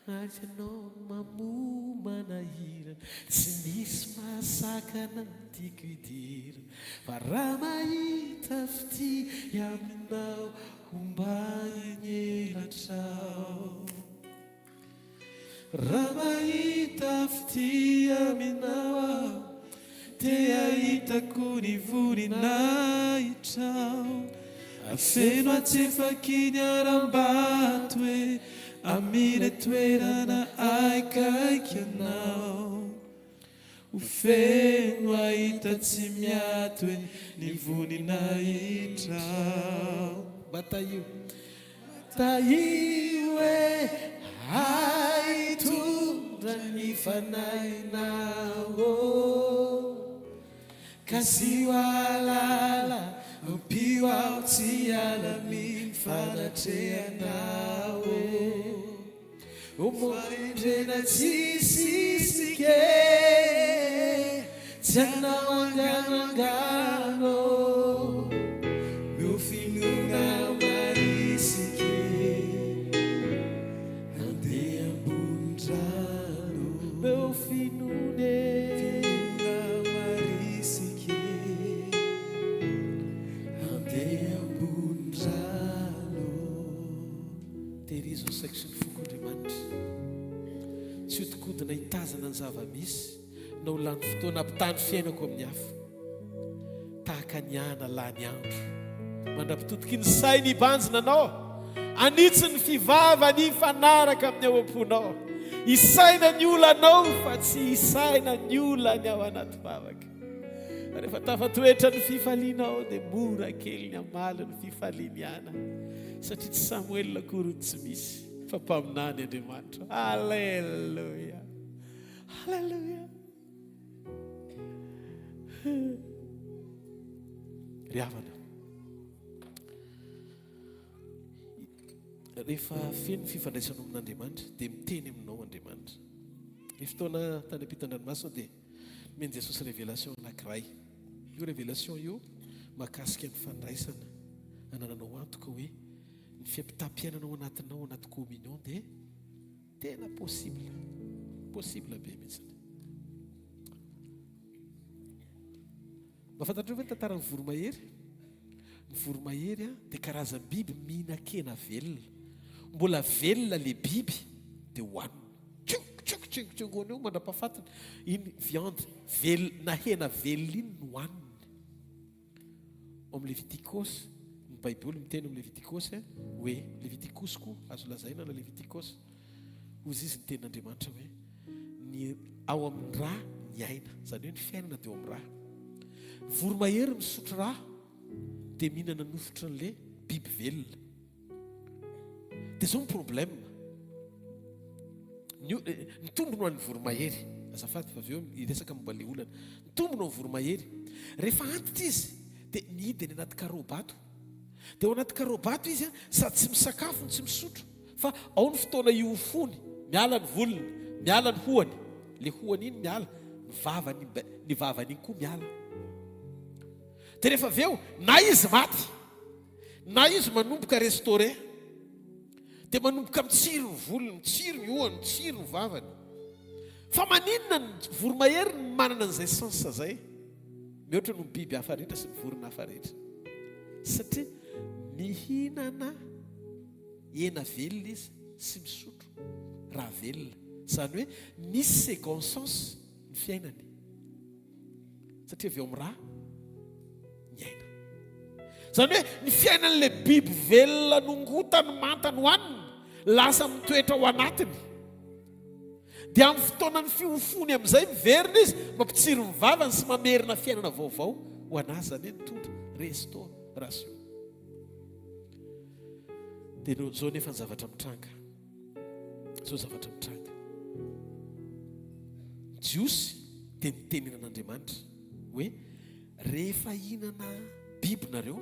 ary ianao no mamoha manahirana, tsy misy mahasakana ny tiako hidirana, fa raha mahita fitia aminao, homban'ny elatrao. Raha mahita fitia aminao aho Te hahita koa ny voninahitrao Afeno atsefaky ny harambato e Amile toerana akaiky anao Ho feno hahita tsy miato e ny voninahitrao. Mba tahio, tahio e ahy hitondra ny fanahinao ô. Kasiho hahalala, ampio aho tsy hiala amin'ny fanatrehanao ô. O fahendrena tsisy isika e, tsy hanao angano angano No finoana marisika e, handeha ambony rano Meo finoana e, finoana marisika e, handeha ambony rano. Tehirizo ny saiko sy ny foko Andriamanitra. Tsy hodikodina hitazana ny zava-misy na ho lany fotoana hampitaha ny fiainako amin'ny hafa. Tahaka ny ana lany andro. Mandra-pitodiky ny sainy hibanjina anao. Hanitsy ny fivavany hifanaraka amin'ny ao am-ponao. Hisaina ny olanao fa tsy hisaina ny olany ao anaty vavaka. Rehefa tafatoetra ny fifalianao dia mora kely ny hamaly ny fifaliany ana satria tsy Samoela akory no tsy misy. Fa mpaminany Andriamanitra. Alléluia. Alléluia. Ry havana. Rehefa feno ny fifandraisanao amin'Andriamanitra dia miteny aminao Andriamanitra. Ny fotoana tany ampitan-dranomasina dia nomen'i Jesosy révélation anankiray. Io révélation io mahakasika ny fandraisana anananao antoka hoe ny fiampitam-piainana ao anatinao anaty communion dia tena possible. Possible be mihitsy. Mba fantatrareo ve ny tantaran'ny voromahery? Ny voromahery dia karazam-biby mihinan-kena velona. Mbola velona ilay biby dia hohaniny. Tsingo tsingo tsingo tsingoany eo mandra-pahafatiny. Iny viande velona na hena velona iny no hohaniny. Ao amin'ny Levitikosy, ny Baiboly miteny ao amin'ny Levitikosy hoe, Levitikosy koa azo lazaina na Levitikosy. Hozy izy ny tenin'Andriamanitra hoe, ny ao amin'ny ra ny aina. Izany hoe ny fiainana dia ao amin'ny ra. Ny voromahery misotro ra dia mihinana nofotrin'le biby velona. Dia izao ny problème. Ny, eh, ny tombony ho an'ny voromahery. Azafady fa avy eo hiresaka momba ilay olana. Ny tombony ho an'ny voromahery. Rehefa antitra izy dia mihidy any anaty karaobato. Dia ao anaty karaobato izy sady tsy misakafo no tsy misotro. Fa ao ny fotoana ihofoany, miala ny volony, miala ny hohany, le hohany iny miala, ny vavany, ny vavany iny koa miala. Dia rehefa avy eo, na izy maty, na izy manomboka restaurer, dia manomboka mitsiry ny volony, mitsiry ny hohany, mitsiry ny vavany. Fa maninona ny voromahery no manana an'izay sens izay? Mihoatra noho ny biby hafa rehetra sy ny vorona hafa rehetra. Satria mihinana hena velona izy sy misotro rà velona. Izany hoe misy second sens ny fiainany. Satria avy eo amin'ny rà ny aina. Izany hoe ny fiainan'ilay biby velona nongotany manta nohaniny lasa mitoetra ao anatiny. Dia amin'ny fotoanan'ny fihofoany amin'izay miverina izy mampitsiry ny vavany sy mamerina fiainana vaovao ho an'azy. Izany hoe mitondra restauration. Dia no, zao nefa ny zavatra mitranga. Zao zavatra mitranga. Ny Jiosy dia niteny an'Andriamanitra hoe rehefa hihinana biby nareo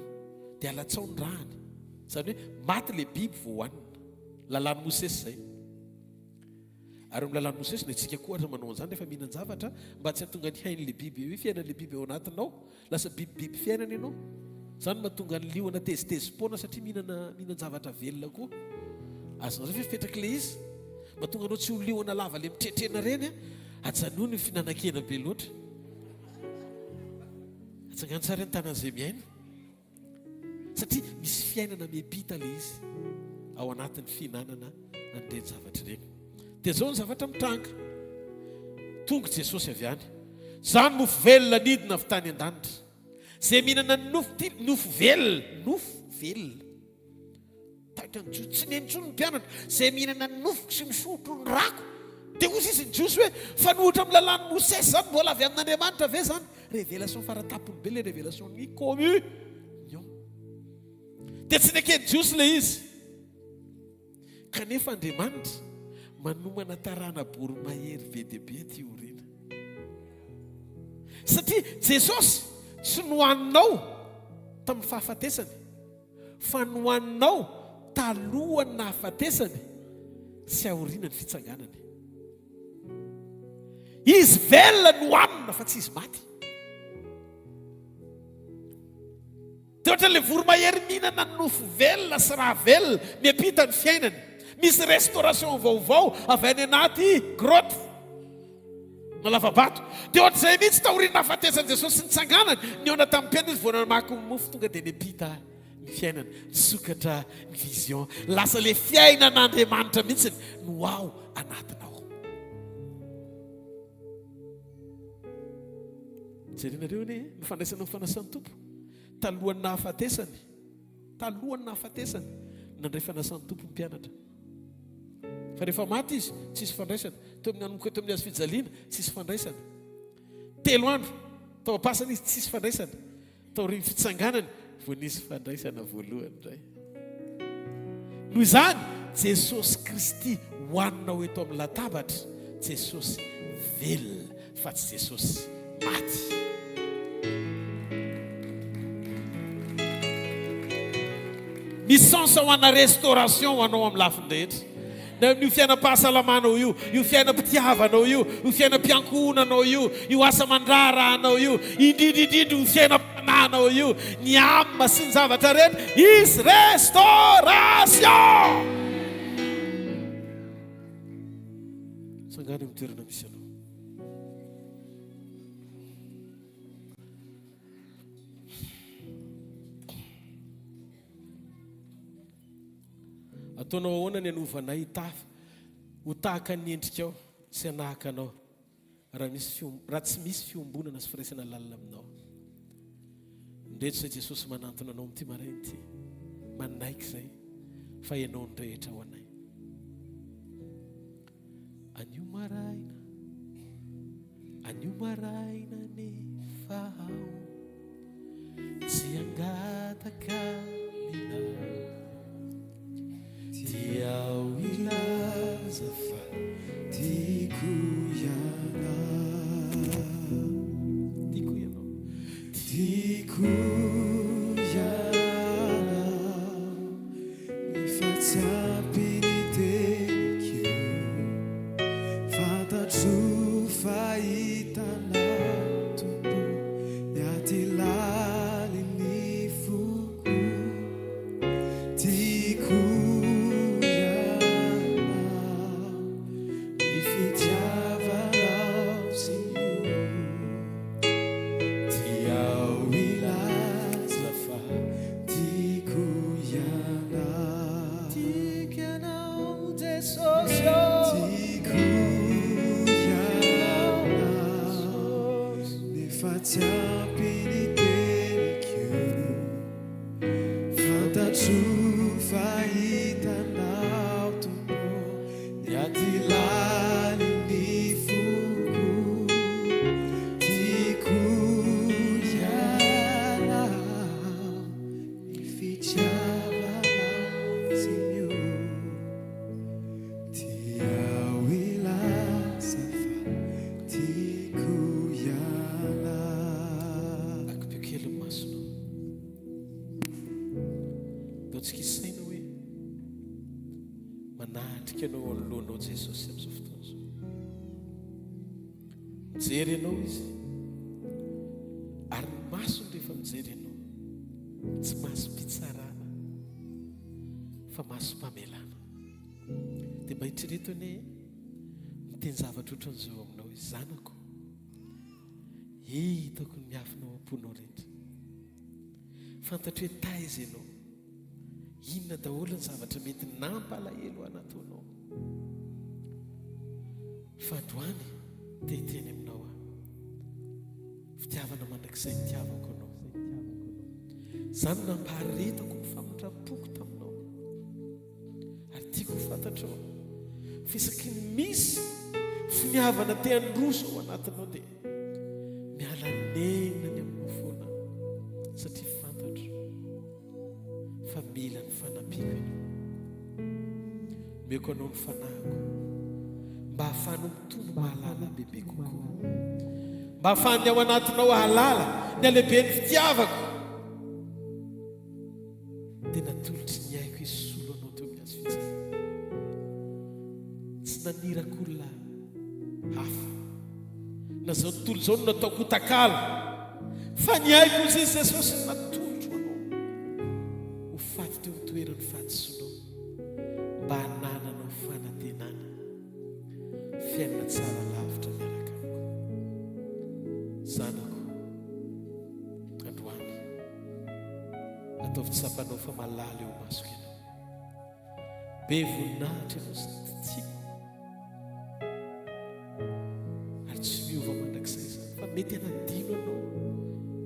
dia alatsao ny rahany. Izany hoe maty ilay biby vao hohanina. Lalàn'i Mosesy izay. Ary amin'ny lalàn'i Mosesy na isika koa ary manao an'izany rehefa mihinan-javatra mba tsy hahatonga ny hain'ilay biby, hoe fiainan'ilay biby ao anatinao. Lasa bibibiby fiainana ianao. Izany no mahatonga ny liona tezitezi-poana satria mihinana mihinan-javatra velona koa. Azonareo ve fipetrak'ilay izy? Mahatonga anao tsy ho liona lava ilay mitretrena ireny an. Ajanony ny fihinanan-kena be loatra. Atsangano tsara ny tanan'izay mihaino. Satria misy fiainana miampita ilay izy ao anatin'ny fihinanana an'ireny zavatra ireny. Dia izao ny zavatra mitranga. Tonga Jesosy avy any. Izaho no mofo velona nidina avy tany an-danitra. Izay mihinana ny nofo ity, nofo velona, nofo velona. Taitra ny Jiosy, tsy nino intsony ny mpianatra. Izay mihinana ny nofoko sy misotro ny rako. Dia hoy izy ny Jiosy hoe, fanohitra amin'ny lalàn'i Mosesy izany, mbola avy amin'Andriamanitra ve izany? Révélation faratampony be ilay révélation ny communion. Dia tsy neken'ny Jiosy ilay izy. Kanefa Andriamanitra manomana tarana-boromahery be dia be aty aoriana. Satria Jesosy tsy nohaninao tamin'ny fahafatesany. Fa nohaninao talohan'ny nahafatesany sy aoriana ny fitsanganany. Izy velona no hanina fa tsy izy maty. Dia ohatran'ilay voromahery mihinana nofo velona sy rà velona, miampita ny fiainany. Misy restauration vaovao avy any anaty grotte na lava-bato. Dia ohatr'izay mihitsy taorian'ny nahafatesan'i Jesosy sy nitsanganany, nihaona tamin'ny mpianany izy vao namaky ny mofo tonga dia niampita ny fiainana, nisokatra ny vision. Lasa ilay fiainan'Andriamanitra mihitsy no ao anatinao. Jerenareo anie ny fandraisana ny fanasan'ny Tompo talohan'ny nahafatesany. Talohan'ny nahafatesany, nandray fanasan'ny Tompo ny mpianatra. Fa rehefa maty izy, tsisy fandraisana. Teo amin'ny nanomboka teo amin'ny hazo fijaliana, tsisy fandraisana. Telo andro tao am-pasana izy, tsisy fandraisana. Taorian'ny fitsanganany, vao nisy fandraisana voalohany indray. Noho izany, Jesosy Kristy hohaninao eto amin'ny latabatra, Jesosy velona fa tsy Jesosy maty. Misy chance ho ana restauration ho anao amin'ny lafiny rehetra. Na amin'io fiainam-pahasalamanao io, io fiainam-pitiavanao io, io fiainam-piankohonanao io, io asa aman-draharahanao io, indrindra indrindra io fiainam-panahinao io, ny âme sy ny zavatra rehetra, hisy restauration! Tsangano eo amin'ny toerana misy anao. Ataonao ahoana ny hanovanay hitafy ho tahaka ny endrikao sy hanahaka anao raha misy fiom- raha tsy misy fiombonana sy firaisana lalina aminao? Indreto izay Jesosy manantona anao amin'ity maraina ity. Manaiky izay fa ianao ny rehetra ho anay. Anio maraina, anio maraina nefa aho tsy hangataka aminao. Dia aho hilaza fa tiako ianao. Tiako ianao. Tiako ianao. Efa tsy ampy ny teniko Fantatro fa hitanao Tompo Ny aty lalin'ny foko Tiako ianao Ny fitiavanao tsy miova Dia aho hilaza fa Tiako ianao. Tiako ianao Jesosy ô. Tiako ianao. Nefa tsy ampy ny teniko. Fantatro fa hitanao Tompo ny aty lalin'ny foko. Tiako ianao. Ny fitiavana tsy miova Dia aho hilaza fa tiako ianao. Akipio kely ny masonao. Ndao tsika hisaina hoe manatrika anao eo anoloanao Jesosy amin'izao fotoana izao. Mijery anao Izy ary ny masony rehefa mijery anao tsy masom-pitsarana fa masom-pamelana. Dia mba eritrereto anie miteny zavatra ohatran'izao aminao izy, zanako, hitako ny miafina ao am-ponao rehetra. Fantatro hoe taiza ianao. Inona daholo ny zavatra mety nampalahelo ahy nataonao? Fa androany te hiteny aminao aho. Fitiavana mandrakizay nitiavako anao. Izany no nampaharetako ny famindram-poko taminao. Ary tiako ho fantatrao fa isaky ny misy finiavana te handroso ao anatinao dia miala nenina ny aminao foana satria fantatro fa mila ny fanampiako ianao. Omeko anao ny fanahiko mba hahafahanao mitombo mahalala bebe kokoa. Mba hahafahan'ny ao anatinao hahalala ny halehiben'ny fitiavako. Dia natolotry ny aiko hisolo anao teo amin'ny hazo fijaliana. Tsy naniraka olona hafa. Na izao tontolo izao no nataoko ho takalo. Fa ny aiko hozy izy Jesosy no natolotro anao ho faty teo amin'ny toeran'ny fahadisoanao mba hanananao fanantenana fiainana tsara lavitra miaraka amiko. Zanako, androany ataovy tsapanao fa malala eo imasoko ianao. Be voninahitra ianao sady tiako. Ary tsy miova mandrakizay izany fa mety hanadino anao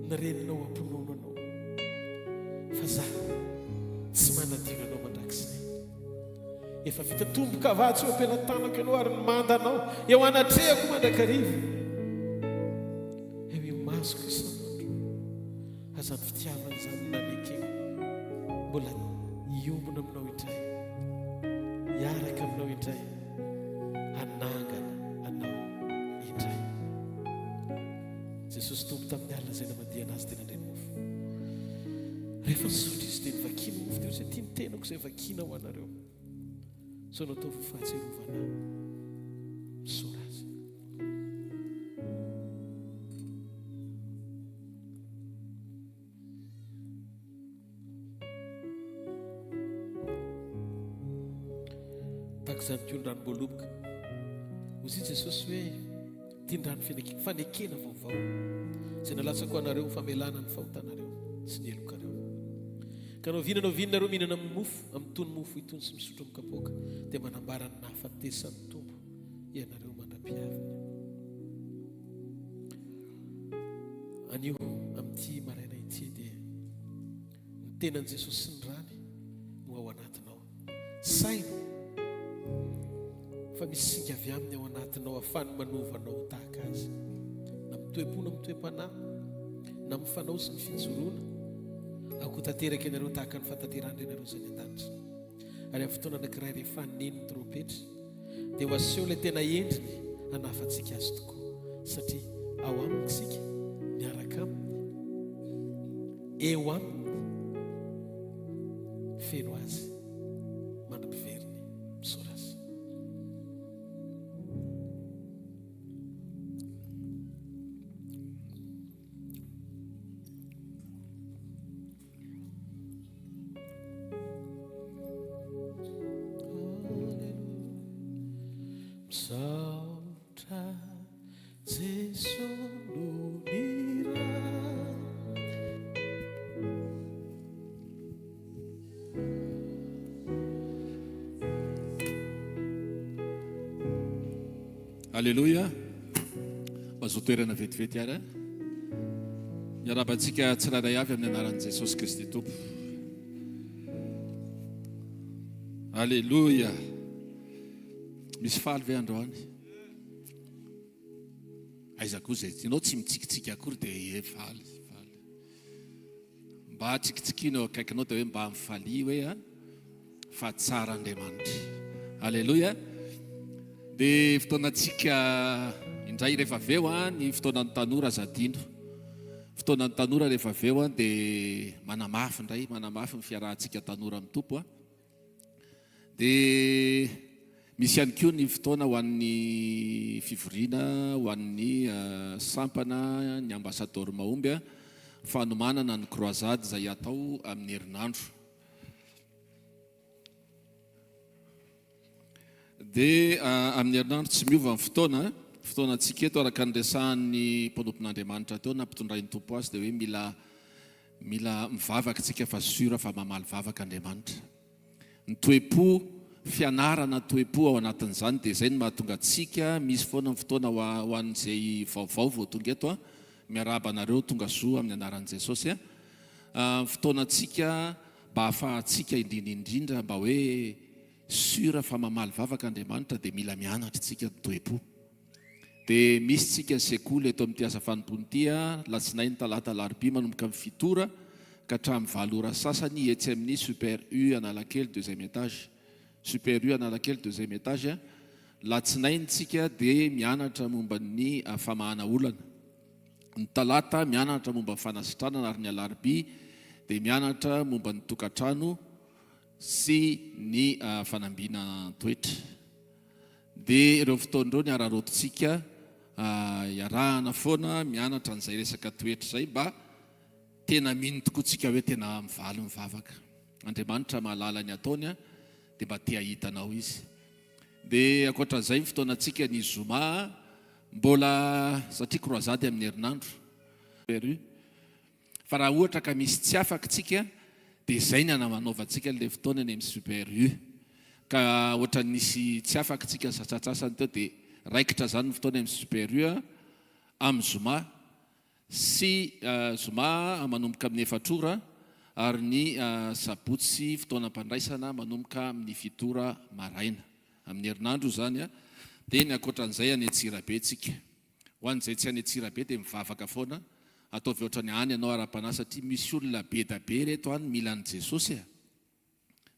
ny reninao hampinono anao. Fa za tsy manadino anao mandrakizay. Efa vita tombo-kavatsy eo am-pelatanako ianao ary ny mandanao eo anatrehako mandrakariva. Eo imasoko isan'andro. Aza ny fitiavana izany no nanekeko mbola hiombona aminao indray. Hiaraka aminao indray, hanangana anao indray. Jesosy Tompo tamin'ny alina izay namadihana Azy dia nandray ny mofo. Rehefa nisotro Izy dia novakiany ny mofo dia hoy Izy, Ity ny tenako izay vakiana ho anareo. Sao natao ho fahatsiarovana ahy. Misaora Azy. Tahaka izany koa ny ranom-boaloboka. Hoy i Jesosy hoe, Ity ny rano fanekena vaovao, izay nalatsako ho anareo ho famelana ny fahotanareo sy ny helokareo. Ka na oviana na oviana nareo mihinana amin'ny mofo, amin'itony mofo itony sy misotro amin'ny kapoaka, dia manambara ny nahafatesan'ny Tompo ianareo mandra-piaviny. Anio amin'ity maraina ity dia ny tenan'i Jesosy sy ny rany no ao anatinao. Saino fa misy singa avy aminy ao anatinao afany manova anao ho tahaka azy. Na amin'ny toe-po na amin'ny toe-panahy, na amin'ny fanao sy ny fijoroana. Aoka ho tanteraka ianareo tahaka ny fahatanterahan-dRainareo izay any an-danitra. Ary amin'ny fotoana anankiray rehefa haneno ny trompetra, dia ho aseho ilay tena endriny hanahafantsika azy tokoa, satria ao aminy isika, miaraka aminy, eo aminy, feno azy mandra-piveriny. Misaotra azy. Misaotra Jeso no Aleloia. Mazoa toerana vetivety ary. Miarahaba antsika tsirairay avy amin'ny anaran'i Jesosy Kristy Tompo. Aleloia. Misy faly ve androany? Aiza koa izay? Ianao tsy mitsikitsiky akory dia e faly, faly. Mba tsikitsikiana eo akaikinao dia hoe mba mifalia hoe a fa tsara Andriamanitra. Aleloia. Dia fotoanantsika indray rehefa avy eo a ny fotoanan'ny tanora aza adino. Fotoanan'ny tanora rehefa avy eo a dia manamafy indray, manamafy ny fiarahantsika tanora amin'ny Tompo a. Dia misy ihany koa ny fotoana ho an'ny fivoriana ho an'ny sampana ny Ambasadaoro Mahomby fanomanana ny croisade izay hatao amin'ny herinandro. Dia amin'ny herinandro tsy miova ny fotoana, fotoanantsika eto araka ny resahan'ny mpanompon'Andriamanitra teo nampitondrain'ny Tompo azy dia hoe mila mila mivavaka isika fa sûr fa mamaly vavaka Andriamanitra. Ny toe-po, fianarana toe-po ao anatin'izany dia izay no mahatonga antsika misy foana ny fotoana ho an'izay vaovao vao tonga eto an. Miarahaba anareo tonga soa amin'ny anaran'i Jesosy an. Ny fotoanantsika mba hahafahantsika indrindra indrindra mba hoe sûr fa mamaly vavaka Andriamanitra dia mila mianatra isika ny toe-po. Dia misy tsika ny sekoly eto amin'ity asa fanompoana ity a, latsinainy, talata, alarobia manomboka amin'ny fito ora ka hatramin'ny valo ora sasany etsy amin'ny Super U Analakely deuxième étage. Super U Analakely deuxième étage a. Latsinainy tsika dia mianatra momba ny famahana olana. Ny talata mianatra momba ny fanasitranana ary ny alarobia dia mianatra momba ny tokantrano sy ny fanambinan-toetra. Dia ireo fotoana ireo ny araraotintsika iarahana foana mianatra an'izay resaka toetra izay mba tena mino tokoa tsika hoe tena mivaly ny vavaka. Andriamanitra mahalala ny ataony dia mba te hahita anao Izy. Dia ankoatran'izay ny fotoanantsika ny zoma mbola satria croisade amin'ny herinandro. Peru. Fa raha ohatra ka misy tsy afaka tsika dia izay ny anamanaovantsika ilay fotoana eny amin'ny super U. Ka ohatran'ny nisy tsy afaka tsika sasantsasany teo dia raikitra izany ny fotoana eny amin'ny super U amin'ny zoma sy zoma manomboka amin'ny efatra ora ary ny sabotsy fotoanam-pandraisana manomboka amin'ny fito ora maraina. Amin'ny herinandro io izany dia ny ankoatran'izay any Antsirabe tsika. Ho an'izay tsy any Antsirabe dia mivavaka foana, ataovy ohatrany any ianao ara-panahy satria misy olona be da be reto any mila an'i Jesosy a!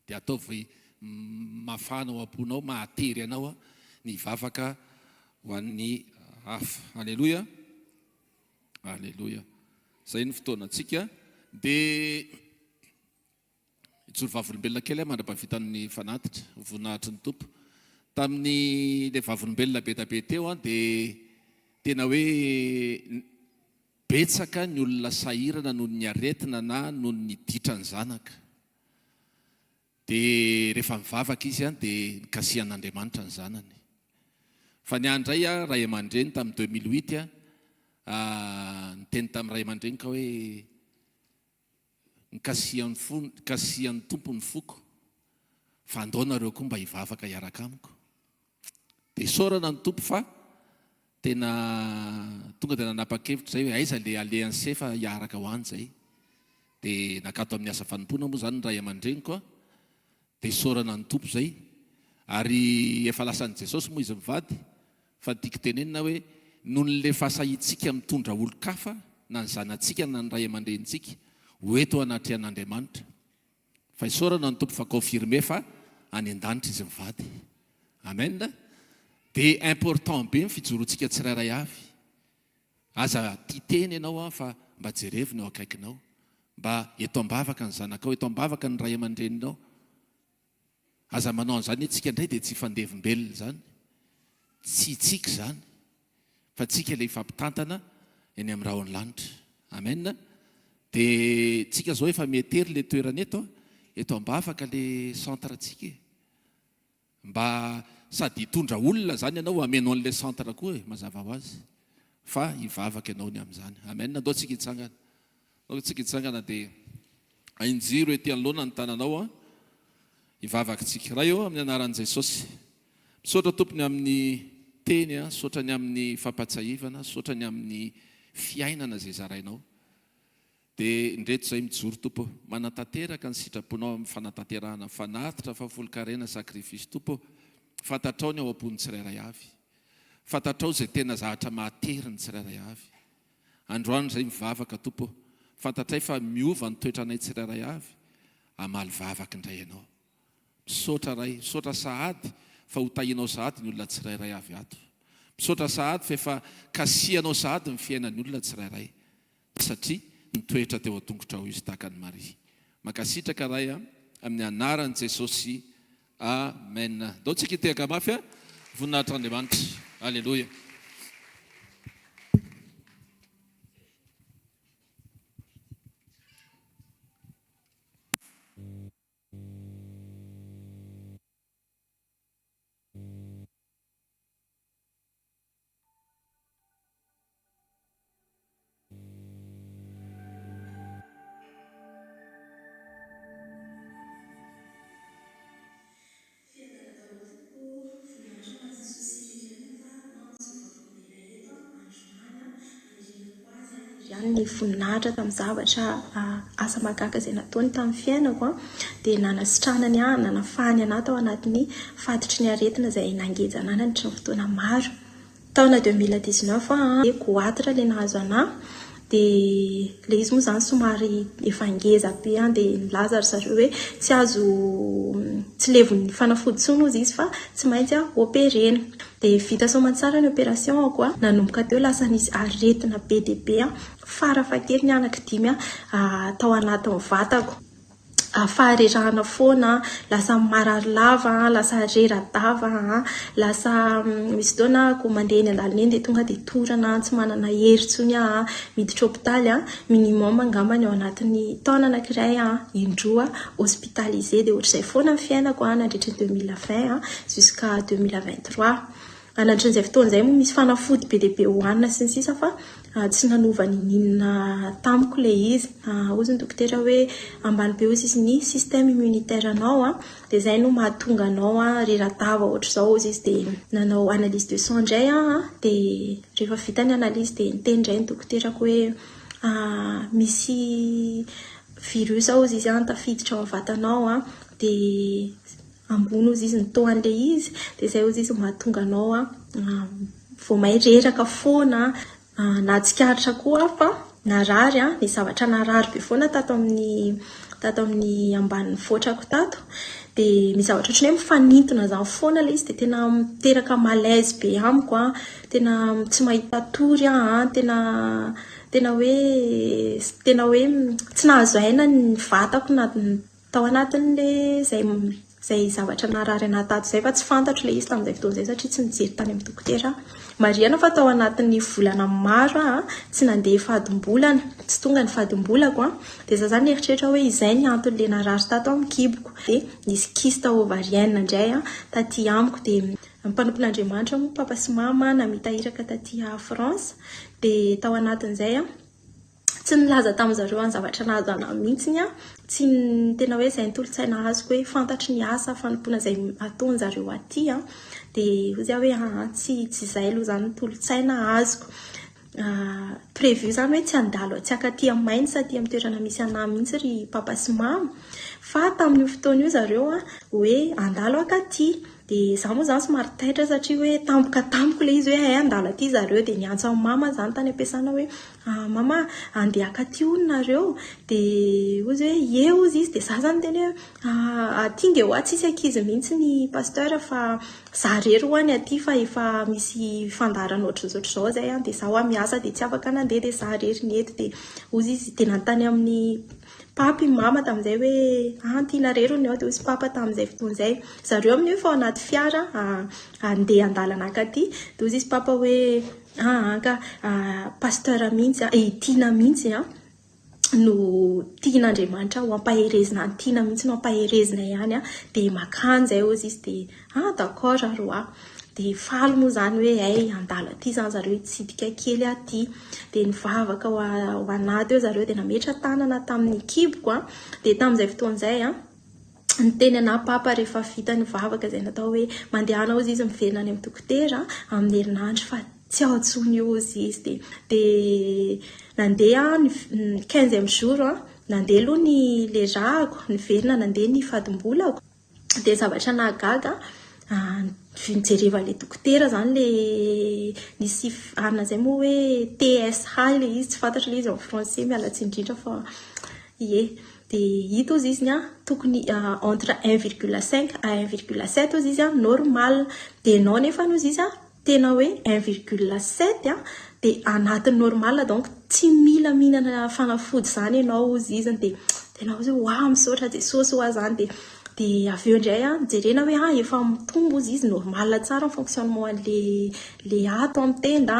Dia ataovy. mafana ao am-ponao, mahatery anao ny hivavaka ho an'ny hafa. Aleloia! Aleloia! Izay ny fotoanantsika. Dia hijoro vavolombelona kely aho mandra-pahavitan'ny fanatitra, ho voninahitry ny Tompo. Tamin'ny ilay vavolombelona be dia be teo aho dia tena hoe betsaka ny olona sahirana noho ny aretina na noho ny ditran'ny zanaka. Dia rehefa nivavaka izy dia nikasihan'Andriamanitra ny zanany. Fa ny ahy indray aho ray aman-dreny tamin'ny 2008 aho niteny tamin'ny ray aman-dreniko aho hoe nikasihan'ny fo nikasihan'ny Tompo ny foko fa andao nareo koa mba hivavaka hiaraka amiko. Dia isaorana ny Tompo fa tena tonga dia nanapa-kevitra izay hoe aiza le alehan'i se fa hiaraka ho any izay. Dia nakato amin'ny asa fanompoana moa izany ny ray aman-dreniko an. Dia isaorana ny Tompo izay. Ary efa lasan'i Jesosy moa izy mivady fa ny tiako tenenina hoe noho ny le fahasahiantsika mitondra olon-kafa na ny zanatsika na ny ray aman-drenintsika ho eto anatrehan'Andriamanitra Fa isaorana ny Tompo fa confirmer fa any an-danitra izy mivady. Amen. Dia important be ny fijoroantsika tsirairay avy. Aza tia tena ianao an fa mba jerevo ny eo akaikinao. Mba eto am-bavaka ny zanakao, eto am-bavaka ny ray aman-dreninao. Aza manao an'izany hoe tsika indray dia tsy hifandevimbelona izany. Tsy tsika izany. Fa tsika ilay hifampitantana eny amin'ny rahon'ny lanitra. Amen. Dia tsika izao efa mietery ilay toerana eto an. Eto Ambavaka ilay centre tsika e. Mba sady hitondra olona izany ianao hameno an'ilay centre koa e, mazava ho azy. Fa hivavaka ianao ny amin'izany. Amen. Andao tsika hitsangana. Andao tsika hitsangana dia ainjiro ety anoloana ny tananao an. Hivavaka tsika. Ray ô, amin'ny anaran'i Jesosy. Misaotra Tompo ny amin'ny teny an, misaotra ny amin'ny fampahatsiahivana, misaotra ny amin'ny fiainana izay zarainao. Dia indreto izay mijoro Tompo ô, manatanteraka ny sitraponao amin'ny fanatanterahana fanatitra, fahafolonkarena, sacrifice Tompo ô. Fantatrao ny ao am-pon'ny tsirairay avy. Fantatrao izay tena zahatra mahatery ny tsirairay avy. Androany izay mivavaka Tompo ô, fantatray fa miova ny toetranay tsirairay avy, hamaly vavaka indray Ianao. Misaotra Ray, misaotra sahady fa ho tahianao sahady ny olona tsirairay avy ato. Misaotra sahady fa efa kasihanao sahady ny fiainan'ny olona tsirairay satria nitoetra teo an-tongotrao izy tahaka an'i Maria. Mankasitraka Ray a, amin'ny anaran'i Jesosy Amen. Ndao tsika hitehaka mafy a, voninahitr'Andriamanitra. Aleloia. Fiadanana daholo tompoko o, voninahitra ho an'i Jesosy irery ihany fa mampiseho vavolombelona eto androany an, amerenako azy an irery ihany ny voninahitra tamin'ny zavatra asa mahagaga izay nataony tamin'ny fiainako an, dia nanasitranany ahy, nanafahany anah tao anatin'ny fatotry ny aretina izay nangeja anah nandritry ny fotoana maro. Taona 2019 an, dia goitre ilay nahazo anah, dia ilay izy moa izany somary efa ngeza be an, dia nilaza ry zareo hoe tsy azo, tsy levon'ny fanafody intsony hozy izy fa tsy maintsy operena. Dia vita soamantsara ny opération-ko an, nanomboka teo lasa nisy aretina be dia be an, farafahakeliny anankidimy tao anatin'ny vatako. faharerahana foana, lasa marary lava, lasa rera-dava, lasa misy fotoana aho koa mandeha eny an-dalana eny dia tonga dia torana, tsy manana hery intsony aho, miditra hopitaly aho, minimum angambany ao anatin'ny taona anankiray aho indroa hospitalisé dia ohatr'izay foana ny fiainako nandritra ny 2020 jusqu'à 2023. Nandritra izay fotoana izay moa misy fanafody be dia be hohanina sy ny sisa fa tsy nanova ninininona tamiko ilay izy. Hozy ny dokotera hoe ambany be hozy izy ny système immunitaire anao dia izay no mahatonga anao rera-dava ohatr'izao hozy izy. Dia nanao analyse de sang indray aho dia rehefa vita ny analyse dia niteny indray ny dokoterako hoe misy virus hozy izy tafiditra ao amin'ny vatanao dia ambony ozy izy ny taux an'ilay izy dia izay ozy izy mahatonga anao vao may reraka foana nahatsikaritra koa aho fa narary an, nisy zavatra narary be foana tato amin'ny tato amin'ny ambanin'ny voatrako tato. Dia misy zavatra ohatran'ny hoe mifanintona izany foana ilay izy dia tena miteraka malaise be amiko an, tena tsy mahita tory aho an, tena tena hoe tena hoe tsy nahazo aina ny vatako na tao anatin'ilay izay izay zavatra naharary anà tato izay fa tsy fantatro ilay izy tamin'izay fotoana izay satria tsy nijery tany amin'ny dokotera aho. Marihana fa tao anatin'ny volana maro aho tsy nandeha fadim-bolana, tsy tonga ny fadim-bolako an, dia za zany nieritreritra hoe izay ny anton'ilay narary tato amin'ny kiboko. Dia nisy kyste ovarienne indray taty amiko dia ny mpanompon'Andriamanitra moa papa sy mama namita iraka taty France dia tao anatin'izay an, Tsy nilaza tamin-dry zareo ny zavatra nahazo anà mihitsy aho. Tsy tena hoe izay ny tolo-tsaina azoko hoe fantatry ny asa fanompoana izay ataon-dry zareo aty an. Dia hoy aho hoe aa tsy tsy izay aloha izany ny tolo-tsaina azoko. Prévu izany hoe tsy handalo tsy hankaty amin'ny Mainz aty amin'ny toerana misy anà mihitsy ry papa sy mama. Fa tamin'io fotoana io zareo an, hoe handalo hankaty. Dia izaho moa izany somary taitra satria hoe tampoka tamiko ilay izy hoe hay handalo aty zareo. Dia niantso an'i mama izany tany am-piasana hoe mama handeha hankaty hono nareo. Dia hoy izy hoe ie hozy izy. Dia izaho izany niteny hoe aty nge hoa tsisy ankizy mihitsy ny pasteur fa izaho irery hoa ny aty fa efa misy fandaharana ohatran'izao ohatran'izao izay an. Dia izaho hoa miasa dia tsy afaka nandeha dia izaho irery ny eto. Dia hozy izy dia nanontany amin'ny Papa i mama tamin'izay hoe an tiana irery hono ao dia hoy izy papa tamin'izay fotoana izay zareo amin'io efa ao anaty fiara handeha an-dalana hankaty dia hoy izy papa hoe aa ka pasteur mihitsy an i Tiana mihitsy an no tian'Andriamanitra ho ampaherezina any Tiana mihitsy no ampaherezina ihany an dia makany izay hoy izy dia ah d'accord ary hoa Dia faly moa izany hoe hay handalo aty izany zareo hitsidika kely aty. Dia nivavaka ho anà teo zareo dia nametra-tanana tamin'ny kiboko an. Dia tamin'izay fotoana izay an, niteny anà papa rehefa vita ny vavaka izay natao hoe mandehana hozy izy miverina any amin'ny dokotera amin'ny herinandro fa tsy ao intsony io hozy izy. Dia dia nandeha aho ny quinzième jour an, nandeha aloha ny le rà-ko, niverina nandeha ny fadim-bolako. Dia zavatra nahagaga, nijerevan'ilay dokotera izany ilay nisy anona izay moa hoe TSH ilay izy, tsy fantatro ilay izy en français, miala tsiny indrindra fa ie. Dia hita hozy izy an, tokony entre un virgule cinq à un virgule sept hozy izy an, normal. Dia ianao nefany hozy izy an, tena hoe un virgule sept a, dia anatin'ny normal donc tsy mila mihinana fanafody izany ianao hozy izy dia tena hozy hoe waouh misaotra Jesosy hoa izany dia dia avy eo indray an jerena hoe ah efa mitombo hozy izy normal tsara ny fonctionnement an'le le ato amin'ny tenda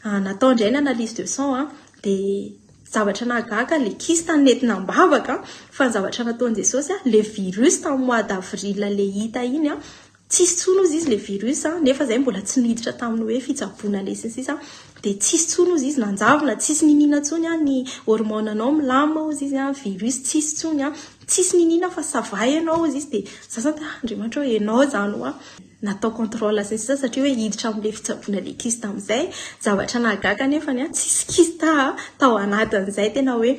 an, natao indray ny analyse de sang an dia zavatra nahagaga le kyste nentina am-bavaka fa ny zavatra nataon'i Jesosy an le virus tamin'ny mois d'avril le hita iny an Tsisy tsony ozy izy le virus a, nefa zay mbola tsy niditra tamin'ny hoe fitsaboana le sy ny sisa dia tsisy tsony ozy izy nanjavona, tsisy niniana tsony a, ny hormone anao milamina ozy izy a, virus tsisy tsony a, tsisy niniana fa ça va enao ozy izy dia za zany ah Andriamanitra ô enao zany hoa natao controle sy ny sisa satria hoe hiditra amin'le fitsaboana le kyste amin'izay, zavatra nahagaga nefany a tsisy kyste tao anatin'izay tena hoe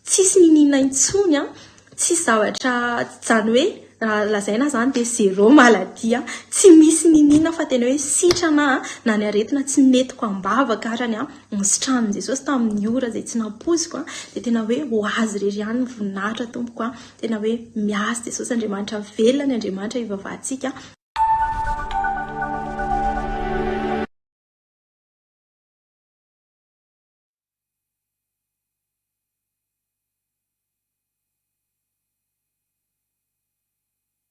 Tsisy niniana intsony an, tsisy zavatra izany hoe raha lazaina izany dia zéro maladie an, tsy misy niniana fa tena hoe sitrana an, na ny aretina tsy nentiko am-bavaka arany an, nositranin'i Jesosy tamin'ny ora izay tsy nampoiziko an, dia tena hoe ho Azy irery ihany ny voninahitra tompoko an, tena hoe miasa Jesosy Andriamanitra velona ny Andriamanitra ivavahantsika.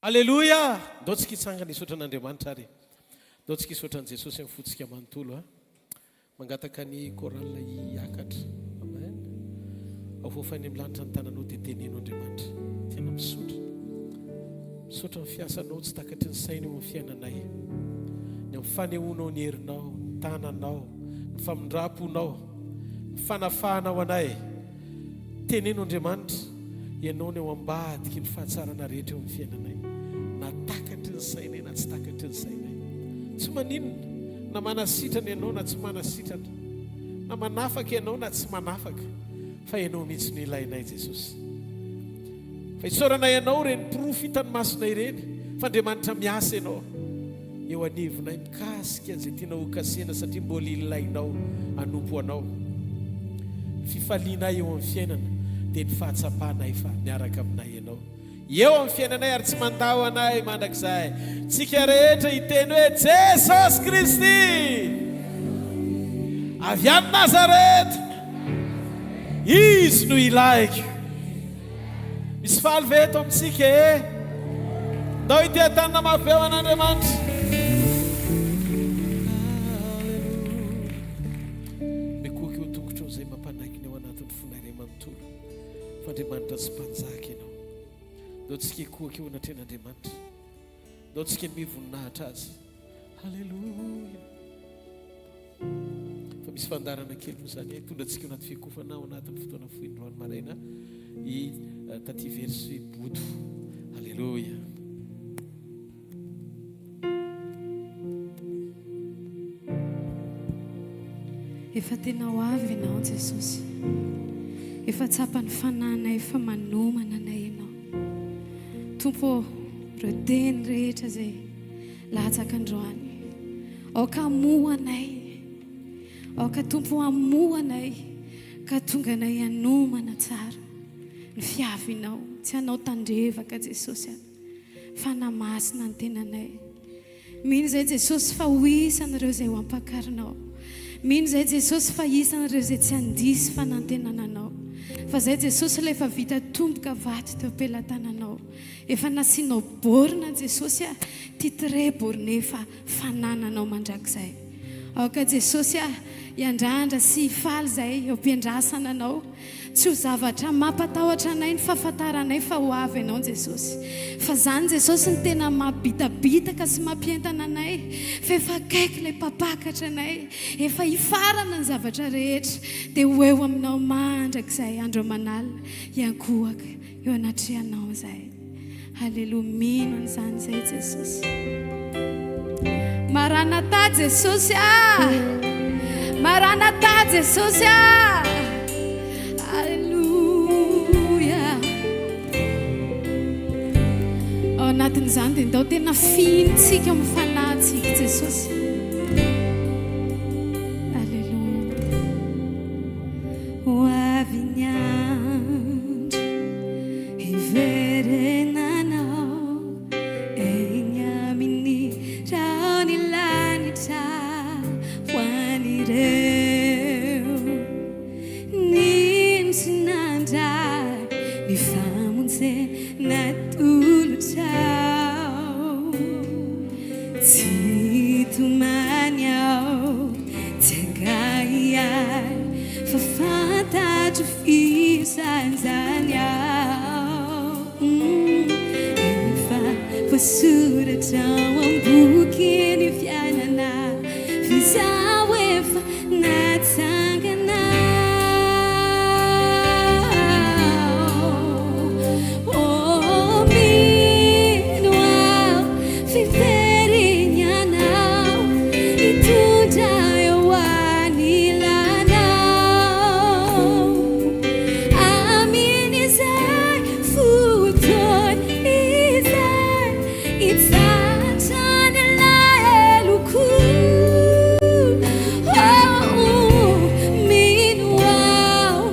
Aleloia! Ndao tsika hitsangana hisaotra an'Andriamanitra ary. Ndao tsika hisaotra an'i Jesosy amin'ny fontsika manontolo a. Mangataka ny chorale hiakatra. Amen. Avoafa any amin'ny lanitra ny tananao dia teneno Andriamanitra. Tena misaotra. Misaotra ny fiasanao tsy takatry ny saina eo amin'ny fiainanay. Ny amin'ny fanehoanao ny herinao, ny tananao, ny famindram-ponao, ny fanafahanao anay. Teneno Andriamanitra, Ianao no eo ambadiky ny fahatsarana rehetra eo amin'ny fiainanay, na takatry ny sainay na tsy takatry ny sainay. Tsy maninona na manasitrana Ianao na tsy manasitrana, na manafaka Ianao na tsy manafaka, fa Ianao mihitsy no ilainay Jesosy. Fa isaoranay Anao ireny porofo hitan'ny masonay ireny fa Andriamanitra miasa Ianao eo anivonay mikasika an'izay tianao hokasihana satria mbola ilainao hanompo Anao. Ny fifalianay eo amin'ny fiainana. Dia ny fahatsapanay fa miaraka aminay Ianao. Eo amin'ny fiainanay ary tsy mandao anay mandrakizay. Tsika rehetra hiteny hoe Jesosy Kristy! Avy any Nazareth! Izy no ilaiko. Misy faly ve eto amintsika e? Ndao hiteha-tanana mafy be ho an'Andriamanitra. Mikohaka eo an-tongotrao izay mampanaiky ny ao anatin'ny fonay iray manontolo fa Andriamanitra sy Mpanjaka Ianao. Ndao tsika hikohaka eo anatrehan'Andriamanitra. Ndao tsika hanome voninahitra Azy. Haleloia. Fa misy fandaharana kely moa izany hitondra antsika ao anaty fiakofana ao anatin'ny fotoana fohy androany maraina i eh, Taty Very sy Bodo. Aleloia. Efa tena ho avy Ianao Jesosy. Efa tsapan'ny fanahinay fa manomana anay Ianao. Tompo ô, ireo teny rehetra izay latsaka androany. Aoka hamoha anay. Aoka Tompo hamoha anay ka tonga anay hanomana tsara ny fiavinao. Tsy hanao tandrevaka Jesosy a, fa hanamasina ny tenanay. Mino izay Jesosy fa ho isan'ireo izay ho ampakarinao. Mino izay Jesosy fa isan'ireo izay tsy handiso fanantenana Anao. Fa izay Jesosy ilay efa vita tomboka vato teo am-pelatananao. Efa nasianao borne Jesosy a, titre borne fa fanananao mandrakizay. Aoka Jesosy a, hiandrandra sy hifaly izay eo am-piandrasana Anao. Tsy ho zavatra mampatahotra anay ny fahafantaranay fa ho avy Ianao Jesosy. Fa izany Jesosy no tena mampibitabitaka sy mampientana anay fa efa akaiky ilay Mpampakatra anay, efa hifarana ny zavatra rehetra dia ho eo aminao mandrakizay andro aman'alina hiankohoka eo anatrehanao izahay. Haleloia mino an'izany izay Jesosy. Maranatha Jesosy ah! Maranatha Jesosy ah! Haleloia. Ao anatin'izany dia ndao tena fihintsika amin'ny fanahintsika Jesosy. Haleloia. Ho avy ny andro hiverenanao eny amin'ny rahon'ny lanitra ho an'ireo nino sy nandray ny famonjena atolotrao. Tsy hitomany aho, tsy hangahiahy fa fantatro f'isan'izany aho. Efa voasoratra ao am-bokin'ny fiainana f'izaho efa natsangana. Oh, mino aho fiveriny anao hitondra eo anilanao amin'izay fotoana izay hitsahatra ny alaheloko. Oh, mino aho,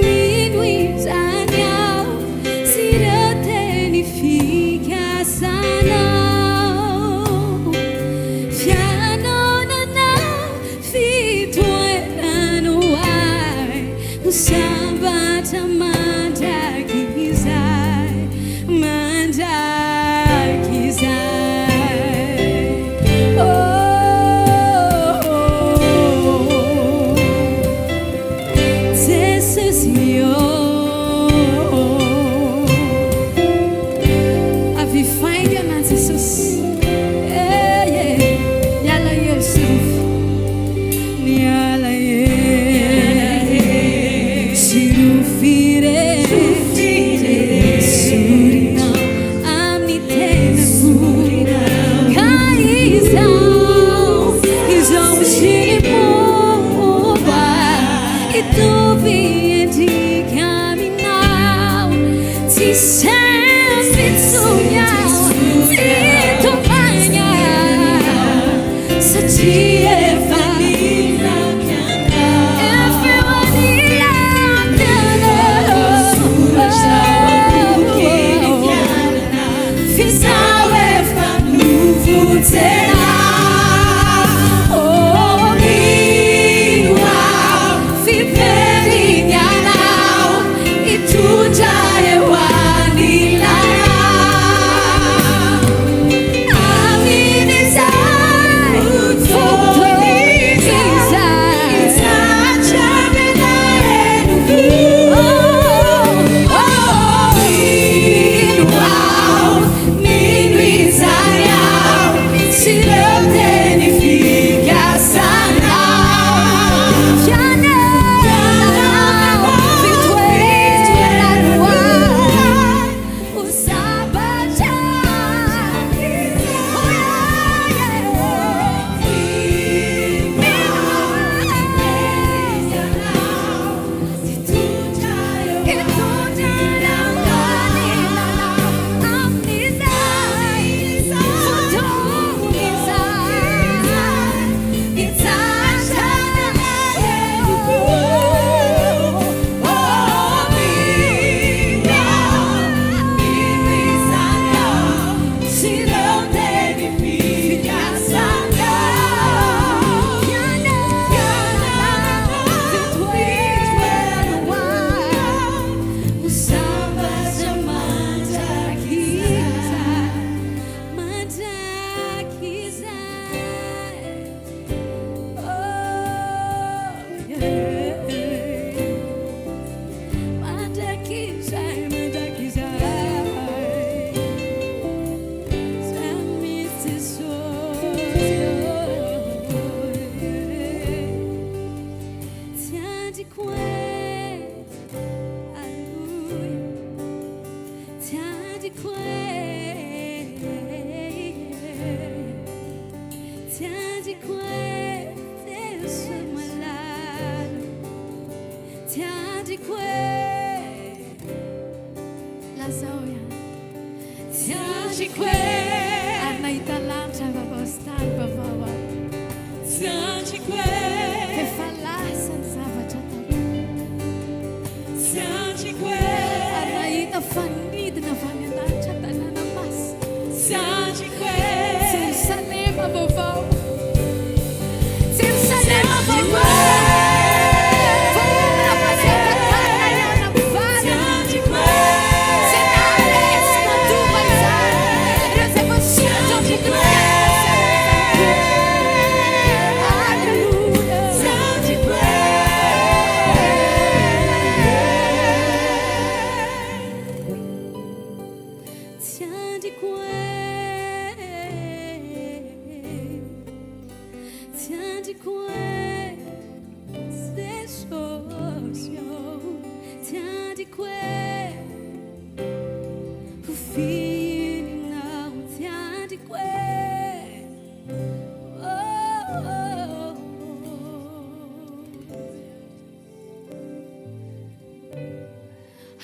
mino izany aho. Sy ireo teny fikasanao. Fianonanao, fitoerana ho ahy, ho sambatra mandrakizay, mandrakizay. Oh, Jesosy ô. Avia faingana Jesosy eh eh Ny alahelo sy rofy Ny alahelo sy rofy rehetra Esorinao amin'ny tenako Ka izao, izao sy ny momba Hitovy endrika aminao Tsy sento intsony aho Tsy hitomany aho Satria efa Efa eo anilako ianao. Tsy andriko e Jeso malala Tsy andriko e Lazao ihany Tsy andriko e Ary nahita lanitra vaovao sy tany vaovao aho Tsy andriko e F'efa lasa ny zavatra taloha Tsy andriko e Ary nahita fanidina avy any an-danitra tanàna masina Tsy andriko e Jerosalema vaovao Jerosalema vaovao Voaomana fa tsy afa-tanana hihaona amin'ny vadiny Tsy naharesy nandova izany Ireo izay voasoratra ao amin'ny bokin'ny fiainana sy an'ny Zanak'ondry Aleloia Tsy andriko e Tsy andriko e Jesosy ô Tsy andriko e Ho fihininao Tsy andriko e Oh, oh, oh.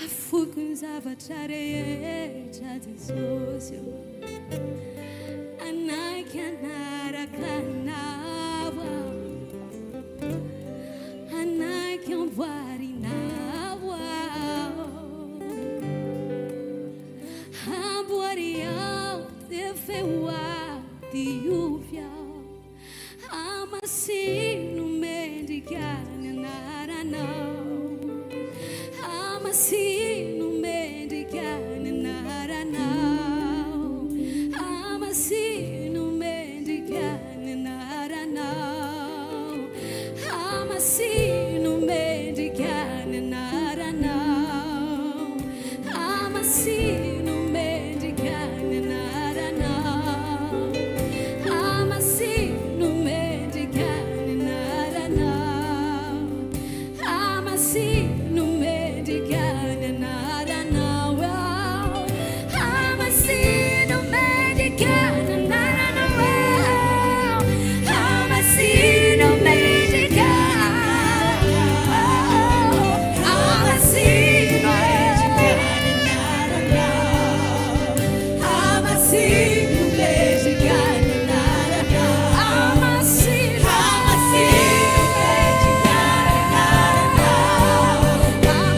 Afoiko ny zavatra rehetra Jesosy ô Hanaiky hanaraka Anao aho Hanaiky amboarinao aho Amboary aho tefeo aho diovy aho Hamasino mendrika ny anaranao Hamasino mendrika ny anaranao Hamasino mendrika ny anaranao Hamasino mendrika ny anaranao Hamasino mendrika ny anaranao Hamasino mendrika ny anaranao Hamasino mendrika ny anaranao Hamasino mendrika ny anaranao Hamasino mendrika Hamasino mendrika ny anaranao Hamasino mendrika ny anaranao Hamasino Hamasino mendrika ny anaranao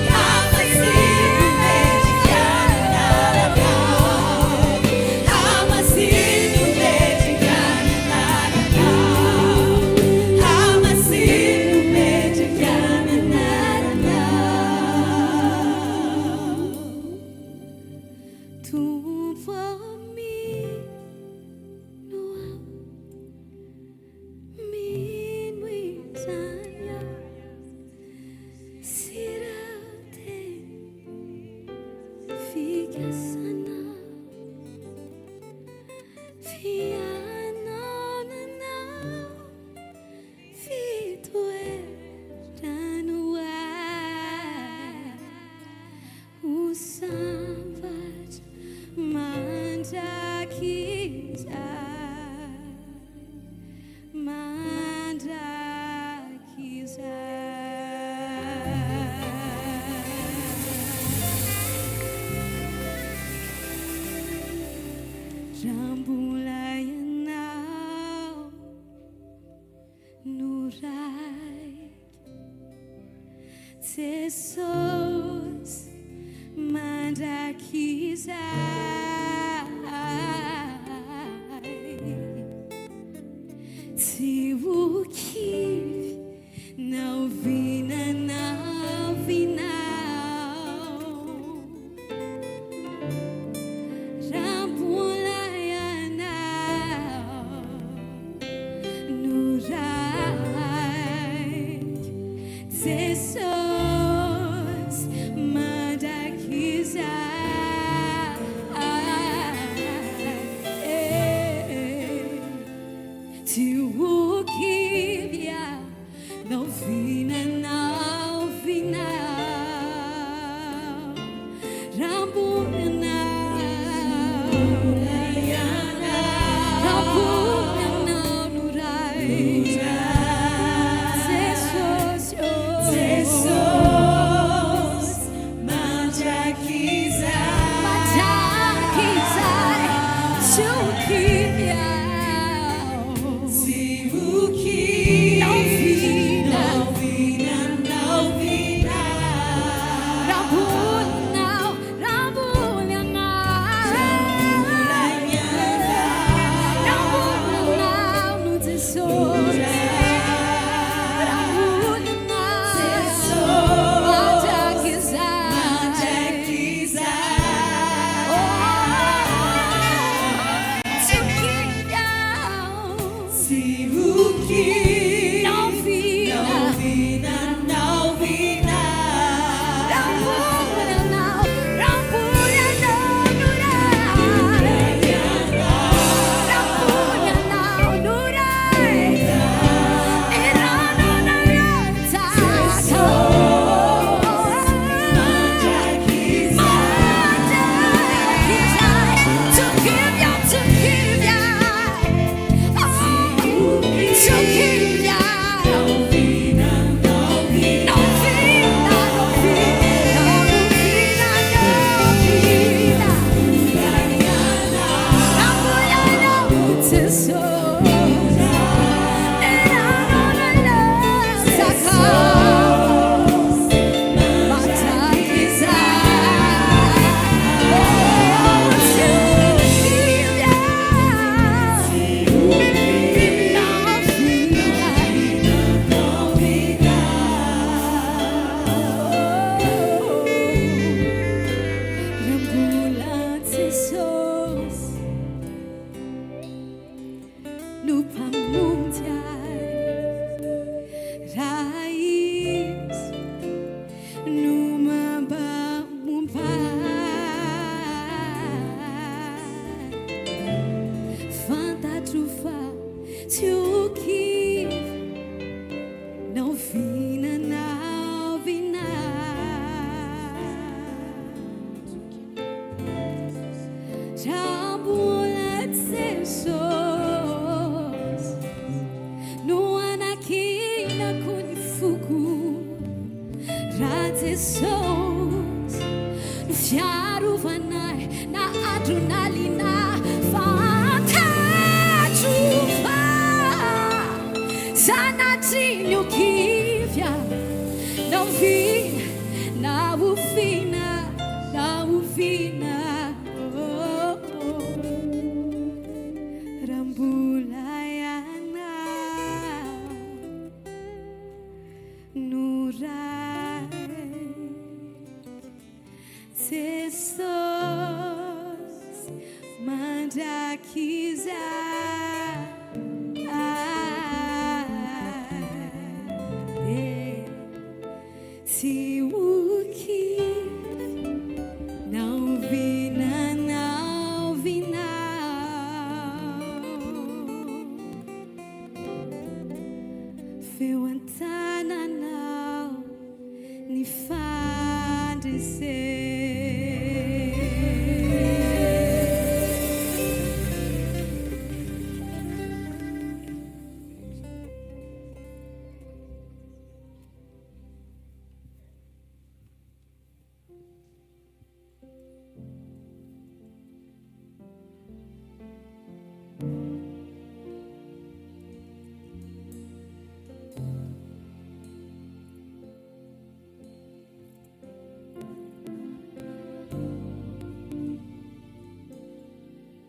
Hamasino mendrika ny anaranao Hamasino mendrika ny anaranao Hamasino mendrika ny anaranao Tompo ô mino aho, mino izany aho, sy ireo teny fikasanao, fianonanao. Fitoerany ho ahy ho sambatra mandrakizay, mandrakizay. Raha mbola ianao. No raiko Jesosy mandrakizay Tsy ho kivy na oviana na oviana Raha mbola ianao no raiko Jesosy mandrakizay Tsy ho kivy aho na oviana na oviana Raha mbola ianao, raha mbola ianao no Jesosy ô. Jesosy mandrakizay. Mandrakizay, tsy ho kivy aho. Tsy ho kivy. Na oviana. Na oviana, na oviana. Raha mbola aho, raha mbola ianao. Raha mbola ianao no Jesosy. Raha mbola ianao. Mandrakizay. Oh, tsy ho kivy aho. Tsy ho kivy. Na oviana. Na oviana, na oviana. Raha mbola ianao, raha mbola ianao no Ray. Raha mbola ianao no Ray. Ny rano naretsaka. Mandrakizay. Tsy ho kivy aho, tsy ho kivy aho. Oh, tsy ho kivy aho. Na oviana, na oviana, na oviana, na oviana. Raha mbola ianao, Jesosy. Ny rano naretsaka. Mandrakizay. Oh, tsy ho kivy aho. Na oviana. Raha mbola Jesosy no mpamonjy ahy, raha Izy no mampamomba ahy, fantatro fa tsy ho kivy na oviana na oviana. Raha mbola Jesosy no anankinako ny foko, raha Jesosy no fiarovana ahy na andro na alina, fantatro fa sanatria ny ho kivy aho, na oviana na oviana na oviana. Oh, oh. Raha mbola ianao no Ray, Jesosy mandrakizay. Tsy ho kivy na oviana na oviana. Feo an-tananao ny fandresena.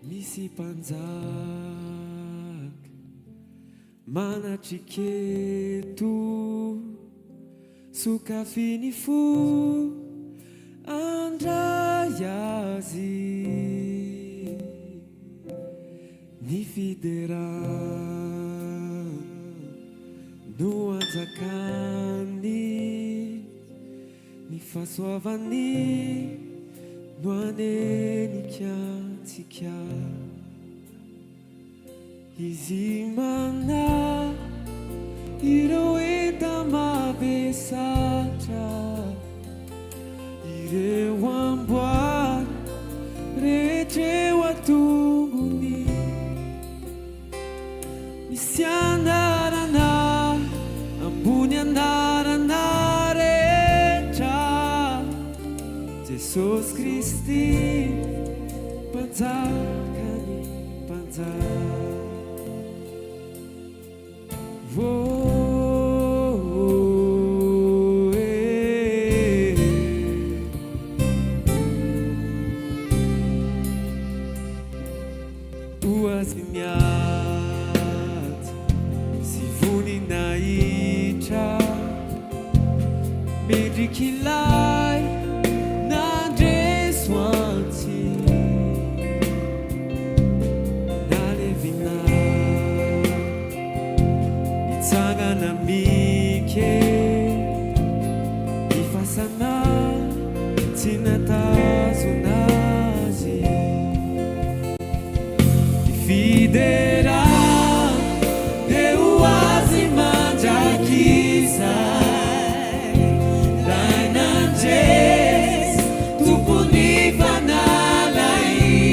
Misy mpanjaka manatrika eto, sokafy ny fo handray azy. Ny fiderana no anjakany, ny fahasoavany no hanenika antsika. Izy mana ireo enta-mavesatra, ireo amboara rehetra eo an-tongony. Misy anarana. Jesosy Kristy Mpanjakan'ny mpanjaka. Ho azy ny ady sy voninahitra, mendrik'ilay nandresy ho antsika. Nalevina nitsangana mike, ny fasana tsy natazona azy. Ny fiderana dia ho azy mandrakizay, Ilay nandresy, Tompon'ny fanalahidy.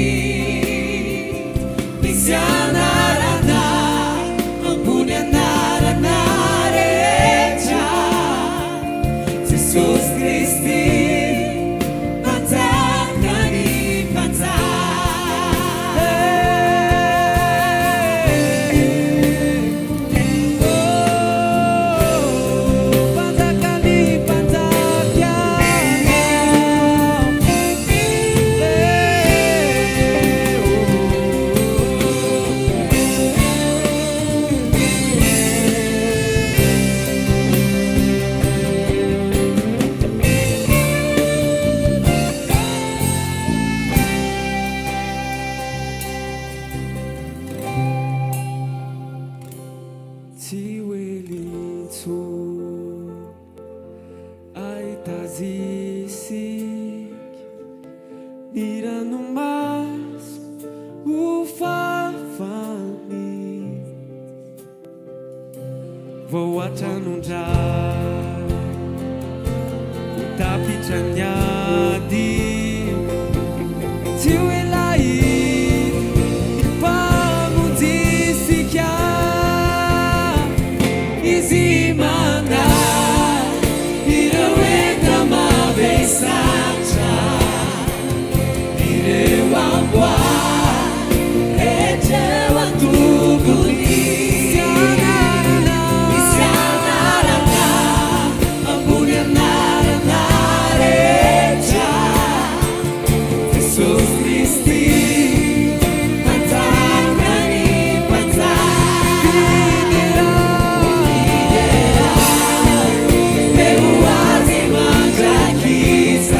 Misy anarana ambony anarana rehetra, Jesosy Kristy, Mpanjakan'ny mpanjaka. Mpanjakan'ny mpanjaka. Tsy ho ela intsony ahita azy isika, ny ranomaso ho fafany vao hatran'ondray ho tapitra ny ady. Tsy ho ela hita ny Mpamonjy isika, Izy mandà ireo enta-mavesatra, ireo amboara rehetra eo an-tongony. Misy anarana ambony anarana rehetra, Jesosy Kristy, Mpanjakan'ny mpanjaka. Dia ho azy mandrakizay.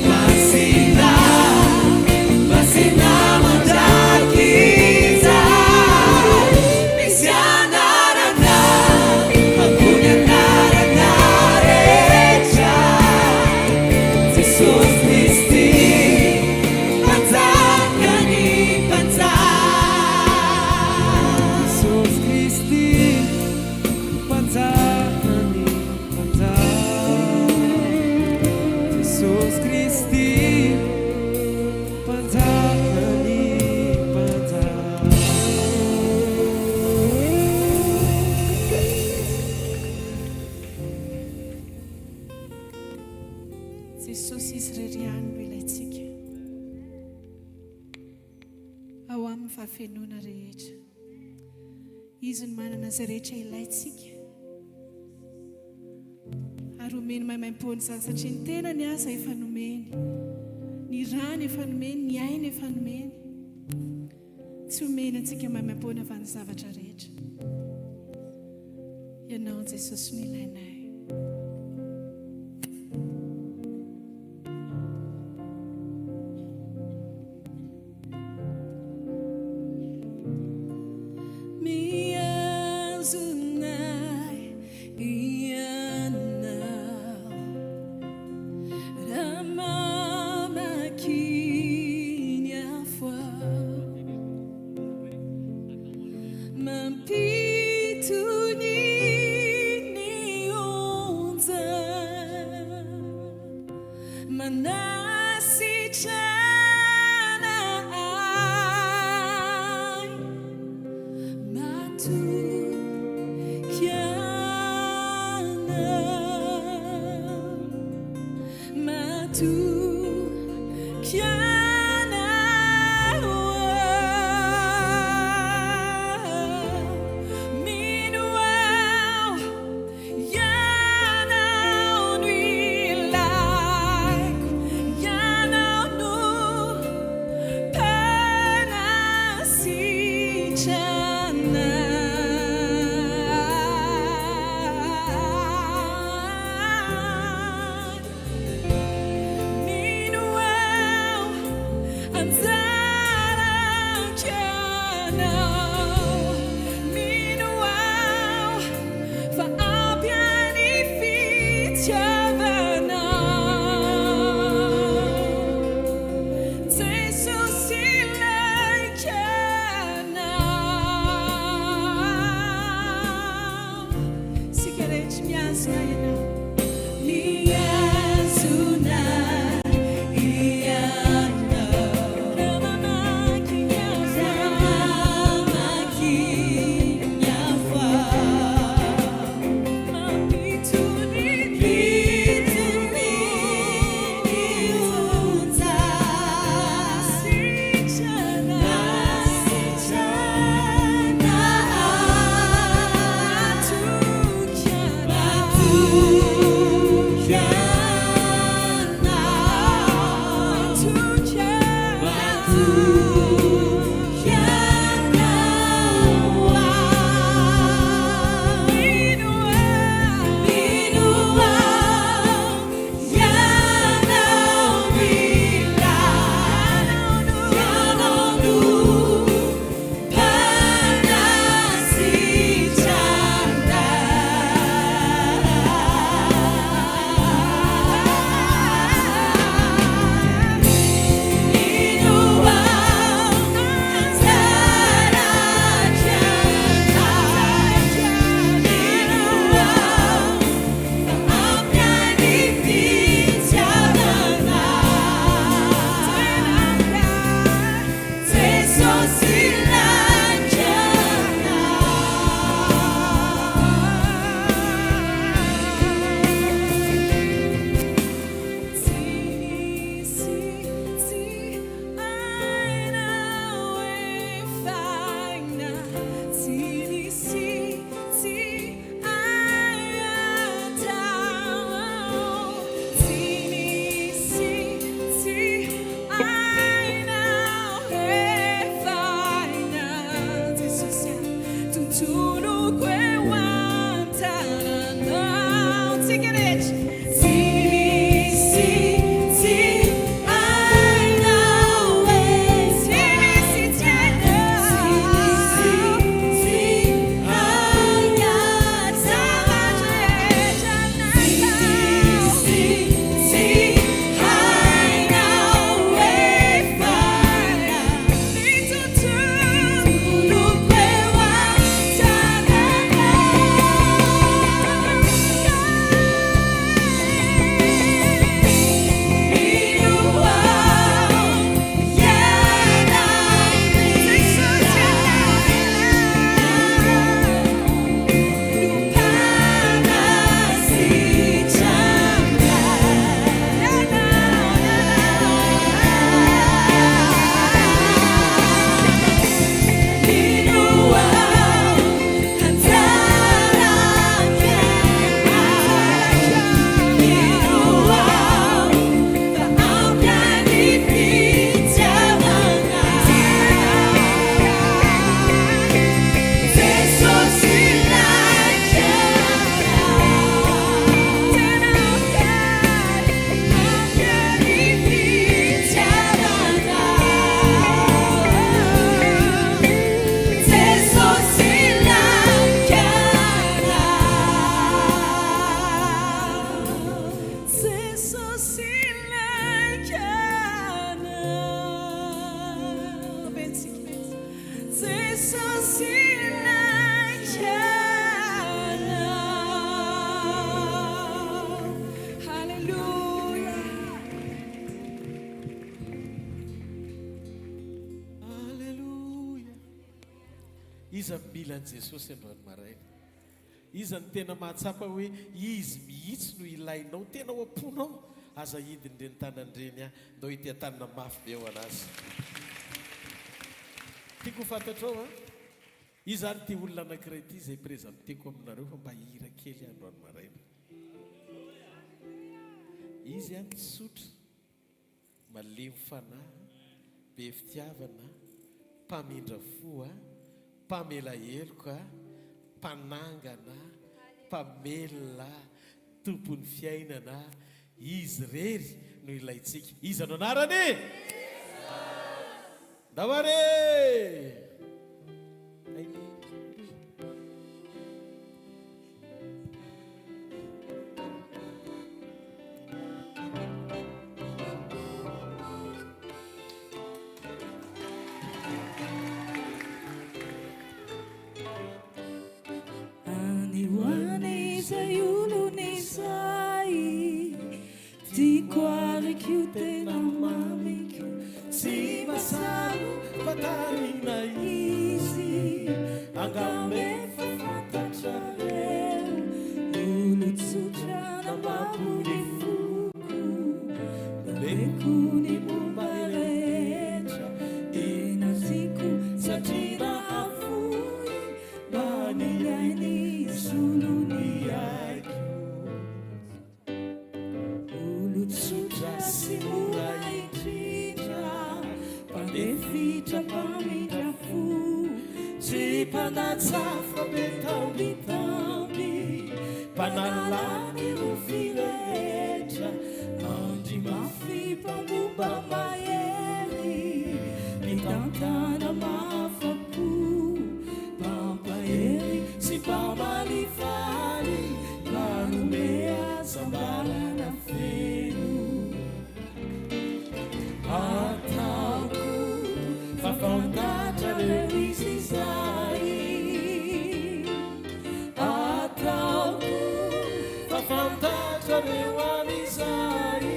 Masina, masina mandrakizay. Misy anarana ambony anarana rehetra, Jesosy Kristy, Mpanjakan'ny mpanjaka. Jesosy Kristy, Mpanjakan'ny mpanjaka. Jesosy Kristy, Mpanjakan'ny mpanjaka. Jesosy Izy irery ihany no ilaintsika. Ao aminy fahafenoana rehetra. Izy no manana izay rehetra ilaintsika. Ary omeny maimaimpoana izany satria ny tenany aza efa nomeny. Ny rany efa nomeny, ny ainy efa nomeny. Tsy omeny antsika maimaimpoana fa ny zavatra rehetra. Ianao Jesosy no ilainay. Mihazona ahy Ianao Raha mamaky ny afo aho Mampitony ny onja Manasitrana ahy, matoky Anao. Iza no mila an'i Jesosy androany maraina? Iza no tena mahatsapa hoe Izy mihitsy no ilainao, tena ao am-ponao? Aza hidin'ireny tanana ireny an! Ndao hiteha-tanana mafy be ho an'Azy. Tiako ho fantatrao an! Iza ary ity olona anankiray ity izay presenteko aminareo fa mba hira kely androany maraina. Izy an tsotra, malemy fanahy, be fitiavana, mpamindra fo, mpamela heloka, mpanangana, mpamelona, Tompon'ny fiainana, Izy irery no ilaintsika. Iza no anarany? Ndao ary e! Any ho any izay olona izay Tiako ary koa tena mamiko Tsy mba saro-pantarina izy Angamba efa fantatrareo Olon-tsotra nambabo ny foko Nomeko ny momba rehetra Tena tiako satria nahafoy Mba ny ainy hisolo ny aiko Olon-tsotra sy mora indrindra Mpandefitra mpamindra fo Tsy mpandatsa fa be tambitamby Mpanala ny rofy rehetra Andry mafy mpangomba mahery Mpitantana mahafa-po Mpampahery sy mpamalifaly Mpanome hasambarana feno Ataoko fa fantatrareo izy izay Ataoko fa fantatrareo amin'izay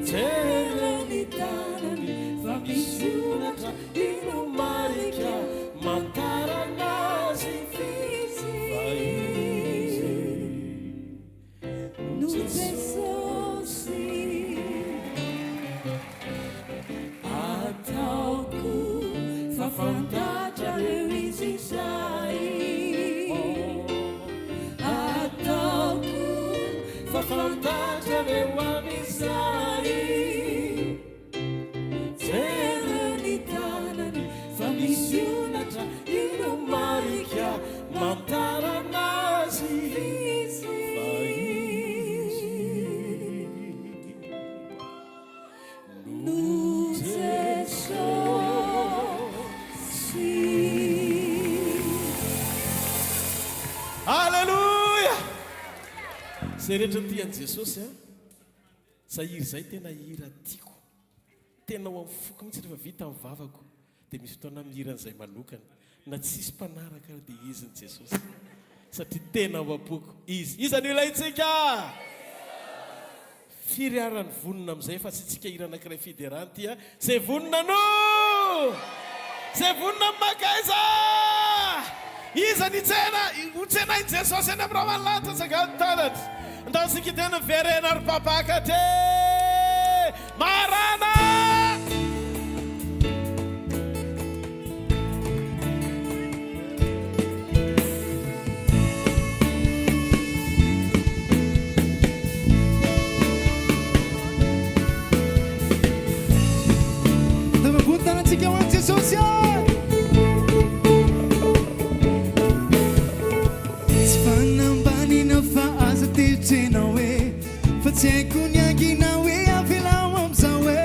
Jereo ny tanany fa misy holatra io no marika mantarana azy fa izy no Jesosy Ataoko fa fantatrareo izy izay Ataoko fa fantatrareo amin'izay Jereo ny tanany fa misy holatra io no marika mantarana azy fa izy no Jesosy. Aleloia! Izay rehetra tia an'i Jesosy an! Zay hira zay tena hira tiako. Tena ao amin'ny foko mihitsy rehefa vita ny vavako dia misy fotoana aho mihira an'izay manokana. Na tsisy mpanaraka ary dia izy ny Jesosy. Satria tena ao am-poko izy. Iza no ilaintsika? Firy ara ny vonona amin'izay fa tsy tsika hira anankiray fiderana ity a. Zay vonona no! Zay vonona ny mankaiza? Iza ny hitsena? Ho tsenain'i Jesosy any amin'ny rahona lanitra tsangano ny tanany. Ndao isika hiteny miverena ry mpampakatra e! Marana! Tava-bontana antsika ho an'i Jesosy e! Tsy fanambanina fa aza tetrena hoe Fa tsy haiko ny hangina hoe avelao amin'izao hoe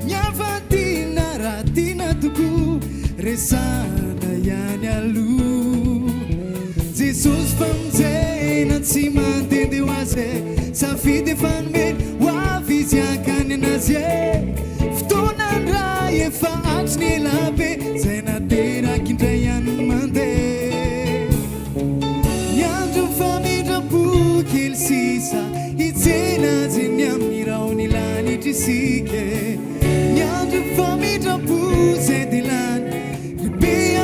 Ny hafa tiana raha tiana tokoa Resahana ihany aloha Jesosy famonjena tsy mandehandeha ho azy e Safidy efa nomeny ho avy izy hankany an'azy e Fotoanany raha efa hatry ny ela be Zay nateraky indray ihany ny mandeha Ny andro famindram-po kely sisa Hitsena azy eny amin'ny rahon'ny lanitra isika e Ny andro famindram-po zay dia lany Ry be.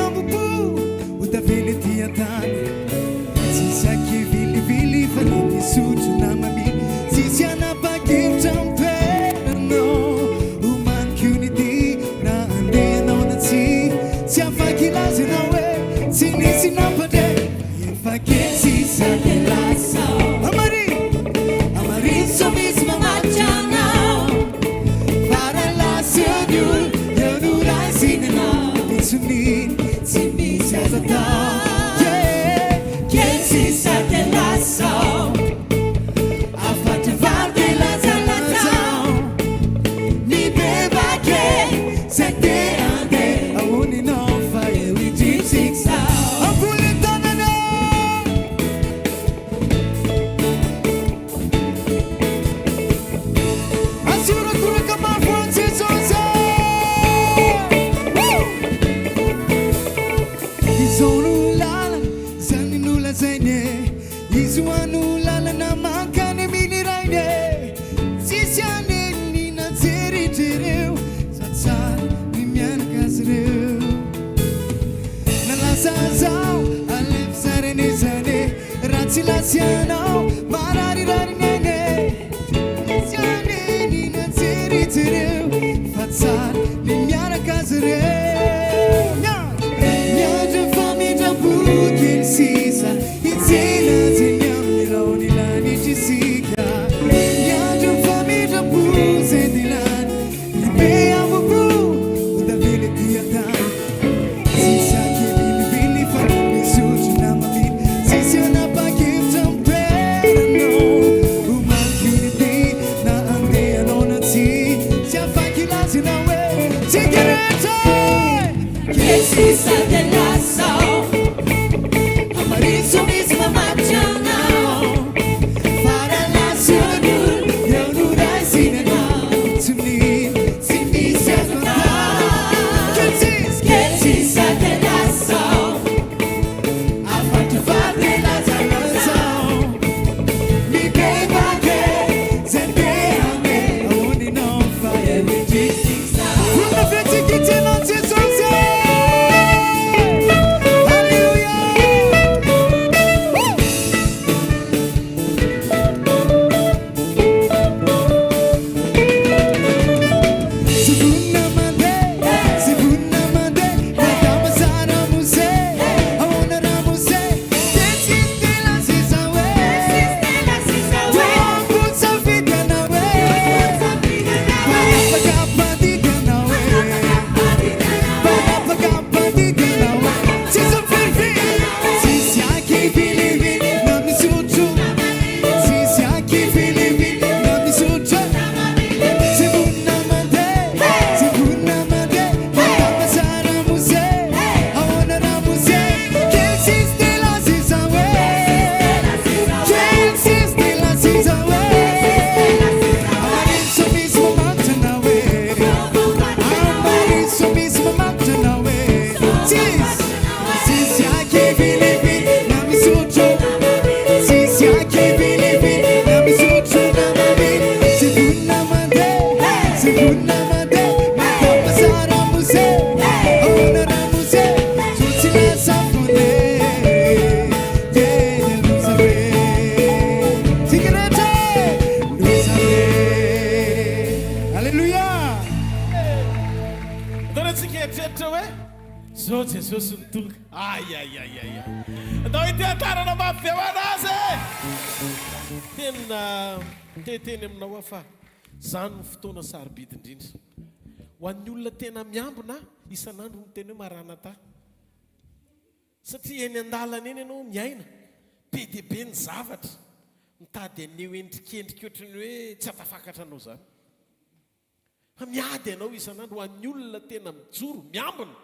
Tsy misy azo atao Yeah Kely sisa dia lasa aho Hafatra valo dia lazalazao Mibebaka e Zay te handeha Ahoana ianao fa eo indrindra izao Amboly tanana Asio horakoraka mafy ho an'i Jesosy e! Izao no lalana, izany no lazainy e! Izy hoa no lalana mankany amin'ny Rainy e! Tsisy haneniny na jerijereo, fa tsara ny miaraka azy ireo. Na lasa zao, alefa zaraina izany e! Raha tsy lasa ianao, mararirary ny aina e! Tsy hanenina jerijereo, fa tsara ny miaraka azy ireo. Miandry famindram-po kely sisa, hitsena azy eny amin'ny rahon'ny lanitra isika. Miandry famindram-po izay dia lany, ny be ambo-po ho tavela ety an-tany. Tsisy ankivilivily fa misotro na mamily, tsisy hanapa-kevitra amin'ny toeranao. Ho mankirity na handeha anao na tsia, tsy afaka-hilaza ianao hoe tsika rehetra e! Kely sisa dia lasa aho, Hamarino misy mamatotra anao, Fa raha lasa eo ny olona, eo no raisiny anao. Tsy mino, tsy misy azo atao. Kely sisa, Kely sisa dia lasa aho, Hafatra valo dia lazalazao. Mibebaka e, zay te handeha. Ahoana ianao fa eo indrindra. Vonona ve tsika hitsena an'i Jesosy e? Alléluia! Tsy vonona mandeha, tsy vonona mandeha, Madama sa ramose, ahoana ramose? Kely sisa dia lasa izao e. Tompo safidy anao e. Mpanapaka mpandidy anao e. Mpanapaka mpandidy anao e. Tsisy mifilifily, tsisy ankivilivily na misotro. Tsisy ankivilivily na misotro. Tsy vonona mandeha, tsy vonona mandeha, Madama sa ramose, ahoana ramose? Kely sisa dia lasa izao e. Kely sisa dia lasa izao e. Amariso misy mamatotra anao e. Amariso misy mamatotra anao e. Tsisy, tsisy ankivilivily na misotro. Tsisy ankivilivily na misotro na mamily. Tsy vonona mandeha, tsy vonona mandeha, Madama sa ramose, ahoana ramose? Zo tsy lasa foana e. Yeah, loza be. Tsika rehetra e! Loza be. Alléluia! Andao antsika hieritreritra hoe zao Jesosy no tonga. Ay ay ay ay ay. Andao hiteha-tanana mafy be ho an'Azy e! Tena te hiteny aminao aho fa zany no fotoana sarobidy indrindra. Ho an'ny olona tena miambina isan'andro miteny hoe Maranatha. Satria eny an-dalana eny ianao miaina, be dia be ny zavatra mitady haneho endrikendrika ohatran'ny hoe tsy hahatafakatra anao izany. Fa miady ianao isan'andro ho an'ny olona tena mijoro, miambina,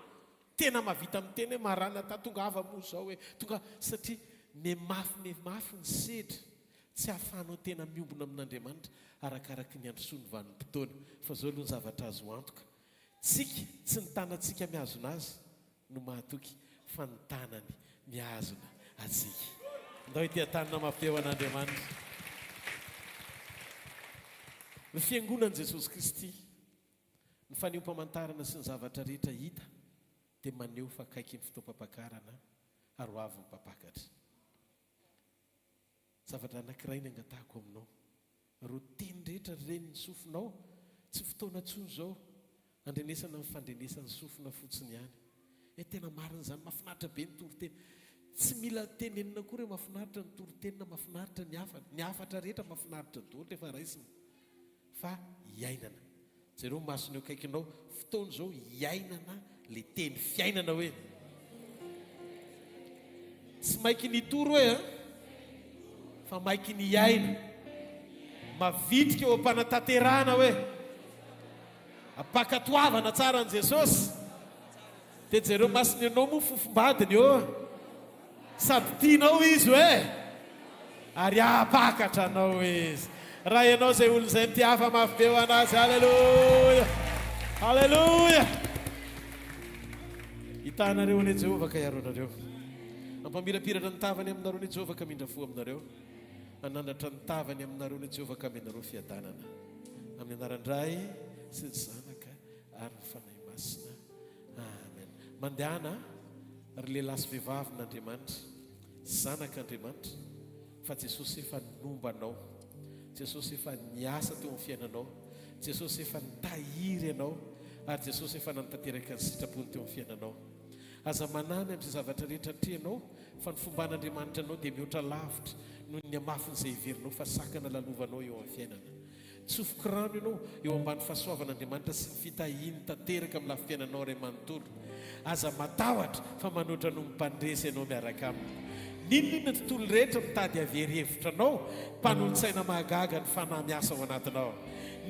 tena mahavita miteny hoe Maranatha, tongava moa izao e, tonga, satria mihamafy mihamafy ny sedra, tsy ahafahanao tena miombona amin'Andriamanitra arakaraky ny androsoan'ny vanim-potoana. Fa izao aloha ny zavatra azo antoka, tsika, tsy ny tanantsika mihazona azy no mahatoky fa ny tanany mihazona antsika. Ndao ity an-tanana mampeo an'Andriamanitra. Ny Fiangonan'i Jesosy Kristy, ny fanehoam-pamantarana sy ny zavatra rehetra hita dia maneho fa akaiky ny fotoam-pampakarana ary ho avy ny Mpampakatra. Zavatra anankiray ny angatahako aminao, ireo teny rehetra ren'ny sofinao, tsy fotoana intsony izao handrenesana ny fandrenesan'ny sofina fotsiny ihany. Eh tena marina izany, mahafinaritra be ny toriteny. Tsy mila tenenina akory hoe mahafinaritra ny toriteny na mahafinaritra ny hafatra. Ny hafatra rehetra mahafinaritra daholo rehefa raisina fa iainana. Jereo ny masony eo akaikinao, fotoana izao hiainana le teny fiainana hoe. Tsy maiky ny hitory hoe an! Fa maiky ny hiaina. Mavitrika eo am-panatanterahana hoe. Am-pankatoavana tsara an'i Jesosy. Dia jereo masony ianao moa fofombadiny ô! Sady tianao izy hoe! Ary hampakatra anao izy. Raha ianao izay olona izay mitiafa mafy be ho an'azy. Aleloia! Aleloia! Hitahanareo anie Jehovah ka hiaro anareo. Hampamirapiratra ny tavany aminareo anie Jehovah ka hamindra fo aminareo. Hanandratra ny tavany aminareo anie Jehovah ka hamenareo fiadanana. Amin'ny anaran-dRay sy ny Zanaka ary ny Fanahy Masina. Amen. Mandehana ry lehilahy sy vehivavin'Andriamanitra, zanak'Andriamanitra, fa Jesosy efa nomba anao. Jesosy efa niasa teo amin'ny fiainanao. Jesosy efa nitahiry anao ary Jesosy efa nanatanteraka ny sitrapony teo amin'ny fiainanao. Aza manahy ny amin'izay zavatra rehetra atrehinao fa ny fomban'Andriamanitra anao dia mihoatra lavitra noho ny hamafin'izay heverinao fa sakana lalovanao eo amin'ny fiainana. Tsofiko rano ianao eo ambany fahasoavan'Andriamanitra sy ny fitahiany tanteraka amin'ny lafim-piainanao iray manontolo. Aza matahotra fa manoatra noho ny mpandresy ianao miaraka aminy. N'inon'inona tontolo rehetra mitady havery hevitra anao, mpanolotsaina mahagaga ny fanahy miasa ao anatinao.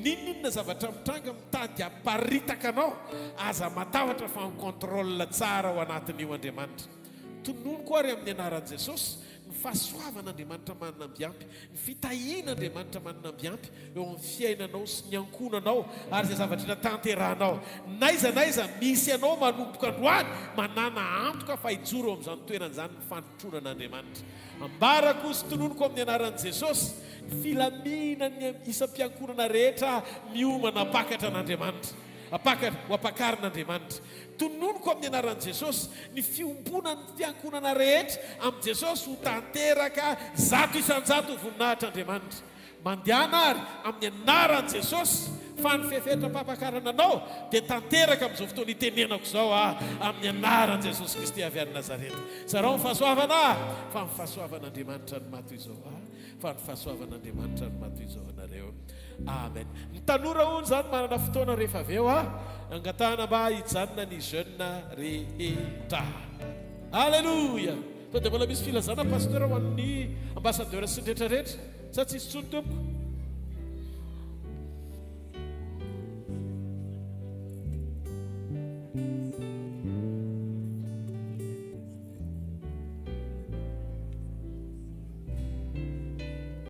N'inon'inona zavatra mitranga mitady hamparitaka anao, aza matahotra fa en contrôle tsara ao anatin'io Andriamanitra. Tononiko ary amin'ny anaran'i Jesosy ny fahasoavan'Andriamanitra manana amby ampy, ny fitahian'Andriamanitra manana amby ampy eo amin'ny fiainanao sy ny ankohonanao ary izay zavatra rehetra tanterahanao. N'aiza n'aiza misy anao manomboka androany, manàna antoka fa hijoro eo amin'izany toerana izany ny fanotronan'Andriamanitra. Ambarako sy tononiko amin'ny anaran'i Jesosy ny filaminan'ny isam-piankohonana rehetra miomana hampakatra an'Andriamanitra. Hampakatra, ho ampakarin'Andriamanitra. Tononiko amin'ny anaran'i Jesosy ny fiombonan'ny fiankohonana rehetra amin'i Jesosy ho tanteraka 100% ho voninahitr'Andriamanitra. Mandehana ary amin'ny anaran'i Jesosy fa ny fefetram-pampakarana anao dia tanteraka amin'izao fotoana itenenako izao aho amin'ny anaran'i Jesosy Kristy avy any Nazareta. Zarao ny fahasoavana fa ny fahasoavan'Andriamanitra no maha toy izao ahy fa ny fahasoavan'Andriamanitra no maha toy izao anareo. Amen. Ny tanora hono izany manana fotoana rehefa avy eo a. Angatahana mba hijanona ny jeune rehetra. Alléluia. Sao dia mbola misy filazana pasteur ho an'ny ambassadeur sy ny rehetra rehetra? Sa tsisy intsony tompoko?